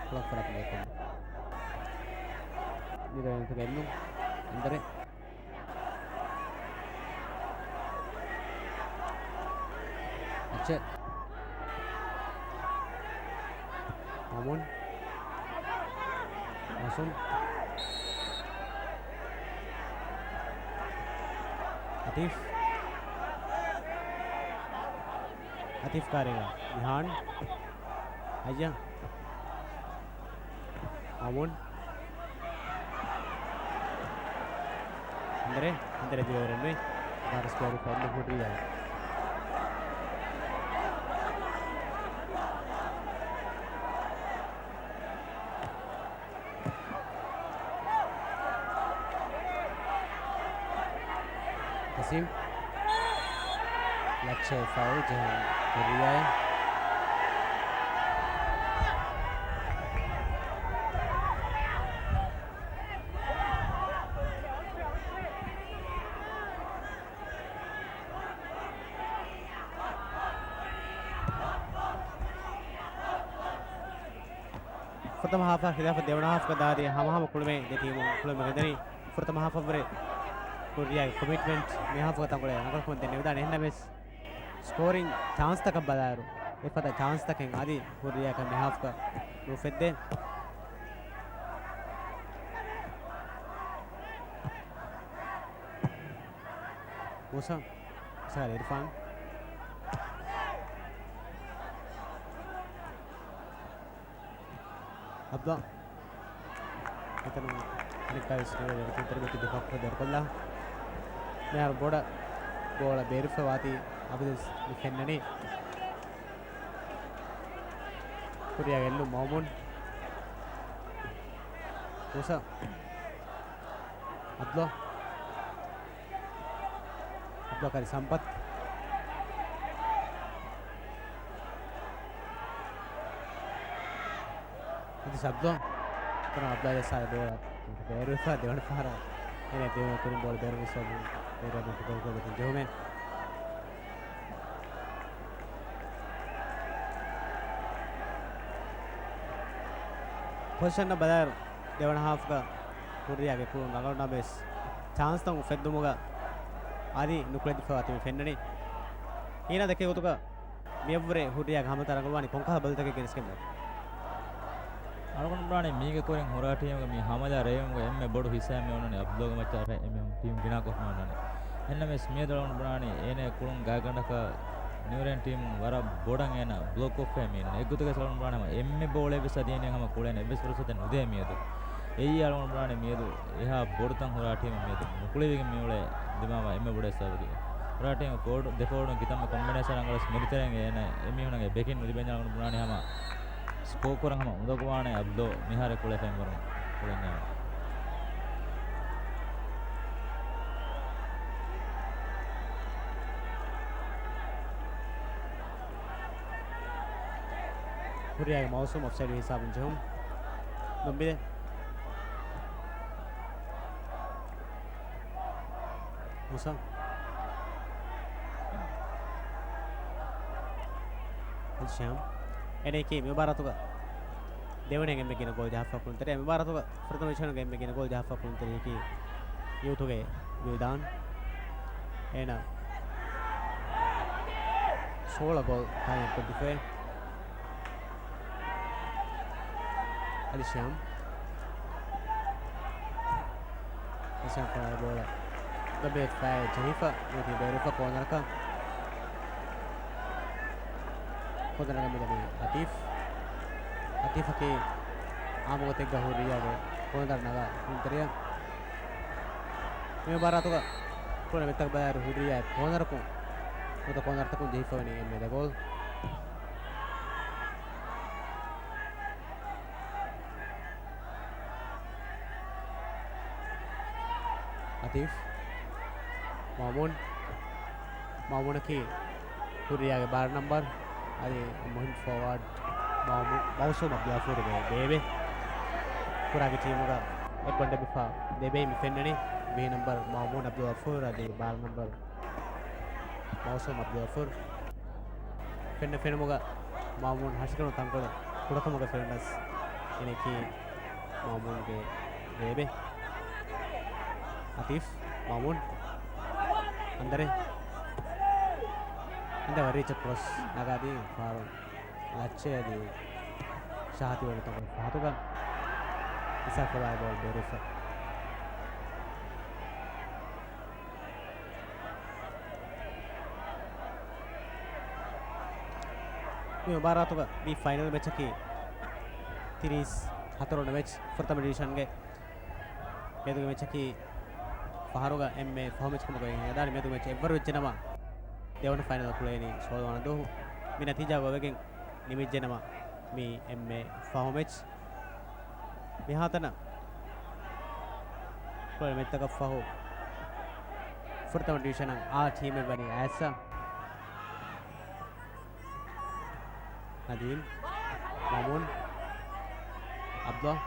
ކުޅަން ފަރާތުން އެކުން. ނިއު ރޭޑިއަންޓުގެ އެންމެ އަނދަރެއް. އެއްޗެއް. މައުމޫން. މައުސޫމް. އަތީފް. އަތީފް ކާރީގަ. ނިހާން. އައްޔަ. މައުމޫން. ހަނދަރޭ، ހަނދަރޭ ދިވެވަރެއް ނުވި. ވާރިސް ބޭރު ފައިން ހުރިއްޔާ. ކަސީމް. ލައްޗައި ފައި ޖެހުން ކުރިޔާއި. ފުރަތަމަ ހާފާ ޚިލާފަށް ދެވަނަ ހާފްގަ ދާދި ހަމަހަމަ ކުޅުމެއް ދެ ޓީމު ކުޅުމެއް ގެންދަނީ. ފުރަތަމަ ހާފަށްވުރެ ކުރިޔާގެ ކޮމިޓްމަންޓް މި ހާފުގަ ތަންކޮޅެއް ރަނގަޅުކަމަށް ދެންނެވިދާނެ. އެހެންނަމަވެސް، ސްކޯރިން ޗާންސްތަކަށް ބަލާއިރު، އެފަދަ ޗާންސްތަކެއް އަދި ކުރިޔާގެ މި ހާފްގަ ނުފެއްދޭ. މޫސާ، މޫސާ އިރްފާން. އަބްދުﷲ. އެތަނުން އަނެއްކާވެސް ނުވެ ތިންތެރިމެތި ދިފާއު ކުރައްވާ ދެރަކޮށްލާ. މިހާރު ބޮޑަށް ބޯޅަ ބޭރުފަ ވާތީ އަބަދުވެސް މި ފެންނަނީ. ކުރިޔާ ގެއްލުން މައުމޫން. މޫސާ. އަބްދުﷲ. އަބްދުﷲ ކާރި ސަމްޕަތް. އަދި އަބްދުﷲ. ކުރަން އަބްދުﷲ ޖައްސާ ބޯޅަ ބޭރުވެފަ ދެވަނަ ފަހަރަށް. އޭނަ ދެވަނަ ކުރިން ބޯޅަ ބޭރުވެފަ ބޭރުވެފަ ގޯލް ކުރަމުން ޖެހުމެއް. ޕޮޒިޝަން ބަލާއިރު ދެވަނަ ހާފްގަ ކުރިޔާގެ ކުޅުން ރަނގަޅުނަމަވެސް، ޗާންސްތައް އުފެއްދުމުގަ އަދި ނުކުޅެދިފަވާ ތިމެން ފެންނަނީ. އޭނާ ދެކޭ ގޮތުގަ މިއަށްވުރެ ހުރިޔާގެ ހަމަތައް ރަނގަޅުވާނީ ކޮންކަހަލަ ބަދަލުތަކެއް ގެނެސްގެން؟ އަޅުގަނޑު ބުނާނީ މީގެ ކުރިން ހުރާ ޓީމުގެ މި ހަމަލާ ރޭވުމުގެ އެންމެ ބޮޑު ހިއްސާ މި އޮންނަނީ އަބްދުﷲގެ މައްޗަށް އެންމެ ޓީމް ގިނަ ކޮށް މި އޮންނަނީ. އެހެންނަމަވެސް މިއަދު އަޅުގަނޑު ބުނާނީ އޭނާ ކުޅުން ގާތްގަނޑަކަށް ނިއުރޭން ޓީމުން ވަރަށް ބޮޑަށް އޭނާ ބްލޮކް ކޮށްފައި މީނަން. އެއްގޮތަކަށް އަޅުގަނޑު ބުނާނީ ހަމަ އެންމެ ބޯޅައެއް ވެސް އަދި އޭނާ ހަމަ ކުޅޭނެ އެއްވެސް ފުރުސަތެއް ނުދޭ މިއަދު. އެއީ އަޅުގަނޑު ބުނާނީ މިއަދު އެހާ ބޮޑުތަން ހުރާ ޓީމެއް މިއަދު ނުކުޅެވިގެން މިއުޅޭ ދިމާވާ އެންމެ ބޮޑު ސަބަބަކީ. ހުރާ ޓީމު ފޯވަޑު، ދެ ފޯވަޑުން ކިތަންމެ ކޮމްބިނޭޝަން ރަނގަޅަސް މެދުތެރެއިން އޭނަ އެމީހުންގެ ބެކިން ނުލިބެންޏާ އަޅުގަނޑު ބުނާނީ ހަމަ ސްކޯ ކުރަން ހަމަ އުނދަގޫވާނެ އަބްދުﷲ މިހާރު ކުޅޭ ފެންވަރުން ކުޅެންޏާ. ކުރިޔާގެ މައުސޫމް އޮފްސައިޑް ހިސާބުން ޖެހުން. ދޮންބިލެ. މޫސާ. ހިޝާމް. އެނެކީ މި މުބާރާތުގަ ދެވަނަ އެންމެ ގިނަ ގޯލް ޖަހާފަ ކުޅުންތެރި. މި މުބާރާތުގަ ފުރަތަމަ ވިޝަނުގެ އެންމެ ގިނަ ގޯލް ޖަހާފަ ކުޅުންތެރިޔަކީ ޔޫތުގެ ވިލްދާން. އޭނަ ސޯޅަ ގޯލް ކާމިޔާބު ކޮށްދިފައެވެ. އަލިޝާމް. އަލިޝާމް ފަނަރަ ބޯޅަ ދޮންބެ ފައި ޖެހިފަ ނުވަތަ ބޭރުފަ ކޯނަރަކަށް. ކޯނަރަކަށް މިދަނީ އަތީފް. އަތީފަކީ އާންމު ގޮތެއްގަ ހުރިއްޔާގެ ކޯނަރު ނަގާ ކުޅުންތެރިޔާ. މި މުބާރާތުގަ ކުޅުނު މިތަކަށް ބަލާއިރު ހުރިއްޔާ ކޯނަރަކުން ނުވަތަ ކޯނަރުތަކުން ޖެހިފަވަނީ އެންމެ ދެ ގޯލް. އަތީފް. މައުމޫން. މައުމޫނަކީ ކުރިއްޔާގެ ބާރަ ނަންބަރު. އަދި މުހިންމު ފޯވާޑް މައުމޫ-، މައުސޫމް އަބްދުލްޣަފޫރުގެ ބޭބެ. ކުރިއްޔާގެ ޓީމުގަ އެއްގޮނޑެއް ވެފަ ދެ ބޭބެ މި ފެންނަނީ. މި ނަންބަރު މައުމޫން އަބްދުލްޣަފޫރު އަދި ބާރަ ނަންބަރު މައުސޫމް އަބްދުލްޣަފޫރު. ފެންނަ ފެނުމުގަ މައުމޫން ހަށިގަނޑު ތަންކޮޅެއް ކުޑަކަމުގަ ފެނުނަސް، އެނެކީ މައުމޫންގެ ބޭބެ. އަތީފް، މައުމޫން، ހަނދަރޭ. ހަނދަރޭ ވަރީޗަށް ކްރޮސް ނަގާދީ ފާރު ލައްޗޭ އަދި ޗާހަތިވެރި ތަންކޮޅެއް ފަހަތުގަ އިސާފުލާއި ބޯޅަ ބޭރުވެފަ. މި މުބާރާތުގަ މި ފައިނަލް މެޗަކީ ތިރީސް ހަތަރު ވަނަ މެޗް ފުރަތަމަ ޑިވިޝަންގެ. މިއަދުގެ މެޗަކީ ފަހަރުގަ އެންމެ ފަހު މެޗް ކަމުގައި ހަދާނެ. މިއަދުގެ މެޗް އެއްވަރު ވެއްޖެނަމަ، ދެވަނަ ފައިނަލް ކުޅޭނީ ސޯޅަ ވަނަ ދުވަހު. މި ނަތީޖާ ގޮވެގެން ނިމިއްޖެނަމަ، މި އެންމެ ފަހު މެޗް. މިހާތަނަށް ކުޅެ މެޗްތަކަށް ފަހު، ފުރަތަމަ ޑިވިޝަނަށް އާ ޓީމެއް ވަނީ އައިސް. ނަދީމް، މަމޫން، އަބްދުﷲ.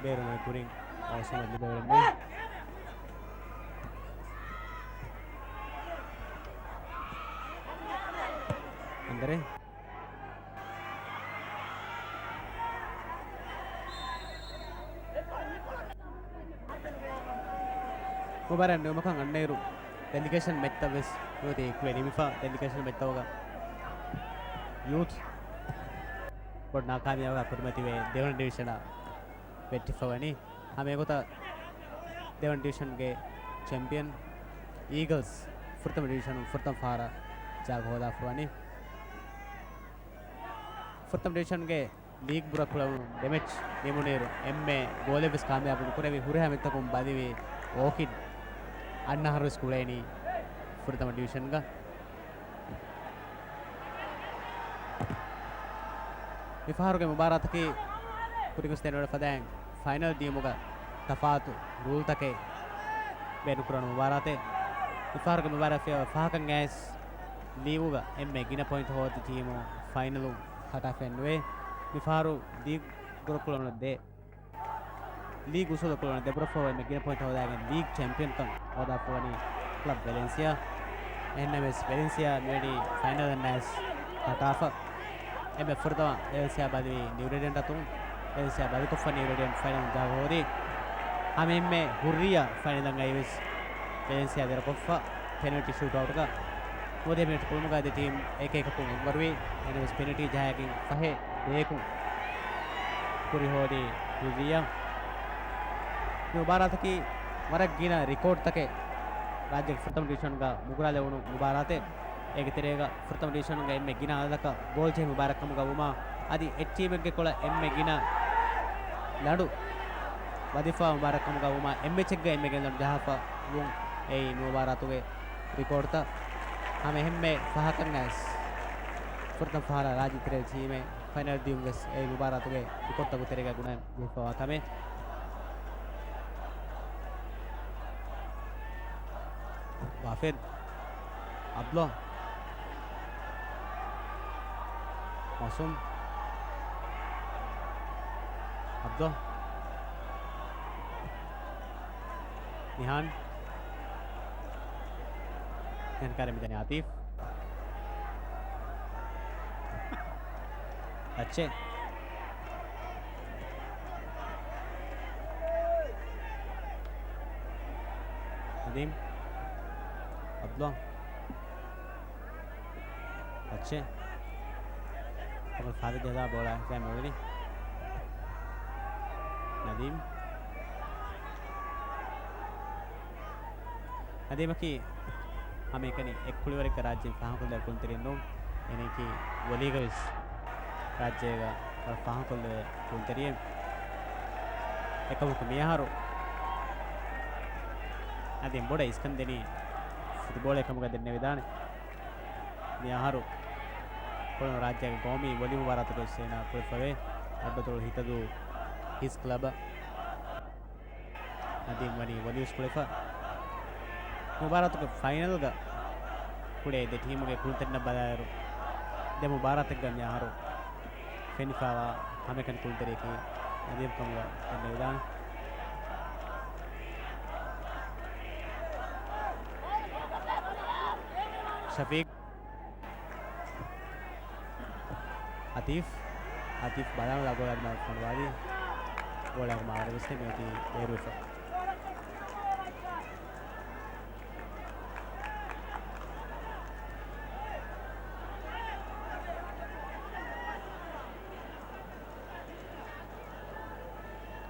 ބޭރުމެއް ކުރިން އައުސަމަދު ލިބެވެރިން. އަނދަރެ. މުބާރާތް ނިމުމަކަށް އަންނައިރު ޑެލިގޭޝަން މެޗްތައް ވެސް ނުވަތަ ކުޅެ ނިމިފަ. ޑެލިގޭޝަން މެޗްތަކުގަ ޔޫތު ބޮޑު ނާކާމިޔާބަކާ ކުރިމަތިވެ ދެވަނަ ޑިވިޝަނަށް ވެއްޓިފަ ވަނީ. ހަމަ އެގޮތަށް ދެވަނަ ޑިވިޝަންގެ ޗެމްޕިއަން އީގަލްސް ފުރަތަމަ ޑިވިޝަނުން ފުރަތަމަ ފަހަރަށް ޖާގަ ހޯދާފަ ވަނީ. ފުރަތަމަ ޑިވިޝަންގެ ލީގް ބުރަ ކުޅެވުނު ދެ މެޗް ނިމުނުއިރު، އެންމެ ގޯލެއް ވެސް ކާމިޔާބު ނުކުރެވި، ހުރިހާ މެޗްތަކުން ބަލިވި އޯކިޑް އަންނަ އަހަރު ވެސް ކުޅޭނީ ފުރަތަމަ ޑިވިޝަންގަ. މިފަހަރުގެ މުބާރާތަކީ ކުރިންވެސް ދެނެވޮޑި ފަދައިން ފައިނަލް ދިޔުމުގަ ތަފާތު ރޫލްތަކެއް ބޭނުންކުރަން މުބާރާތެއް. މިފަހަރުގެ މުބާރާތް ފިޔަވަ ފަހަކަށް އައިސް ލީގުގަ އެންމެ ގިނަ ޕޮއިންޓް ހޯދި ޓީމު ފައިނަލު ކަޓާފައެއް ނުވޭ. މިފަހަރު ލީގް ބުރަކުޅަނު ދޭ ލީގް އުސޫލަށް ކުޅުނު ދެބުރަފަހު އެންމެ ގިނަ ޕޮއިންޓް ހޯދާގެން ލީގް ޗެމްޕިއަންކަން ހޯދާފަވަނީ ކްލަބް ވެލެންސިއާ. އެހެންނަމަވެސް، ވެލެންސިއާ މިވަނީ ފައިނަލަށް ނައިސް ކަޓާފަ. އެންމެ ފުރަތަމަ ވެލެންސިއާ ބަލިވީ ނިއުރެޑިއަން އަތުން. ވެލެންސިއާ ބަލިކޮށްފަ ނިއުރެޑިއަން ފައިނަލުން ޖާގަ ހޯދީ. ހަމައެންމެ ހުއްރިއްޔާ ފައިނަލަށް އައިވެސް ވެލެންސިއާ ދެރަކޮށްފަ ޕެނަލްޓީ ޝޫޓްއައުޓްގަ ނުވަދިހަ މިނިޓް ކުޅުމުގަ ދެ ޓީމް އެކަކަކުން އެއްވަރުވީ. އެހެންނަމަވެސް ޕެނަލްޓީ ޖަހާގެން ފަހެ ދެއަކުން ކުރި ހޯދީ ހުއްރިއްޔާ. މި މުބާރާތަކީ ވަރަށް ގިނަ ރިކޯޑްތަކެއް ރާއްޖޭގެ ފުރަތަމަ ޑިވިޝަންގަ ނުގުރާލެވުނު މުބާރާތެއް. އޭގެ ތެރޭގަ ފުރަތަމަ ޑިވިޝަނުގެ އެންމެ ގިނަ އަދަދަކަށް ގޯލް ޖެހި މުބާރާތް ކަމުގަ ވުމާ، އަދި އެއް ޓީމެއްގެ ކޮޅަށް އެންމެ ގިނަ ލަނޑު ވަދެފަ މުބާރާތް ކަމުގަ ވުމާ، އެއް މެޗެއްގަ އެންމެ ގިނަ ލަނޑު ޖަހާފަ ވުން އެއީ މި މުބާރާތުގެ ރިކޯޑްތައް. ހަމަ އެހެންމެ ފަހަކަށް އައިސް ފުރަތަމަ ފަހަރަށް ރާއްޖެ ތެރޭގެ ޓީމެއް ފައިނަލް ދިޔުން ވެސް އެ މުބާރާތުގެ ރިކޯޑްތަކުގެ ތެރޭގަ ގުނަ ޖެހިފަވާ ކަމެއް. ވާފެދް. އަބްދުﷲ. މައުސޫމް. އަބްދުﷲ. ނިހާން. ނިހާން ކާރި މިދަނީ އާތިފް. އައްޗެ. ނަދީމް. އަބްދުﷲ. އައްޗެ. އަބަލް ފާދަ ޖަލާ ބޯޅަ އަންކައި މެވެނި. ނަދީމް. ނަދީމަކީ ހަމައެކަނި އެއްކުޅިވަރެއްގަ ރާއްޖޭން ފާހަގަކޮށްލެވޭ ކުޅުންތެރިއެއް ނޫން. އޭނައަކީ ވޮލީގަ ވެސް ރާއްޖޭގަ ވަރަށް ފާހަގަކޮށްލެވޭ ކުޅުންތެރިއެއް. އެކަމަކު މިއަހަރު އަދި ބޮޑަށް އިސްކަންދެނީ ފުޓްބޯޅަ ކަމުގަ ދެންނެވިދާނެ. މިއަހަރު ކުޅުނު ރާއްޖޭގެ ގައުމީ ވޮލީ މުބާރާތަކު ވެސް އޭނާ ކުޅެފަވޭ. އައްޑުތޮޅު ހިތަދޫ ހިސް ކްލަބަށް ނަދީމް ވަނީ ވޮލީ ވެސް ކުޅެފަ. މުބާރާތުގެ ފައިނަލްގަ ކުޅޭ ދެ ޓީމުގެ ކުޅުންތެރިންނަށް ބަލާއިރު، ދެ މުބާރާތެއްގަ މިއަހަރު ފެނިފައިވާ ހަމައެކަނި ކުޅުންތެރިޔަކީ ނަދީމް ކަމުގަ ދެންނެވިދާނެ. ޝަފީޤް. އަތީފް. އަތީފް ބަލާނުލާ ގޯލާ ދިމާލަށް ފޮނުވާލީ. ގޯލާގެ މާވަރަށް ވެސް މިއޮތީ ބޭރުވެފަ.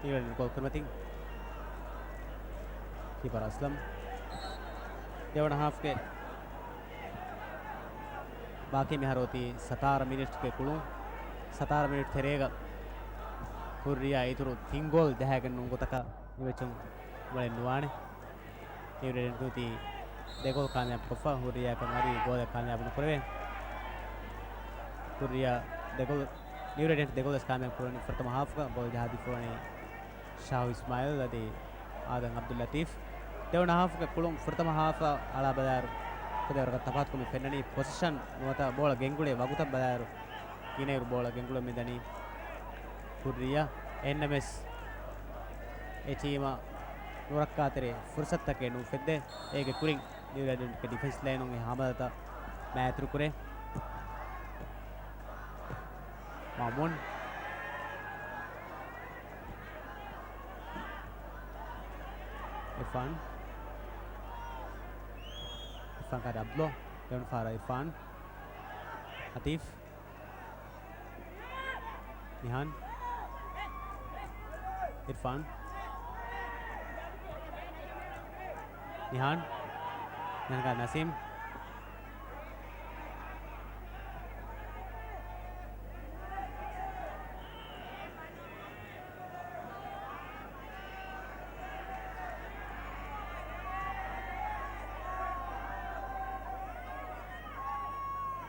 އިވެންޓް ގޯލް ކުރިމަތިން ކީޕަރ އަސްލަމް. ދެވަނަ ހާފްގެ ބާކީ މިހާރު އޮތީ ސަތާރަ މިނިޓްގެ ކުޅުން. ސަތާރަ މިނިޓް ތެރޭގަ ހުއްރިޔާ އިތުރު ތިން ގޯލް ޖަހައިގެން ނޫން ގޮތަކަށް މި މެޗުން އުޅެން ނުވާނެ. އެވެރެން ގޮތީ ދެގޯލް ކާމިޔާބު ކޮށްފަ، ހުރިޔާ ކަން އަދި ގޯލެއް ކާމިޔާބު ނުކުރެވޭ. ހުރިޔާ ދެގޯލް، ނިއުރޭޑިއަންޓް ދެގޯލް ވެސް ކާމިޔާބު ކުރަނީ ފުރަތަމަ ހާފްގަ. ގޯލް ޖަހާދީފަ ވަނީ ޝާހު އިސްމާއިލް އަދި އާދަމް އަބްދުލް ލަތީފް. ދެވަނަ ހާފްގެ ކުޅުން ފުރަތަމަ ހާފަށް އަޅާ ބަލާއިރު ފުދޭވަރަކަށް ތަފާތުކަމެއް ފެންނަނީ. ޕޮސިޝަން ނުވަތަ ބޯޅަ ގެންގުޅޭ ވަގުތަށް ބަލާއިރު ގިނައިރު ބޯޅަ ގެންގުޅެމުންދަނީ ހުއްރިޔާ. އެހެންނަމަވެސް އެ ޓީމަށް ނުރައްކާތެރި ފުރުސަތުތަކެއް ނުއުފެއްދޭ. އޭގެ ކުރިން ނިއުރޭޑިއންޓްގެ ޑިފެންސް ލައިނުން އެ ހަމަލަތައް މާތްރުކުރޭ. މައުމޫން. އިރްފާން. އިރްފާން ކާދަ އަބްދުﷲ. ދެވަނަ ފަހަރަށް އިރްފާން. އަތީފް. ނިހާން. އިރްފާން. ނިހާން. ނިހާން ކާދަ ނަސީމް.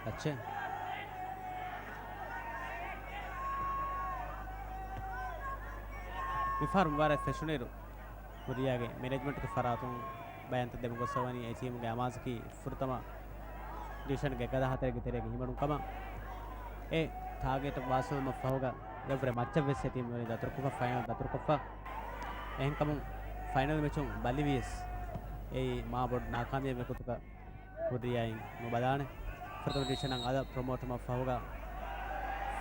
ޓައްޗެއް. މިފަހަރު މުބާރާތް ފެށުނުއިރު، ކުރިޔާގެ މެނޭޖްމަންޓްގެ ފަރާތުން ބަޔާންތައް ދެމުން ގޮސްފަ ވަނީ އެ ޓީމުގެ އަމާޒަކީ ފުރަތަމަ ޑިވިޝަންގެ ގަދަ ހަތަރެއްގެ ތެރޭގަ ހިމަނުން ކަމަށް. އެ ޓާގެޓް ވާސިލުމަށް ފަހުގަ އެއަށްވުރެ މައްޗަށްވެސް އެ ޓީމު ވަނީ ދަތުރުކޮށްފަ، ފައިނަލް ދަތުރުކޮށްފަ. އެހެންކަމުން ފައިނަލް މެޗުން ބަލިވިޔަސް އެއީ މާ ބޮޑު ނާކާމިޔާބެއް ގޮތުގަ ހުރިޔާއިން ނުބަލާނެ. ފުރަތަމަ ޑިވިޝަނަށް އަދަ ޕްރޮމޯޓުމަށް ފަހުގަ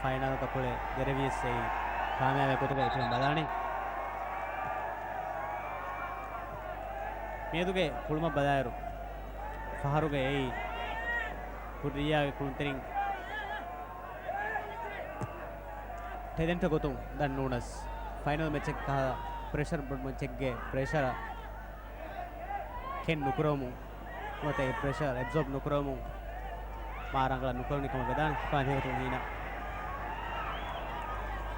ފައިނަލްގަ ކުޅެ ދެރަވިޔަސް އެއީ ކާމިޔާބެއް ގޮތުގަ އެ ޓީމު ބަލާނެ. މިއަދުގެ ކުޅުމަށް ބަލާއިރު، ފަހަރުގަ އެއީ ހުރިއްޔާގެ ކުޅުންތެރިން ޓެލެންޓް ގޮތުން ދަން ނޫނަސް، ފައިނަލް މެޗެއް ކަހަލަ ޕްރެޝަރ ބޮޑު މެޗެއްގެ ޕްރެޝަރ ކެން ނުކުރަވަމުން ނުވަތަ އެ ޕްރެޝަރ އެބްޒޯބް ނުކުރަވަމުން މާ ރަނގަޅަށް ނުކުރެވުނީ ކަމަށް ވެދާނެ. ފާހި ހިނގަތުން ހީނަ.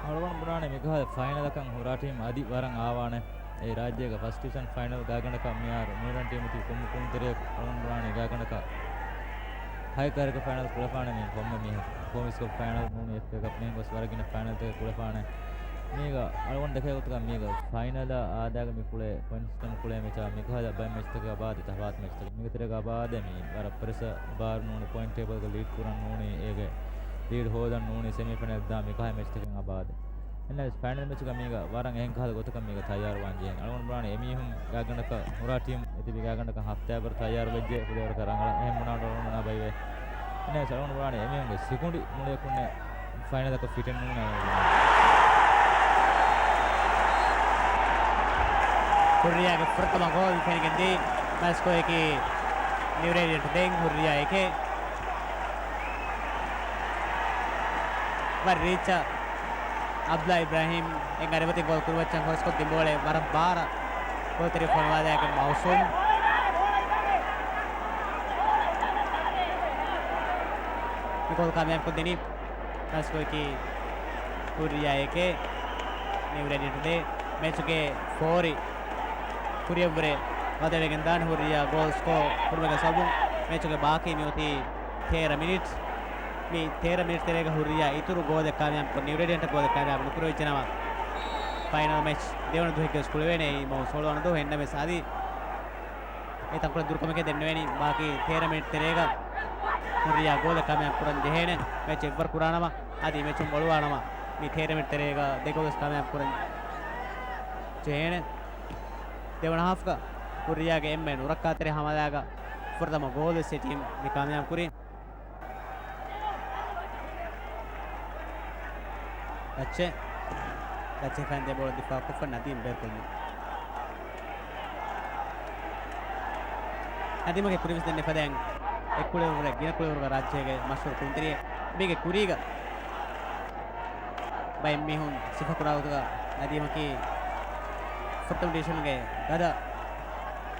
އަޅުގަނޑު ބުނާނެ މިކަހަލަ ފައިނަލަކަށް ހުރާ ޓީމް އަދި ވަރަށް އާވާނެ. އެ ރާއްޖޭގެ ފަސްޓް ޑިވިޝަން ފައިނަލް ގާތްގަނޑަކަށް މިހާރު ނޫރަން ޓީމު ތިބި ކޮންމެ ކުޅުންތެރިޔަކު އަޅުގަނޑު ބުނާނެ ގާތްގަނޑަކަށް ހަތް ކަހަލަ ފައިނަލް ކުޅެފާނެ މި ކޮންމެ މީހަކު. ކޯވިސް ކަޕް ފައިނަލް ނޫނީ އެފްއޭ ކަޕް މިހެން ގޮސް ވަރަށް ގިނަ ފައިނަލްތަކެއް ކުޅެފާނެ. މީގަ އަޅުގަނޑު ދެކޭ ގޮތުގަ މީގަ ފައިނަލަށް އާދާގެ މި ކުޅޭ ޕޮއިންޓް ސިސްޓަމް ކުޅޭ މެޗާ މިކަހަލަ ބައެއް މެޗްތަކެއް އަބާދެ ތަފާތު މެޗްތަކެއް މީގެ ތެރޭގަ އަބާދެ މީ ވަރަށް ޕްރެޝަރ ބާރު ނޫނީ ޕޮއިންޓް ޓޭބަލްގަ ލީޑް ކުރަން ނޫނީ އޭގެ ލީޑް ހޯދަން ނޫނީ ސެމީ ފައިނަލް ދާ މިކަހަލަ މެޗްތަކެއް އަބާދެ. އެންނަ ފައިނަލް މެޗުގަ މީގަ ވަރަށް އެހެން ކަހަލަ ގޮތަކަށް މީގަ ތައްޔާރުވާން ޖެހޭނެ. އަޅުގަނޑު ބުނާނެ އެމީހުން ގާތްގަނޑަކަށް ހުރާ ޓީމް އެ ތިބި ގާތްގަނޑަކަށް ހަފްތާއެއް ވަރު ތައްޔާރު ވެއްޖެ ފުދޭވަރަކަށް ރަނގަޅަށް އެހެން ބުނާ ޑޮޅުން ބުނާ ބައިވެ. އެންނަ އަޅުގަނޑު ބުނާނެ އެމީހުންގެ ސިކުނޑި މުޅިއަކުންނެ ފައިނަލަކަށް ފިޓެއް ނޫން. ހުއްރިޔާގެ ފުރަތަމަ ގޯލް ފެނިގެންދީ މަސްކޮއެކީ ނިއުރޭޑިއަންޓް ދޭން ހުއްރިޔާ އެކޭ. ވަރި ރީއްޗަށް އަބްދުﷲ އިބްރާހީމް އެ ގަރިބަތި ގޯލް ކުރިމައްޗަށް ހޮސްކޮށް ދިން ބޯޅަ ވަރަށް ބާރަށް ގޯތެރި ފޮނުވާލާގެން މައުސޫމް. މި ގޯލް ކާމިޔާބު ކޮށްދިނީ މަސްކޮއެކީ ހުއްރިޔާ އެކޭ، ނިއުރޭޑިއަންޓް ދޭ. މެޗުގެ ފޯރި ކުރިއަށްވުރެ ވަދެވެގެން ދާން ހުއްރިޔާ ގޯލް ސްކޯ ކުރުމުގެ ސަބަބުން. މެޗުގެ ބާކީ މިއޮތީ ތޭރަ މިނިޓް. މި ތޭރަ މިނިޓް ތެރޭގަ ހުއްރިޔާ އިތުރު ގޯލެއް ކާމިޔާބު ކޮށް، ނިއުރޭޑިއަންޓަށް ގޯލެއް ކާމިޔާބު ނުކުރެވިއްޖެނަމަ، ފައިނަލް މެޗް ދެވަނަ ދުވަހެއްގަވެސް ކުޅެވޭނެ އެއީ މައުސް ހޮޅުވާނެ ދުވަހު. އެންނަމެސް އަދި އެ ތަންކޮޅެއް ދުރުކުރުމެކޭ ދެންނެވެނީ. ބާކީ ތޭރަ މިނިޓް ތެރޭގަ ހުއްރިޔާ ގޯލެއް ކާމިޔާބު ކުރަން ޖެހޭނެ. މެޗް އެއްވަރު ކުރާނަމަ، އަދި މެޗުން މޮޅުވާނަމަ، މި ތޭރަ މިނިޓް ތެރޭގަ ދެ ގޯލް ވެސް ކާމިޔާބު ކުރަން ޖެހޭނެ. ދެވަނަ ހާފްގަ ހުއްރިޔާގެ އެންމެ ނުރައްކާތެރި ހަމަލާގަ ފުރަތަމަ ގޯލް ވެސް އެ ޓީމް މި ކާމިޔާބު ކުރީ. ރައްޗެ، ރައްޗެ ފައިން ދޭ ބޯޅަ ދިފާއުކޮށްފަ ނަދީމް ބޭރުކޮށްލި. ނަދީމަކީ ކުރިންވެސް ދެންނެވި ފަދައިން އެއްކުޅެވުރެއް ގިނަ ކުޅެވުރުގަ ރާއްޖޭގެ މަޝްހޫރު ކުޅުންތެރިއެއް. މީގެ ކުރީގަ ބައެއް މީހުން ސިފަކުރާ ގޮތުގަ ނަދީމަކީ ފުރަތަމަ ޑިވިޝަންގެ ގަދަ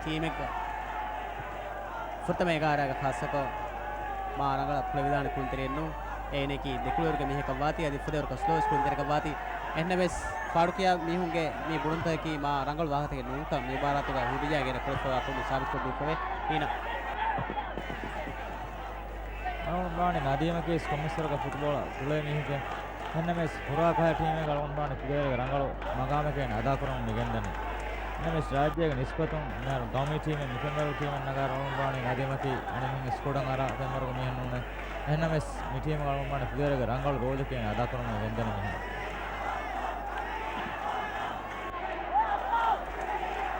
ޓީމެއްގަ ފުރަތަމަ އެގާރައިގަ ޚާއްޞަކޮށް މާ ރަނގަޅަށް ކުޅެވިދާނެ ކުޅުންތެރިއެއް ނޫން. އޭނައަކީ ދެކުޅަވަރުގެ މީހަކަށް ވާތީ، އަދި ފުދޭވަރަކަށް ސްލޯވެސް ކުޅުންތެރިއަކަށް ވާތީ. އެހެންނަމަވެސް، ފާޑުކިޔާ މީހުންގެ މި ބުނުންތަކަކީ މާ ރަނގަޅު ވާހަކަތަކެއް ނޫންކަން މި މުބާރާތުގަ ހުރިއްޔާ ގެނެ ކުޅެފައިވާ ކުން ސާބިތުކޮށްދީފަވޭ. އީނަ. އަޅުގަނޑު ބުނާނީ ނަދީމަކީ ކޮންމެސް ވަރަކަށް ފުޓްބޯޅަ ކުޅޭ މީހެކޭ. އެހެންނަމަވެސް، ހުރާ ކަހަލަ ޓީމެއްގަ އަޅުގަނޑު ބުނާނީ ފުދޭވަރުގެ ރަނގަޅު މަގާމެކޭ އަދާކުރަމުން މި ގެންދަނީ. އެހެންނަމަވެސް، ރާއްޖޭގެ ނިސްބަތުން މިހާރު ގައުމީ ޓީމެއް މި ފެންވަރު ޓީމެއް ނަގާ އަޅުގަނޑު ބުނާނީ ނަދީމަކީ އަނެއްމީހުން އިސްކޮޅަށް އަރާ ފެންވަރުގެ މީހެއް ނޫނޭ. އެހެންނަމަވެސް، މި ޓީމުގަ އަޅުގަނޑު ބުނާނީ ފުދޭވަރުގެ ރަނގަޅު ރޯލެކޭ އަދާކުރަމުން މި ގެންދަނީ މިހާރު.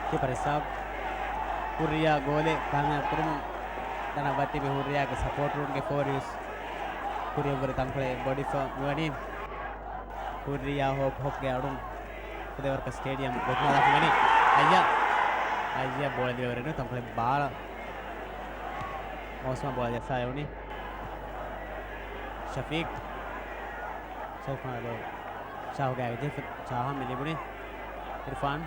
ކީޕަރ އިސްހާގް ހުއްރިޔާ ގޯލެއް ކާމިޔާބު ކުރުމުން ދަންނަވަން ވައްޓި މި ހުއްރިޔާގެ ސަޕޯޓަރުންގެ ފޯރިވެސް ކުރިއަށްވުރެ ތަންކޮޅެއް ބޮޑިފަ މިވަނީ. ހުއްރިޔާ ހޯޕް ހޮޕްގެ އަޑުން ފުދޭވަރަކަށް ސްޓޭޑިއަމް ގޮތުމާލާފަ ވަނީ. އައްޔާ، އައްޔާ ބޯޅަ ދިވެވަރެއް ނޫން ތަންކޮޅެއް ބާރަ މައުސޫމަށް ބޯޅަ ޖައްސާ އެވުނީ. ޝަފީޤް، ޝަފީޤް ފާނަށް ބޯޅަ ޝާހު ގާތްގަ ޖެހިފަ، ޝާހަށް މި ލިބުނީ. އިރްފާން.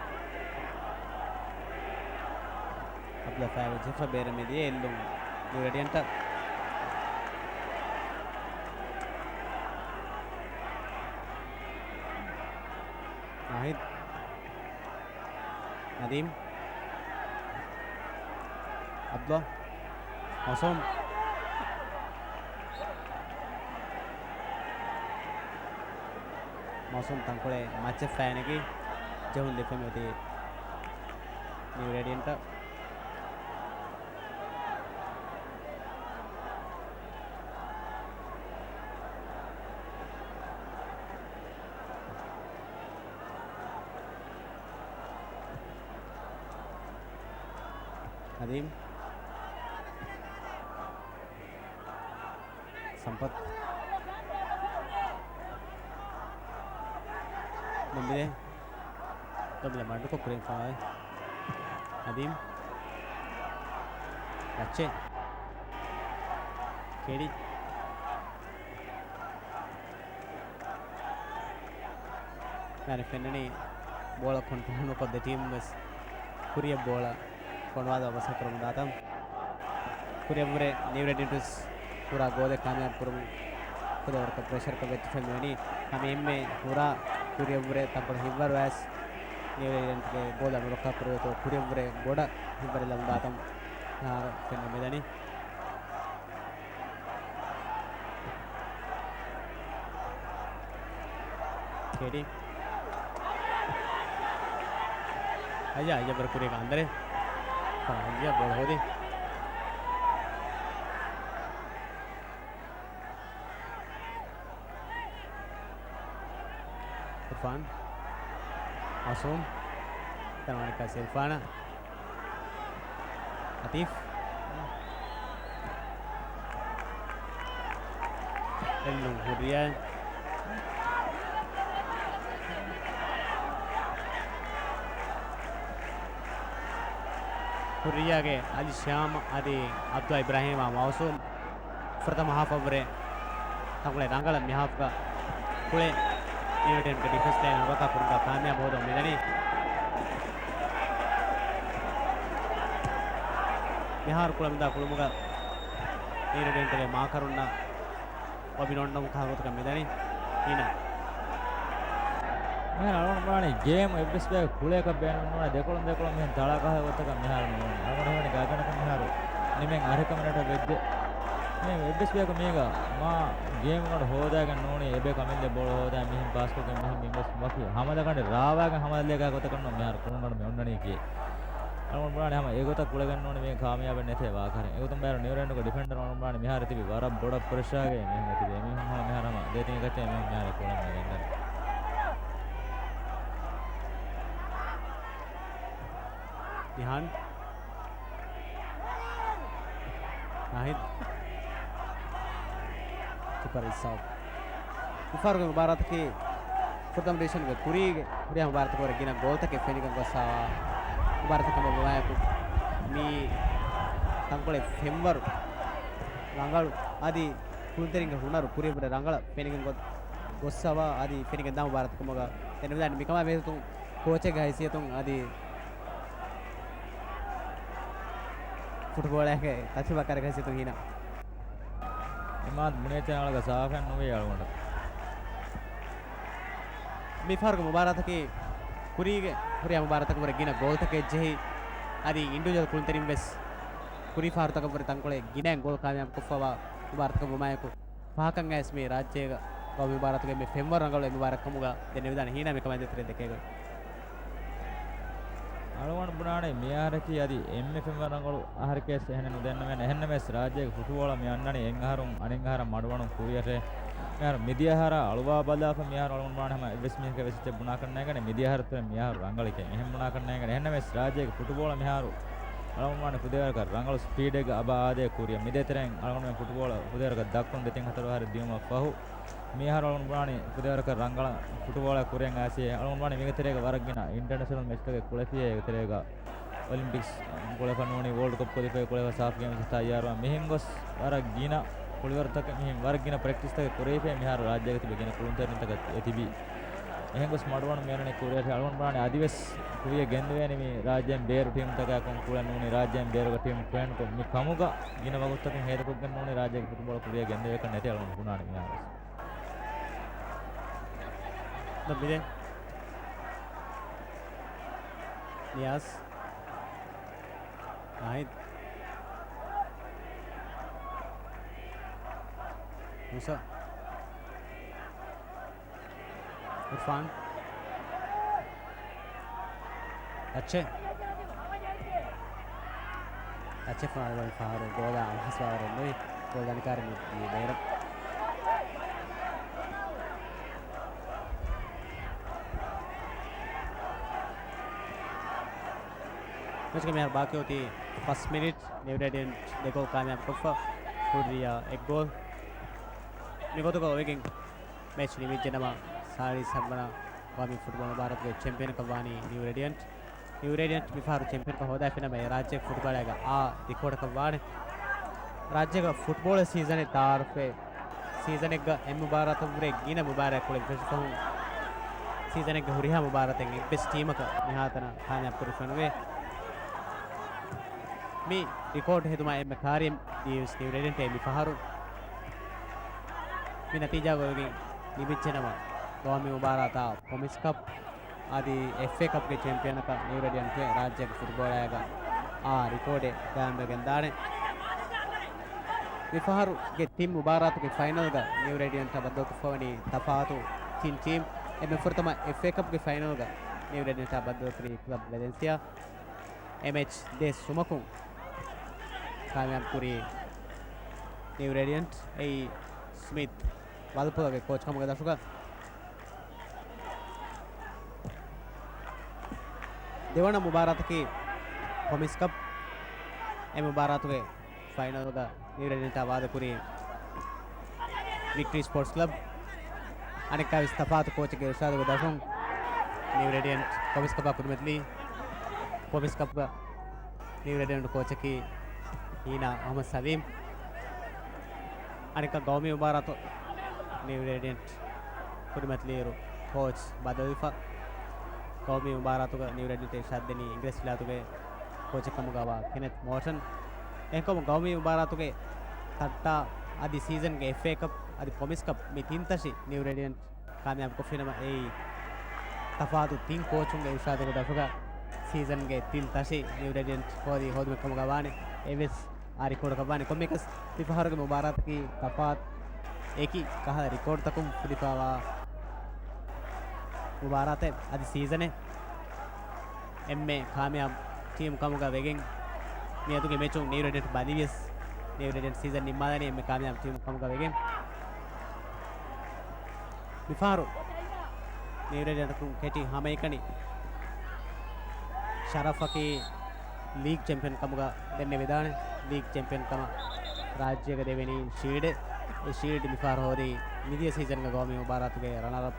އަބްދުﷲ ފާނަށް ޖެހިފަ ބޭރަށް މިދިޔަ އެއްލުން ނިއު ރޭޑިއަންޓަށް. ނާހިދް. ނަދީމް. އަބްދުﷲ. މައުސޫމް. މައުސޫމް ތަންކޮޅެއް މައްޗަށް ފައިނެގި ޖެހުން ލިބިފަ މިއޮތީ ނިއު ރޭޑިއަންޓަށް. ނަދީމް. ސަމްޕަތް. ދޮންބިލޭ. ދޮންބިލޭ މަޑުކޮށް ކުރިން ފާވެ. ނަދީމް. ރައްޗެއް. ކެޑި. މިހާރު ފެންނަނީ ބޯޅަ ކޮންޓްރޯލް ނުކޮށް ދެ ޓީމުން ވެސް ކުރިއަށް ބޯޅަ ފޮނުވާލާ ބަސް ކުރަމުން ދާތަން. ކުރިއަށްވުރެ ނިއު ރޭޑިއަންޓްސް ހުރާ ގޯލެއް ކާމިޔާބު ކުރުމުން ފުދޭވަރަކަށް ޕްރެޝަރަކަށް ވެއްޓިފަ މިވަނީ. ހަމައެހެންމެ ހުރާ ކުރިއަށްވުރެ ތަންކޮޅެއް ހިތްވަރު ވެސް ނިއު ރޭޑިއަންޓްގެ ގޯލަށް ނުރައްކާ ކުރިއަށް ކުރިއަށްވުރެ ބޮޑަށް ހިތްވަރެއް ލަންދާތަން މިހާރު ފެންނަ މިދަނީ. ކެޑި. އައްޔާ، އައްޔާ ބަރަ ކުރީގަ އަނދަރެ. އައްޔާ ބޯޅަ ހޯދި. އިރްފާން. މައުސޫމް. ތަންވާނިކާ އިރްފާނަށް. އަތީފް. އެއްލުން ހުރިއްޔާ. ހުރިއްޔާގެ އަލި ޝާމް އަދި އަބްދުﷲ އިބްރާހީމާ މައުސޫމް. ފުރަތަމަ ހާފަށްވުރެ ތަންކޮޅެއް ރަނގަޅަށް މި ހާފްގަ ކުޅެ ނިއު ރޭޑިއަންޓްގެ ޑިފެންސް ލައިނަށް ނުރައްކާ ކުރުމުގަ ކާމިޔާބު ހޯދަމުން މިދަނީ. މިހާރު ކުޅަމުންދާ ކުޅުމުގަ ނިއު ރޭޑިއަންޓްގެ މާކަރުންނަށް ވަބި ނޯންނަމުން ކަހަލަ ގޮތަކަށް މިދަނީ. ހީނާ. މިހާރު އަޅުގަނޑު ބުނާނީ ގޭމް އެއްވެސް ބަޔަކު ކުޅޭކަށް ބޭނުން ނޫން. ދެކޮޅުން ދެކޮޅުން މިހެން ތަޅާ ކަހަލަ ގޮތަކަށް މިހާރު ނޫން. އަޅުގަނޑު ހީވަނީ ގާތްގަނޑަކަށް މިހާރު ނިމެން އަހަރެއްކަ މިނެޓަށް ވެއްޖެ. މި އެއްވެސް ބަޔަކު މީގަ މާ ގޭމް ގަނޑު ހޯދާގެން ނޫނީ އެބަޔަކު އަމިއްލަ ބޯޅަ ހޯދާ މިހެން ޕާސްކޮށްގެން މިހެން މި އެއްވެސް ވަކި ހަމަލަ ގަނޑެއް ރާވާގެން ހަމަލަ ލޭގާ ގޮތަކަށް ނޫން މިހާރު ކުޅުން ގަނޑު މި އޮންނަނީކީ. އަޅުގަނޑު ބުނާނީ ހަމަ އެގޮތަށް ކުޅެގެން ނޫނީ މީގަ ކާމިޔާބެއް ނެތޭ ވާކަރެއް. އެގޮތުން ބޭރު ނިއު ރޭޑިއަންޓްގެ ޑިފެންޑަރު އަޅުގަނޑު ބުނާނީ މިހާރު ތިބި ވަރަށް ބޮޑަށް ޕްރެޝާގައި މީހުން ތިބި. އެމީހުން ހަމަ މިހާރު ހަމަ ދޭތިން އެކައްޗެއް މީހުން މިހާރު ކުޅެން ގެންދަނީ. ނިހާން. ނާހިދް. ކީޕަރ އިސްހާގް. މިފަހަރުގެ މުބާރާތަކީ ފުރަތަމަ ޑިވިޝަންގެ ކުރީގެ ހުރިހާ މުބާރާތަކު ވަރަށް ގިނަ ގޯލްތަކެއް ފެނިގެން ގޮއްސަވާ މުބާރާތަކަށް ވަމާއެކު، މި ތަންކޮޅެއް ފެންވަރު ރަނގަޅު އަދި ކުޅުންތެރިންގެ ހުނަރު ކުރިއަށްވުރެ ރަނގަޅަށް ފެނިގެން ގޮ-، ގޮއްސަވާ އަދި ފެނިގެން ދާ މުބާރާތަކަށް ވަމުގަ ދެންނެވިދާނެ. މިކަމާ މެދު ކޯޗެއްގެ ހައިސިއްޔަތުން އަދި ފުޓްބޯޅައިގެ ތަޖުރިބާކާރެއްގެ ހައިސިއްޔަތުން ހީނާ. އިމާދު ބުނެއްޗެއް އަޅަކަށް ސާފެއް ނުވޭ އަޅުގަނޑަށް. މިފަހަރުގެ މުބާރާތަކީ ކުރީގެ ހުރިހާ މުބާރާތަކަށްވުރެ ގިނަ ގޯލްތަކެއް ޖެހި، އަދި އިންޑިވިޖުއަލް ކުޅުންތެރިން ވެސް ކުރީ ފަހަރުތަކަށްވުރެ ތަންކޮޅެއް ގިނައިން ގޯލް ކާމިޔާބުކޮށްފައިވާ މުބާރާތަކަށް ވުމާއެކު، ފަހަކަށް އައިސް މި ރާއްޖޭގަ ގައުމީ މުބާރާތުގެ އެންމެ ފެންވަރު ރަނގަޅު އެއް މުބާރާތް ކަމުގަ ދެންނެވިދާނެ ހީނާ މިކަމާ ދޭތެރޭ ދެކޭގޮތް. އަޅުގަނޑު ބުނާނީ މިއަހަރަކީ އަދި އެންމެ ފެންވަރު ރަނގަޅު އަހަރެކޭ އެހެނެއް ނުދެންނެވޭނެ. އެހެންނަމަވެސް ރާއްޖޭގެ ފުޓުބޯޅަ މި އަންނަނީ އެއްއަހަރުން އަނެއްއަހަރަށް މަޑުވަނުން ކުރިއަށޭ. މިއަހަރު މިދިޔަ އަހަރާ އަޅުވާ ބަލާފަ މިއަހަރު އަޅުގަނޑު ބުނާނީ ހަމަ އެއްވެސް މީހަކަށް ވެސް އެއްޗެއް ބުނާކަށް ނޭނގެނީ މިދިޔަ އަހަރަށް މިއަހަރު ރަނގަޅިކަން. އެހެން ބުނާކަށް ނޭނގެނީ. އެހެންނަމަވެސް ރާއްޖޭގެ ފުޓުބޯޅަ މިހާރު އަޅުގަނޑު ބުނާނީ ފުދޭވަރަކަށް ރަނގަޅު ސްޕީޑެއްގަ އަބަ އާދޭ ކުރިއަށް. މިދޭތެރެއިން އަޅުގަނޑުމެން ފުޓުބޯޅަ ފުދޭވަރަކަށް ދައްކުން ދެތިން ހަތަރު އަހަރެއް ދިޔުމަށް ފަހު، މިއަހަރު އަޅުގަނޑު ބުނާނީ ފުދޭވަރަކަށް ރަނގަޅަށް ފުޓުބޯޅަ ކުރިއަށް އައިސް. އަޅުގަނޑު ބުނާނީ މީގެތެރޭގަ ވަރަށް ގިނަ އިންޓަރނޭޝަނަލް މެޗްތަކެއް ކުޅެފިއޭ. އޭގެތެރޭގަ އޮލިމްޕިކްސް ކުޅެފަ ނޫނީ ވޯލްޑް ކަޕް ކޮލިފައި ކުޅެފަ ސާފް ގޭމްސް ތައްޔާރުވާ މިހެން ގޮސް ވަރަށް ގިނަ ކުޅިވަރުތަކެއް މިހެން ވަރަށް ގިނަ ޕްރެކްޓިސްތަކެއް ކުރެވިފައި މިހާރު ރާއްޖޭގަ ތިބި ގިނަ ކުޅުންތެރިންތަކަށް އެ ތިބީ. އެހެން ގޮސް މަޑުވަނު މިއަންނަނީ ކުރިއަށޭ. އަޅުގަނޑު ބުނާނީ އަދިވެސް ކުރިއަށް ގެންދެވޭނީ މި ރާއްޖޭން ބޭރު ޓީމްތަކާ ކޮން ކުޅެ ނޫނީ ރާއްޖޭން ބޭރުގެ ޓީމް ޓްރޭންކޮށް މި ކަމުގަ ގިނަ ވަގުތުތަކުން ހޭދަކޮށްގެން ނޫނީ ރާއްޖޭގެ ފުޓުބޯޅަ ކުރިއަށް ގެންދެވޭކަށް ނެތޭ އަޅުގަނޑު ބުނާނީ މިހާރު. ދަ މިދެން ނިޔާޒް. ނާހިދް. މޫސާ. އިރްފާން. ޓައްޗެއް. ޓައްޗެއް ފަހަރު ފަހަރު ގޯލާ އަވަހަސްވާވަރެއް ނުވި. ގޯލް ދަނިކާރި މި ބޭރަށް. މެޗުގެ މިހާރު ބާކީ އޮތީ ފަސް މިނިޓް. ނިއު ރޭޑިއަންޓް ދެ ގޯލް ކާމިޔާބު ކޮށްފަ، ހުއްރިއްޔާ އެއް ގޯލް. މިގޮތުގަ އޮވެގެން މެޗް ނިމިއްޖެ ނަމަ، ސާޅީސް ހަތްވަނަ ގައުމީ ފުޓްބޯޅަ މުބާރާތުގެ ޗެމްޕިއަނަކަށް ވާނީ ނިއު ރޭޑިއަންޓް. ނިއު ރޭޑިއަންޓް މިފަހަރު ޗެމްޕިއަނަކަށް ހޯދާފިނަމަ، އެ ރާއްޖޭގެ ފުޓްބޯޅައިގަ އާ ރިކޯޑަކަށް ވާނެ. ރާއްޖޭގަ ފުޓްބޯޅަ ސީޒަނެއް ތައާރަފްވެ، ސީޒަނެއްގަ އެއް މުބާރާތަށްވުރެ ގިނަ މުބާރާތް ކުޅެން ފެށިފަހުން، ސީޒަނެއްގެ ހުރިހާ މުބާރާތެއް އެއްވެސް ޓީމަކަށް މިހާތަނަށް ކާމިޔާބު ކުރެވިފަ ނުވޭ. މި ރިކޯޑް ހެދުމާ އެންމެ ކާރިއަށް ދިޔަވެސް ނިއު ރޭޑިއަންޓޭ މި ފަހަރު މި ނަތީޖާގައި ނިމިއްޖެނަމަ، ގައުމީ މުބާރާތާ ޕްރޮމިސް ކަޕް އަދި އެފްއޭ ކަޕްގެ ޗެމްޕިއަނަކަށް ނިއު ރޭޑިއަންޓް ރާއްޖޭގެ ފުޓްބޯޅައިގަ އާ ރިކޯޑެއް ގާއިމްވެގެން ދާނެ. މިފަހަރުގެ ތިން މުބާރާތުގެ ފައިނަލްގަ ނިއު ރޭޑިއަންޓާ ބައްދަލުކޮށްފަވަނީ ތަފާތު ތިން ޓީމް. އެންމެ ފުރަތަމަ އެފްއޭ ކަޕްގެ ފައިނަލްގަ ނިއު ރޭޑިއަންޓާ ބައްދަލުކުރީ ކްލަބް ވެލެންސިއާ. އެ މެޗް ދޭއް ސުމަކުން ކާމިޔާބު ކުރީ ނިއު ރޭޑިއަންޓް. އެއީ ސްމިތް ވަލްޕުލަގެ ކޯޗް ކަމުގެ ދަށުގަ. ދެވަނަ މުބާރާތަކީ ޕްރޮމިސް ކަޕް. އެ މުބާރާތުގެ ފައިނަލްގަ ނިއު ރޭޑިއަންޓާ ވާދަކުރީ ވިކްޓްރީ ސްޕޯޓްސް ކްލަބް. އަނެއްކާވެސް ތަފާތު ކޯޗެއްގެ އިރުޝާދުގެ ދަށުން ނިއު ރޭޑިއަންޓް ޕްރޮމިސް ކަޕާ ކުރިމަތިލީ. ޕްރޮމިސް ކަޕްގަ ނިއު ރޭޑިއަންޓް ކޯޗަކީ ހީނާ އަހްމަދު ސަލީމް. އަނެއްކާ ގައުމީ މުބާރާތު ނިއު ރޭޑިއަންޓް ކުރިމަތިލިއިރު ކޯޗް ބަދަލުވެފަ. ގައުމީ މުބާރާތުގަ ނިއު ރޭޑިއަންޓް އިރްޝާދް ދެނީ އިނގިރޭސި ވިލާތުގެ ކޯޗެއް ކަމުގަވާ ކެނެތް މޯޓަން. އެހެންކަމުން ގައުމީ މުބާރާތުގެ ތައްޓާ އަދި ސީޒަންގެ އެފްއޭ ކަޕް އަދި ޕްރޮމިސް ކަޕް މި ތިން ތަށި ނިއު ރޭޑިއަންޓް ކާމިޔާބު ކޮށްފިނަމަ، އެއީ ތަފާތު ތިން ކޯޗުންގެ އިރުޝާދުގެ ދަށުގަ ސީޒަންގެ ތިން ތަށި ނިއު ރޭޑިއަންޓް ހޯދި ހޯދުމެއް ކަމުގަ ވާނެ. އެވެސް އާ ރިކޯޑަކަށް ވާނެ. ކޮންމެއަކަސް މިފަހަރުގެ މުބާރާތަކީ ތަފާތު އެކި ކަހަލަ ރިކޯޑްތަކުން ފުދިފައިވާ މުބާރާތެއް. އަދި ސީޒަނެއް އެންމެ ކާމިޔާބު ޓީމް ކަމުގަ ވެގެން، މިއަދުގެ މެޗުން ނިއު ރޭޑިއަންޓް ބަލިވިޔަސް، ނިއު ރޭޑިއަންޓް ސީޒަން ނިންމާލަނީ އެންމެ ކާމިޔާބު ޓީމް ކަމުގަ ވެގެން. މިފަހަރު ނިއު ރޭޑިއަންޓަކުން ކެޓި ހަމައެކަނި ޝަރަފަކީ ލީގް ޗެމްޕިއަން ކަމުގަ ދެންނެވިދާނެ. ލީގް ޗެމްޕިއަން ކަމަށް ރާއްޖޭގަ ދެވެނީ ޝީލްޑެއް. އެ ޝީލްޑް މިފަހަރު ހޯދީ މިދިޔަ ސީޒަންގެ ގައުމީ މުބާރާތުގެ ރަނަރަޕް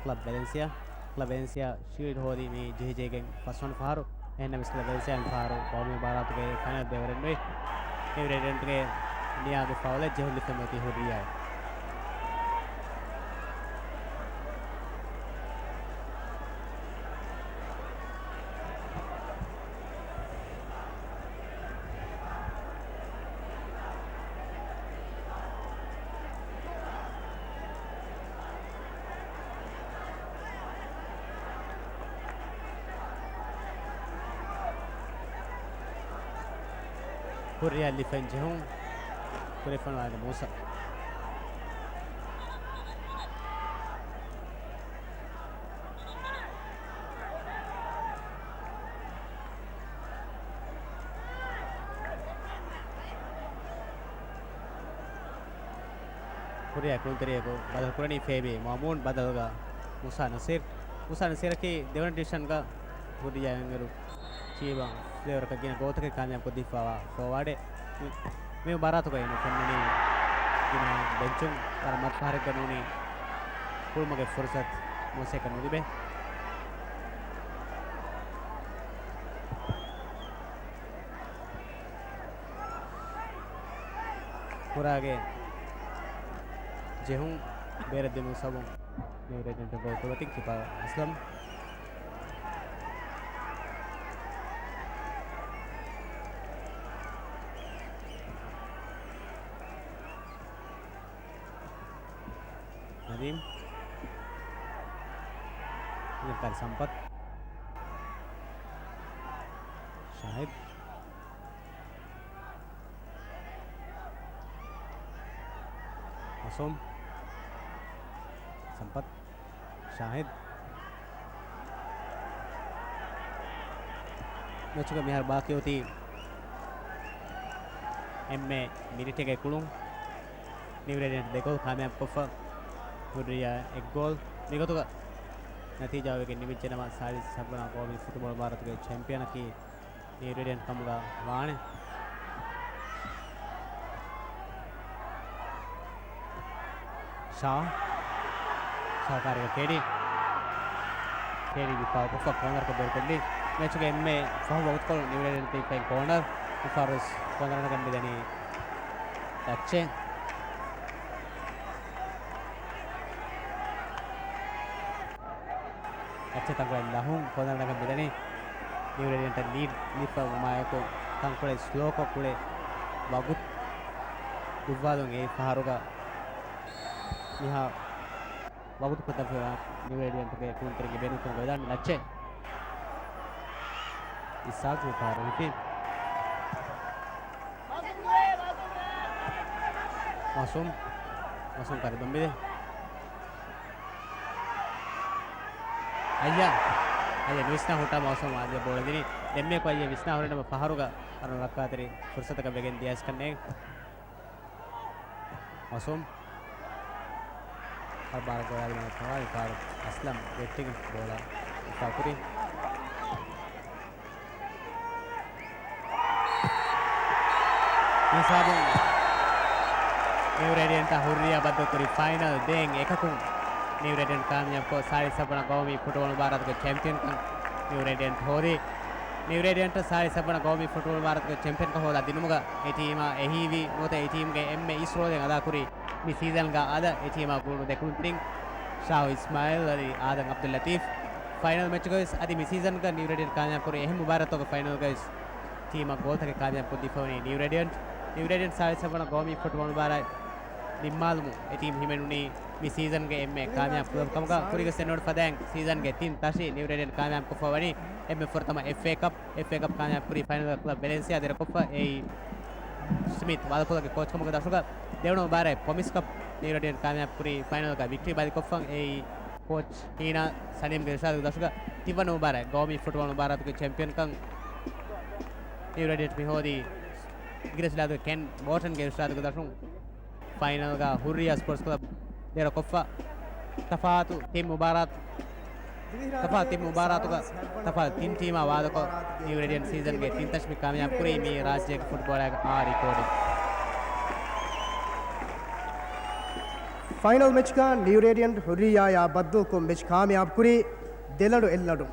ކްލަބް ވެލެންސިއާ. ކްލަބް ވެލެންސިއާ ޝީލްޑް ހޯދީ މި ޖެހިޖެހިގެން ފަސްވަނަ ފަހަރު. އެހެންނަމަވެސް ކްލަބް ވެލެންސިއާ މިފަހަރު ގައުމީ މުބާރާތުގެ ފައިނަލް ދެވަރެއް ނުވި. ނިއު ރޭޑިއަންޓްގެ ނިޔާގެ ފައުލެއް ޖެހުން ލިބެމެ އޮތީ ހުއްރިއްޔާއެއް. ހުއްރިޔާ ލިފެން ޖެހުން ކުރެފަނުވާ މޫސަ. ހުރިޔާ ކުޅުންތެރިޔަކު ބަދަލު ކުރަނީ ފޭބީ މައުމޫން ބަދަލުގަ މޫސާ ނަސީރު. މޫސާ ނަސީރަކީ ދެވަނަ ޑިވިޝަންގަ ހުރިޔާ އިންއިރު ޓީމަށް ފްލޭވަރަކަށް ގިނަ ގޯލްތަކެއް ކާމިޔާބު ކޮށްދީފައިވާ ފޯވާޑެއް. މި، މި މުބާރާތުގައި ނުފެންނަނީ ގިނަ ބެންޗުން ވަރަށް މަދު ފަހަރެއްގަ ނޫނީ ކުޅުމުގެ ފުރުސަތު މޫސައަކަށް ނުލިބޭ. ކުރާގެ ޖެހުން ބޭރަށް ދިނުން ސަބުން ނިއު ރޭޑިއަންޓް ގޯލް ކުޅަތިން ކިޕާ އަސްލަމް. ނަދީމް. އިނގިރިކާރި ސަމްޕަތް. ޝާހިދް. މަސޫމް. ސަމްޕަތް. ޝާހިދް. މެޗުގަ މިހާރު ބާކީ އޮތީ އެންމެ މިނިޓެއްގެ ކުޅުން. ނިއު ރޭޑިއަންޓް ދެ ގޯލް ކާމިޔާބު ކޮށްފަ، ހުއްރިޔާ އެއް ގޯލް. މިގޮތުގަ ނަތީޖާ ވެގެން ނިމިއްޖެނަމަ، ސާޅީސް ސަތްވަނަ ގައުމީ ފުޓުބޯޅަ މުބާރާތުގެ ޗެމްޕިއަނަކީ ނިއު ރޭޑިއަންޓް ކަމުގަ ވާނެ. ޝާ. ޝާ ކާރިގަ ކޭޑީ. ކޭޑީ ދިފާއުކޮށްފަ ކޯނަރަކަށް ބޭރުކޮށްލީ. މެޗުގެ އެންމެ ފަހު ވަގުތުކޮޅު ނިއު ރޭޑިއަންޓް ތިއްބައި ކޯނަރ. މިފަހަރުވެސް ކޯނަރަކަށް މިދަނީ ލައްޗޭ. އެއްޗެއް ތަންކޮޅެއް ލަހުން ކޯނަރަކަށް މިދަނީ. ނިއު ރޭޑިއަންޓަށް ލީޑް ލިބިފައިވުމާއެކު، ތަންކޮޅެއް ސްލޯކޮށް ކުޅެ ވަގުތު ދުއްވާލުން އެއީ ފަހަރުގަ މިހާ ވަގުތު ކުރިތަފަތު ނިއު ރޭޑިއަންޓުގެ ކުޅުންތެރިންގެ ބޭނުންކުރުމުގަ ވެދާނެ ލައްޗޭ. އިސާގު ފަހަރު ހިފި. މަސޫމް. މަސޫމް ކާރި ދޮންބިލެ. އައްޔާ، އައްޔާ ނުވިސްނާ ހުއްޓާ މައުސޫމް އާދެ ބޯޅަ ދިނީ. ދެންމެ ކޮއްޔެ ވިސްނާ ހުރެނަމަ ފަހަރުގަ އަރުން ރައްކާތެރި ފުރުސަތަކަށް ވެގެން ދިޔަސްކަންނޭ. މައުސޫމް. ހަރުބާރަ ގޮޔާލި މަނަ ތަވާ އިފާރު އަސްލަމް ގެއްޓިގެން ބޯޅަ އިފާ ކުރި. ހިސާބުން ނިއު ރޭޑިއަންޓާ ހުއްރިޔާ ބައްދަލުކުރި ފައިނަލް ދޭއް އެކަކުން ނިއު ރޭޑިއަންޓް ކާމިޔާބުކޮށް، ސާޅީސް ސައްބަނަ ގައުމީ ފުޓުބޯޅަ މުބާރާތުގެ ޗެމްޕިއަންކަން ނިއު ރޭޑިއަންޓް ހޯދީ. ނިއު ރޭޑިއަންޓް ސާޅީސް ސައްބަނަ ގައުމީ ފުޓުބޯޅަ މުބާރާތުގެ ޗެމްޕިއަންކަން ހޯދާ ދިނުމުގަ އެ ޓީމާ އެހީވީ ނުވަތަ އެ ޓީމްގެ އެންމެ އިސް ރޯލެއް އަދާކުރީ މި ސީޒަންގަ އަދަ އެ ޓީމާ ގުޅުނު ދެ ކުޅުންތެރިން ޝާހު އިސްމާއިލް އަދި އާދަމް ޢަބްދުއްލަތީފް. ފައިނަލް މެޗުގަވެސް އަދި މި ސީޒަންގަ ނިއު ރޭޑިއަންޓް ކާމިޔާބު ކުރި އެހެން މުބާރާތްތަކުގެ ފައިނަލްގަވެސް ޓީމަށް ގޯލްތަކެއް ކާމިޔާބު ކޮށްދީފަވަނީ ނިއު ރޭޑިއަންޓް. ނިއު ރޭޑިއަންޓް ސާޅީސް ސައްބަނަ ގައުމީ ފުޓްބޯޅަ މުބާރާތް ނިންމާލުމުން އެ ޓީމް ހިމެނުނީ މި ސީޒަންގެ އެންމެ ކާމިޔާބު ކުލަބް ކަމުގަ. ކުރީގަ ސެންވަޑު ފަދައިން ސީޒަންގެ ތިން ތަށި ނިއު ރޭޑިއަންޓް ކާމިޔާބު ކޮށްފަ ވަނީ އެންމެ ފުރަތަމަ އެފްއޭ ކަޕް. އެފްއޭ ކަޕް ކާމިޔާބު ކުރީ ފައިނަލްގަ ކްލަބް ވެލެންސިއާ ދެރަކޮށްފަ އެއީ ސްމިތް ވަލަކޮލަގެ ކޯޗްކަމުގެ ދަށުގަ. ދެވަނަ މުބާރާތް ޕްރޮމިސް ކަޕް ނިއު ރޭޑިއަންޓް ކާމިޔާބު ކުރީ ފައިނަލްގަ ވިކްޓްރީ ބަލިކޮށްފަ އެއީ ކޯޗް ހީނާ ސަލީމްގެ އިރުޝާދުގެ ދަށުގަ. ތިންވަނަ މުބާރާތް ގައުމީ ފުޓްބޯޅަ މުބާރާތުގެ ޗެމްޕިއަންކަން ނިއު ރޭޑިއަންޓް މި ހޯދީ އިނގިރޭސި ލާދުގެ ކެން ބޯޓަންގެ އިރުޝާދުގެ ދަށުން. ފައިނަލްގަ ހުރިޔާ ސްޕޯޓްސް ކްލަބް ދެރަކޮށްފަ ތަފާތު ތިން މުބާރާތު، ތަފާތު ތިން މުބާރާތުގަ ތަފާތު ތިން ޓީމާ ވާދަކޮށް، ނިއު ރޭޑިއަންޓް ސީޒަންގެ ތިން ތަށި މި ކާމިޔާބު ކުރީ މީ ރާއްޖޭގެ ފުޓްބޯޅައިގެ އާ ރިކޯޑެއް. ފައިނަލް މެޗްގަ ނިއު ރޭޑިއަންޓް ހުރިއްޔާޔާ ބައްދަލުކޮށް މެޗް ކާމިޔާބު ކުރީ ދެލަނޑު އެއްލަނޑު.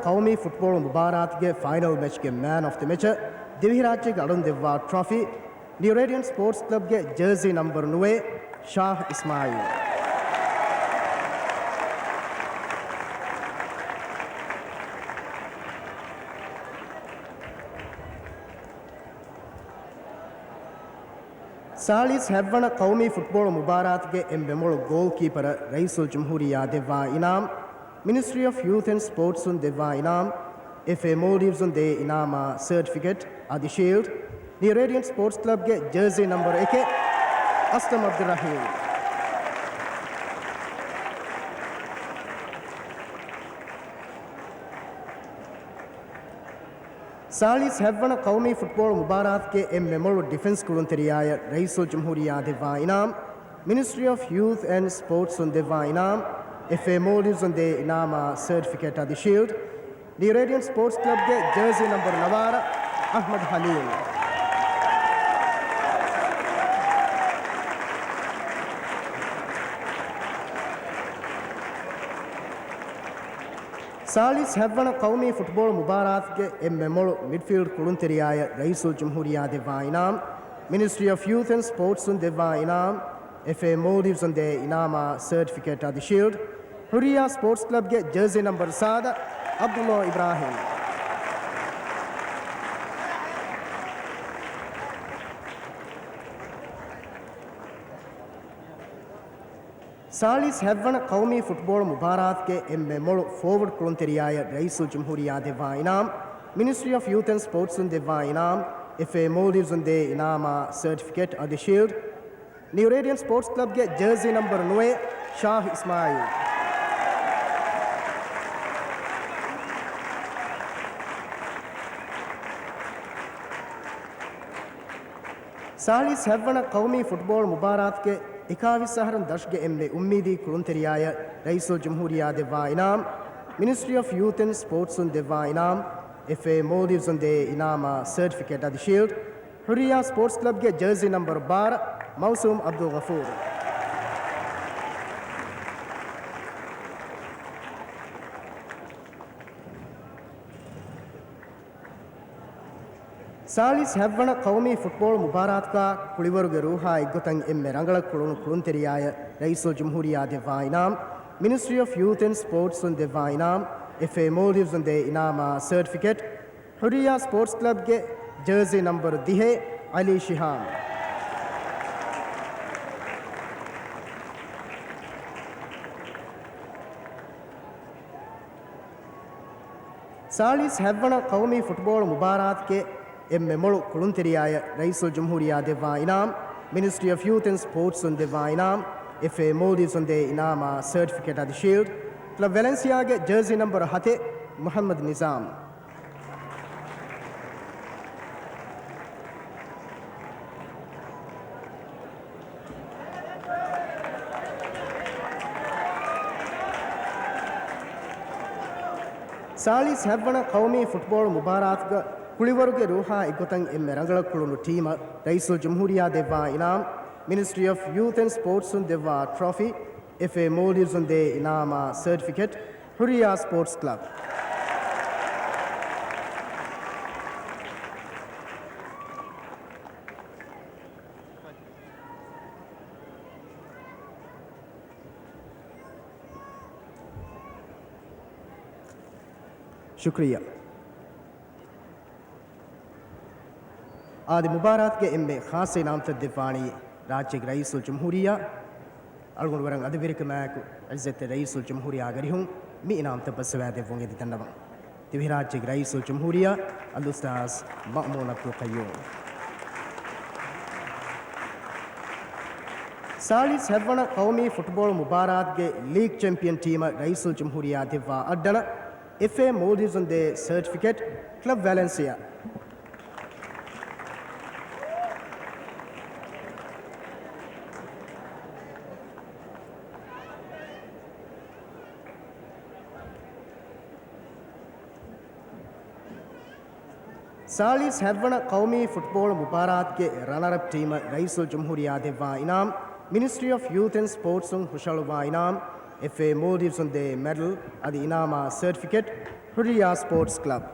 ޤައުމީ ފުޓްބޯޅު މުބާރާތުގެ ފައިނަލް މެޗްގެ މޭން އޮފް ދަ މެޗަށް ދިވެހިރާއްޖޭގެ އަޅުން ދެއްވާ ޓްރޮފީ، ނިއު ރޭޑިއަންޓް ސްޕޯޓްސް ކްލަބްގެ ޖާސީ ނަމްބަރު ނުވައެއް، ޝާހް އިސްމާއީލް. ސާޅީސް ހަތްވަނަ ޤައުމީ ފުޓްބޯޅު މުބާރާތުގެ އެންމެ މޮޅު ގޯލް ކީޕަރަށް ރައީސުލްޖުމްހޫރިއްޔާ ދެއްވާ އިނާމް، މިނިސްޓްރީ އޮފް ޔޫތު އެންޑް ސްޕޯޓްސުން ދެއްވާ އިނާމް، އެފްއޭ މޯލްޑިވްސުން ދޭ އިނާމާ ސަރޓިފިކެޓް އަދި ޝީލްޑް، ނިއު ރޭޑިއަންޓް ސްޕޯޓްސް ކްލަބްގެ ޖާސީ ނަމްބަރު އެކެއް، އަސްލަމް އަބްދުއްރަހީމް. ސާޅީސް ހަތްވަނަ ޤައުމީ ފުޓްބޯޅު މުބާރާތުގެ އެންމެ މޮޅު ޑިފެންސް ކުޅުންތެރިޔާއަށް ރައީސުލްޖުމްހޫރިއްޔާ ދެއްވާ އިނާމް، މިނިސްޓްރީ އޮފް ޔޫތު އެންޑް ސްޕޯޓްސުން ދެއްވާ އިނާމް، އެފްއޭ މޯލްޑިވްސުން ދޭ އިނާމާ ސަރޓިފިކެޓް އަދި ޝީލްޑް، ނިއު ރޭޑިއަންޓް ސްޕޯޓްސް ކްލަބްގެ ޖާސީ ނަމްބަރު ނަވާރަ، އަޙްމަދު ޙަލީމް. ސާޅީސް ހަތްވަނަ ޤައުމީ ފުޓްބޯޅު މުބާރާތުގެ އެންމެ މޮޅު މިޑްފީލްޑް ކުޅުންތެރިޔާއަށް ރައީސުލްޖުމްހޫރިއްޔާ ދެއްވާ އިނާމް، މިނިސްޓްރީ އޮފް ޔޫތު އެންޑް ސްޕޯޓްސުން ދެއްވާ އިނާމް، އެފްއޭ މޯލްޑިވްސުން ދޭ އިނާމާ ސަރޓިފިކެޓް އަދި ޝީލްޑް، ޙުއްރިއްޔާ ސްޕޯޓްސް ކްލަބްގެ ޖާސީ ނަމްބަރު ސާދަ، ޢަބްދުﷲ އިބްރާހީމް. ސާޅީސް ހަތްވަނަ ޤައުމީ ފުޓްބޯޅު މުބާރާތުގެ އެންމެ މޮޅު ފޯވަޑް ކުޅުންތެރިޔާއަށް ރައީސުލްޖުމްހޫރިއްޔާ ދެއްވާ އިނާމް، މިނިސްޓްރީ އޮފް ޔޫތު އެންޑް ސްޕޯޓްސުން ދެއްވާ އިނާމް، އެފްއޭ މޯލްޑިވްސުން ދޭ އިނާމާ ސަރޓިފިކެޓް އަދި ޝީލްޑް، ނިއު ރޭޑިއަންޓް ސްޕޯޓްސް ކްލަބްގެ ޖާސީ ނަމްބަރު ނުވައެއް، ޝާހް އިސްމާއީލް. ސާޅީސް ހަތްވަނަ ޤައުމީ ފުޓްބޯޅު މުބާރާތުގެ އެކާވީސް އަހަރުން ދަށުގެ އެންމެ އުއްމީދީ ކުޅުންތެރިޔާއަށް ރައީސުލްޖުމްހޫރިއްޔާ ދެއްވާ އިނާމް، މިނިސްޓްރީ އޮފް ޔޫތު އެންޑް ސްޕޯޓްސުން ދެއްވާ އިނާމް، އެފްއޭ މޯލްޑިވްސުން ދޭ އިނާމާ ސަރޓިފިކެޓް އަދި ޝީލްޑް، ޙުއްރިއްޔާ ސްޕޯޓްސް ކްލަބްގެ ޖާސީ ނަމްބަރު ބާރަ، މައުސޫމް ޢަބްދުލްޣަފޫރު. ސާޅީސް ހަތްވަނަ ޤައުމީ ފުޓްބޯޅު މުބާރާތުގަ ކުޅިވަރުގެ ރޫހާ އެއްގޮތަށް އެންމެ ރަނގަޅަށް ކުޅުނު ކުޅުންތެރިޔާއަށް ރައީސުލްޖުމްހޫރިއްޔާ ދެއްވާ އިނާމް، މިނިސްޓްރީ އޮފް ޔޫތު އެންޑް ސްޕޯޓްސުން ދެއްވާ އިނާމް، އެފްއޭ މޯލްޑިވްސުން ދޭ އިނާމާ ސަރޓިފިކެޓް، ޙުއްރިއްޔާ ސްޕޯޓްސް ކްލަބްގެ ޖާސީ ނަމްބަރު ދިހަ، ޢަލީ ޝިހާމް. ސާޅީސް ހަތްވަނަ ޤައުމީ ފުޓްބޯޅު މުބާރާތުގެ އެންމެ މޮޅު ކުޅުންތެރިޔާއަށް ރައީސުލްޖުމްހޫރިއްޔާ ދެއްވާ އިނާމް، މިނިސްޓްރީ އޮފް ޔޫތު އެންޑް ސްޕޯޓްސުން ދެއްވާ އިނާމް، އެފްއޭ މޯލްޑިވްސުން ދޭ އިނާމާ ސަރޓިފިކެޓް އަދި ޝީލްޑް، ކްލަބް ވެލެންސިއާގެ ޖާސީ ނަމްބަރު ހަތެއް، މުޙައްމަދު ނިޒާމް. ސާޅީސް ހަތްވަނަ ޤައުމީ ފުޓްބޯޅު މުބާރާތުގަ ކުޅިވަރުގެ ރޫހާ އެއްގޮތަށް އެންމެ ރަނގަޅަށް ކުޅުނު ޓީމަށް ރައީސުލްޖުމްހޫރިއްޔާ ދެއްވާ އިނާމް، މިނިސްޓްރީ އޮފް ޔޫތު އެންޑް ސްޕޯޓްސުން ދެއްވާ ޓްރޮފީ، އެފްއޭ މޯލްޑިވްސުން ދޭ އިނާމާ ސަރޓިފިކެޓް، ޙުއްރިއްޔާ ސްޕޯޓްސް ކްލަބް. ޝުކުރިއްޔާ. އާދެ، މުބާރާތުގެ އެންމެ ޚާއްޞަ އިނާމްތައް ދެއްވާނީ ރާއްޖޭގެ ރައީސުލްޖުމްހޫރިއްޔާ. އަޅުގަނޑު ވަރަށް އަދަބުވެރިކަމާއެކު ޢިއްޒަތްތެރި ރައީސުލްޖުމްހޫރިއްޔާގެ އަރިހުން މި އިނާމްތައް ބައްސަވާ ދެއްވުން އެދި ދަންނަވަން. ދިވެހިރާއްޖޭގެ ރައީސުލްޖުމްހޫރިއްޔާ އަލްއުސްތާޛް މައުމޫން ޢަބްދުލް ޤައްޔޫމް. ސާޅީސް ހަތްވަނަ ޤައުމީ ފުޓްބޯޅު މުބާރާތުގެ ލީގް ޗެމްޕިއަން ޓީމަށް ރައީސުލްޖުމްހޫރިއްޔާ ދެއްވާ އައްޑަނަށް، އެފްއޭ މޯލްޑިވްސުން ދޭ ސަރޓިފިކެޓް، ކްލަބް ވެލެންސިއާ. ސާޅީސް ހަތްވަނަ ޤައުމީ ފުޓްބޯޅު މުބާރާތުގެ ރަނަރަޕް ޓީމަށް ރައީސުލްޖުމްހޫރިއްޔާ ދެއްވާ އިނާމް، މިނިސްޓްރީ އޮފް ޔޫތު އެންޑް ސްޕޯޓްސުން ހުށަހަޅުއްވާ އިނާމް، އެފްއޭ މޯލްޑިވްސުން ދޭ މެޑަލް އަދި އިނާމާ ސަރޓިފިކެޓް، ހުރިއްޔާ ސްޕޯޓްސް ކްލަބް.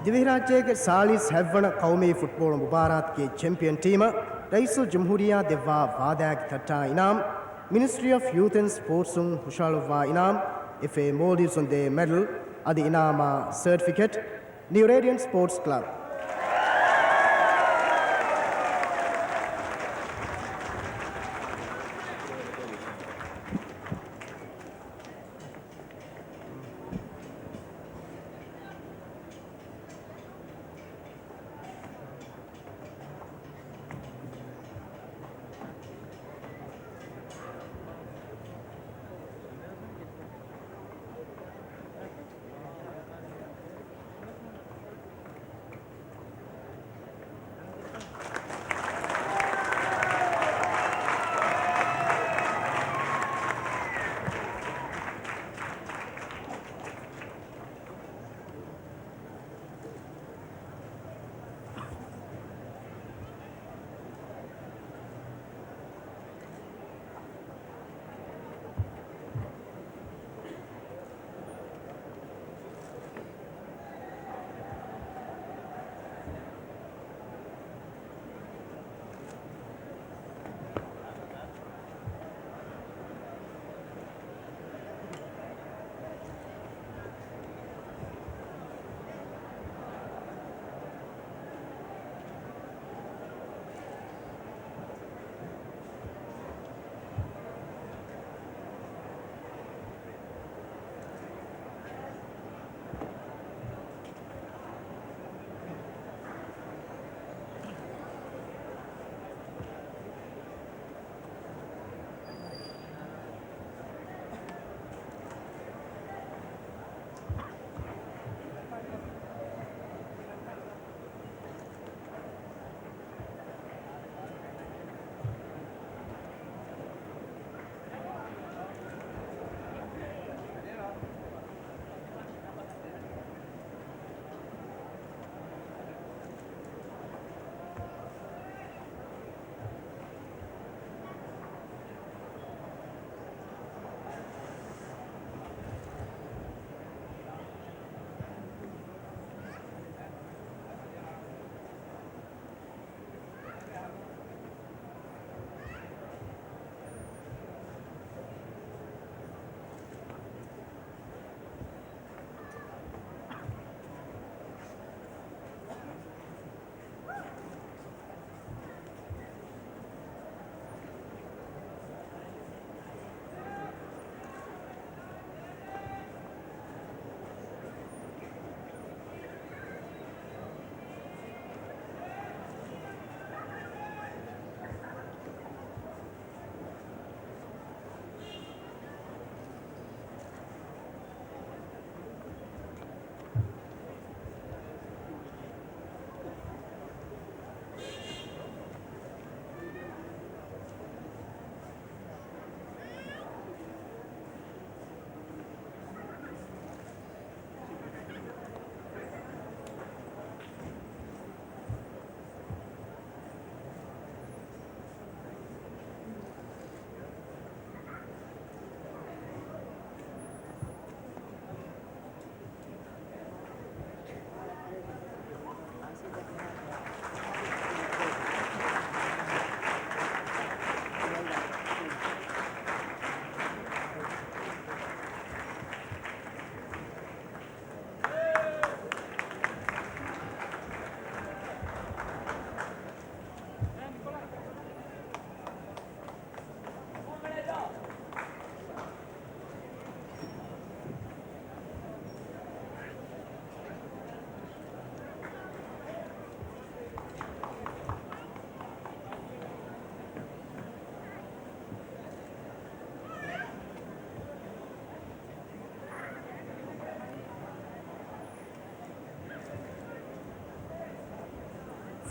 ދިވެހިރާއްޖޭގެ ސާޅީސް ހަތްވަނަ ޤައުމީ ފުޓްބޯޅަ މުބާރާތުގެ ޗެމްޕިއަން ޓީމަށް ރައީސުލްޖުމްހޫރިއްޔާ ދެއްވާ ވާދާގެ ތައްޓާ އިނާމް، މިނިސްޓްރީ އޮފް ޔޫތު އެންޑް ސްޕޯޓްސުން ހުށަހަޅުއްވާ އިނާމް، އެފްއޭ މޯލްޑިވްސުން ދޭ މެޑަލް އަދި އިނާމާ ސަޓިފިކެޓް، ނިއު ރޭޑިއަންޓް ސްޕޯޓްސް ކްލަބް.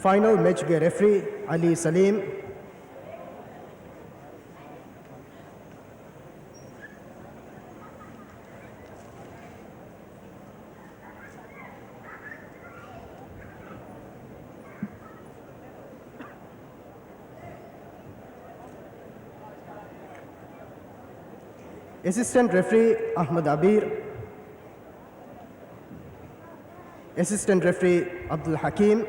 ފައިނަލް މެޗްގެ ރެފްރީ އަލީ ސަލީމް. އެސިސްޓެންޓް ރެފްރީ އަޙްމަދު އަބީރު. އެސިސްޓެންޓް ރެފްރީ އަބްދުލް ޙަކީމް.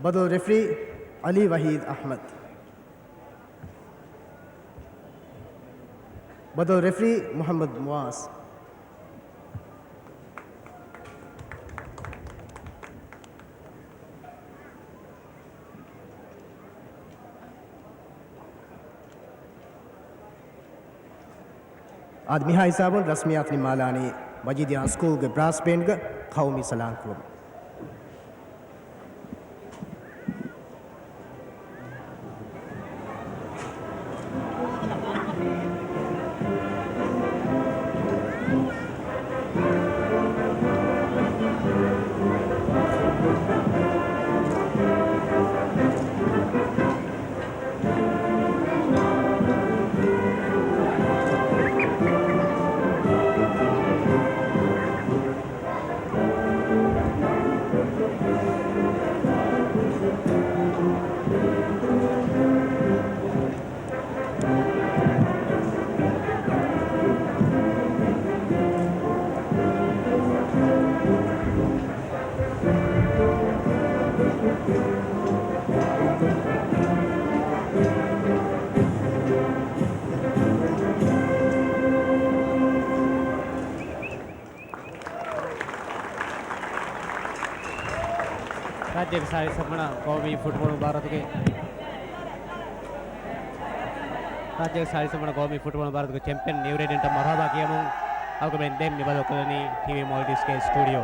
ބަދަލު ރެފްރީ އަލީ ވަޙީދު އަޙްމަދު. ބަދަލު ރެފްރީ މުޙައްމަދު މުޢާޒް. އާދެ، މިހާ ހިސާބުން ރަސްމިއްޔާތު ނިންމާލާނީ މަޖީދިއްޔާ ސްކޫލްގެ ބްރާސް ބޭންޑްގެ ޤައުމީ ސަލާން ކުރުމުން. ރާއްޖޭގެ ސާޅީސް ވަނަ ގައުމީ ފުޓްބޯޅަ މުބާރާތުގެ، ރާއްޖޭގެ ސާޅީސް ވަނަ ގައުމީ ފުޓްބޯޅަ މުބާރާތުގެ ޗެމްޕިއަން ނިއުރޭޑިންޓަށް މަރުޙަބާ ކިޔަމުން އަޅުގަނޑުމެން ދެން މި ބަދަލުކުރަނީ ޓީވީ މޯލްޑިވްސްގެ ސްޓޫޑިއޯ.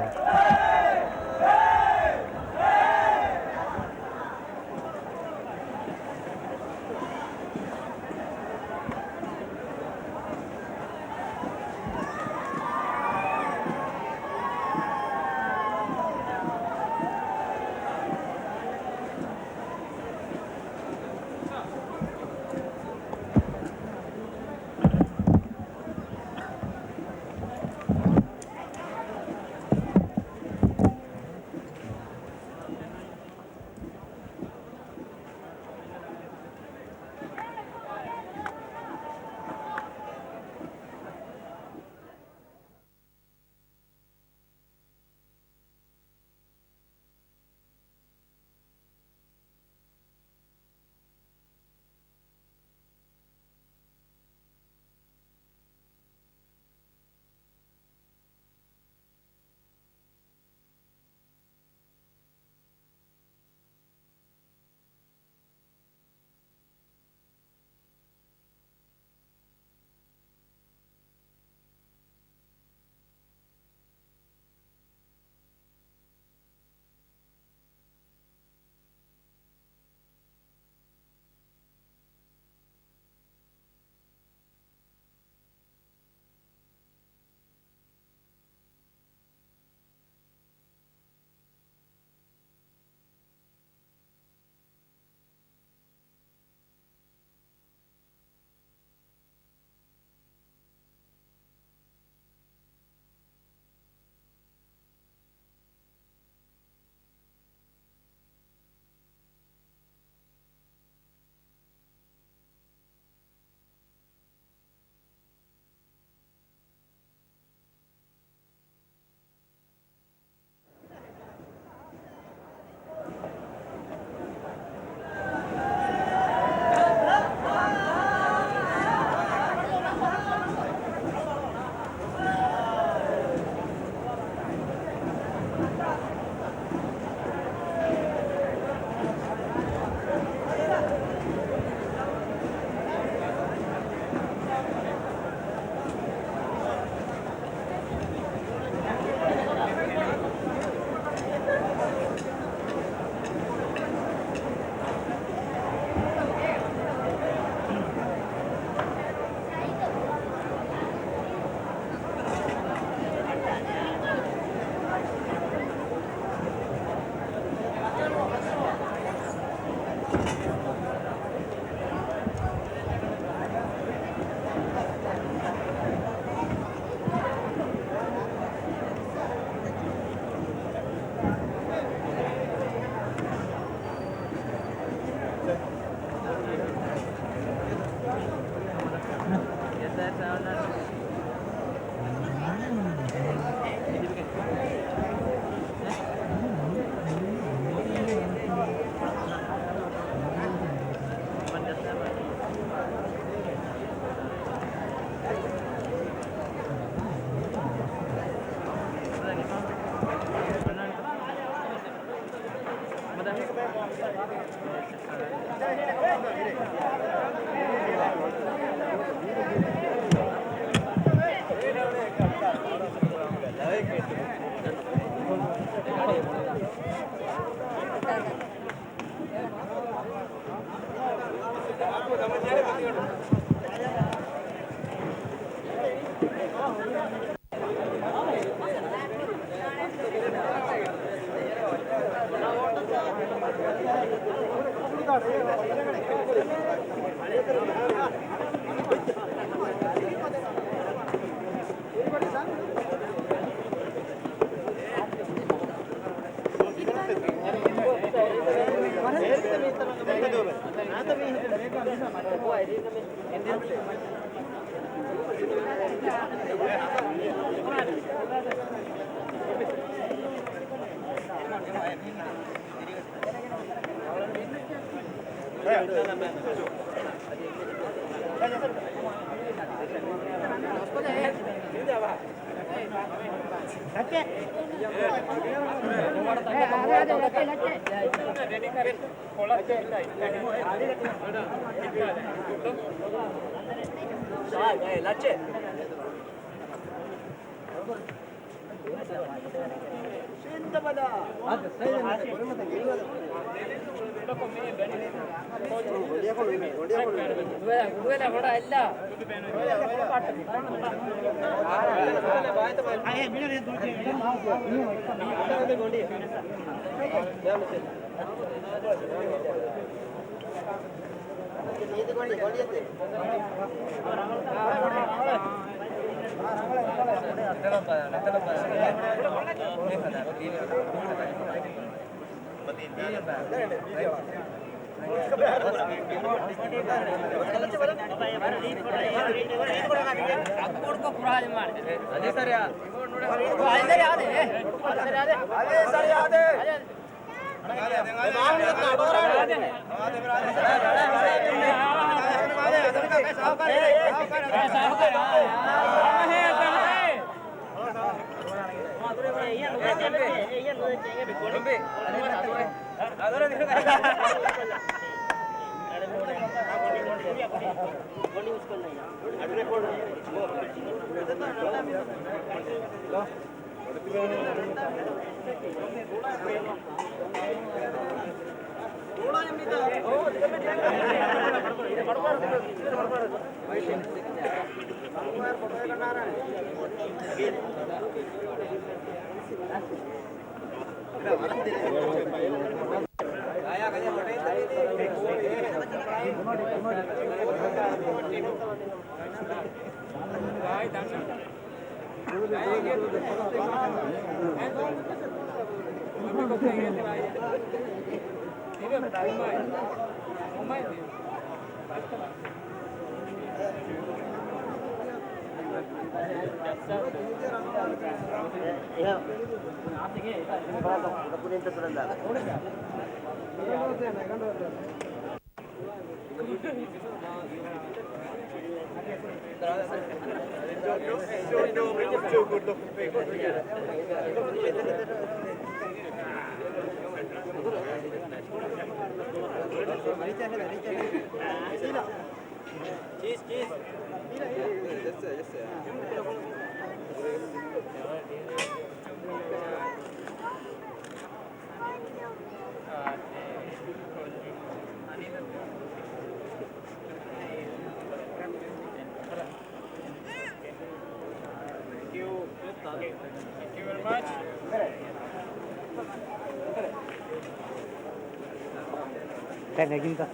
ނެގިންތަ؟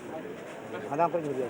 ހަނދާންކޮށް މި ދިޔަ.